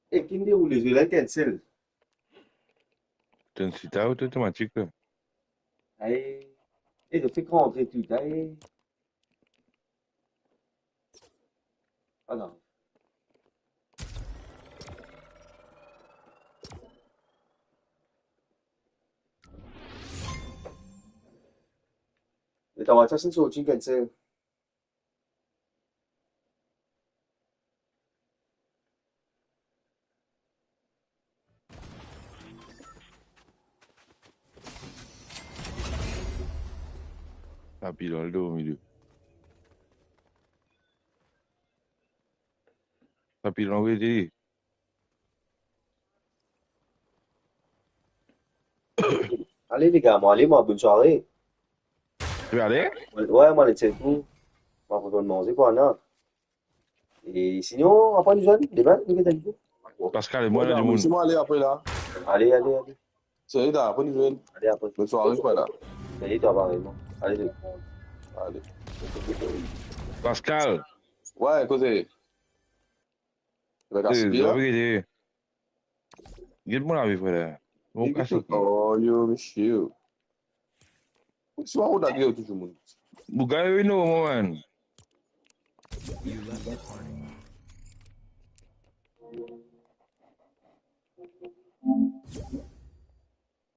E ki deroule zwe la, enn sel. Tann sita, otomatik la. Ay. E, zot fek rantre tou, e. Ala. Eta, WhatsApp, se sorti, inn cancel. Tapi dan ledo, milieu. Tapi dan ledo. Ale, lega, mo ale, mo, bonn sware. Ou ale? Wi, mo ale, se tou. Mo pou pran manze, kwa, non? E sinon, apre nou zwenn, demin, nou get enn kou. Pascal, e mwa, ena dimoun. Mo ale apre la. Ale, ale, ale. Seri, ta, apre nou zwenn. Ale, apre. Bonn sware, kwa, la. Seri, twa, pareyman. Ale, ale. Pascal. Wi, koze. Wi, eh, Gaspard, la. Gabriel, eh. Get mo lavi, frer. Mo kas. Oh, yo, misie. Swa ou lage yo toultan, moun. Bougay, wi, non, mo, man.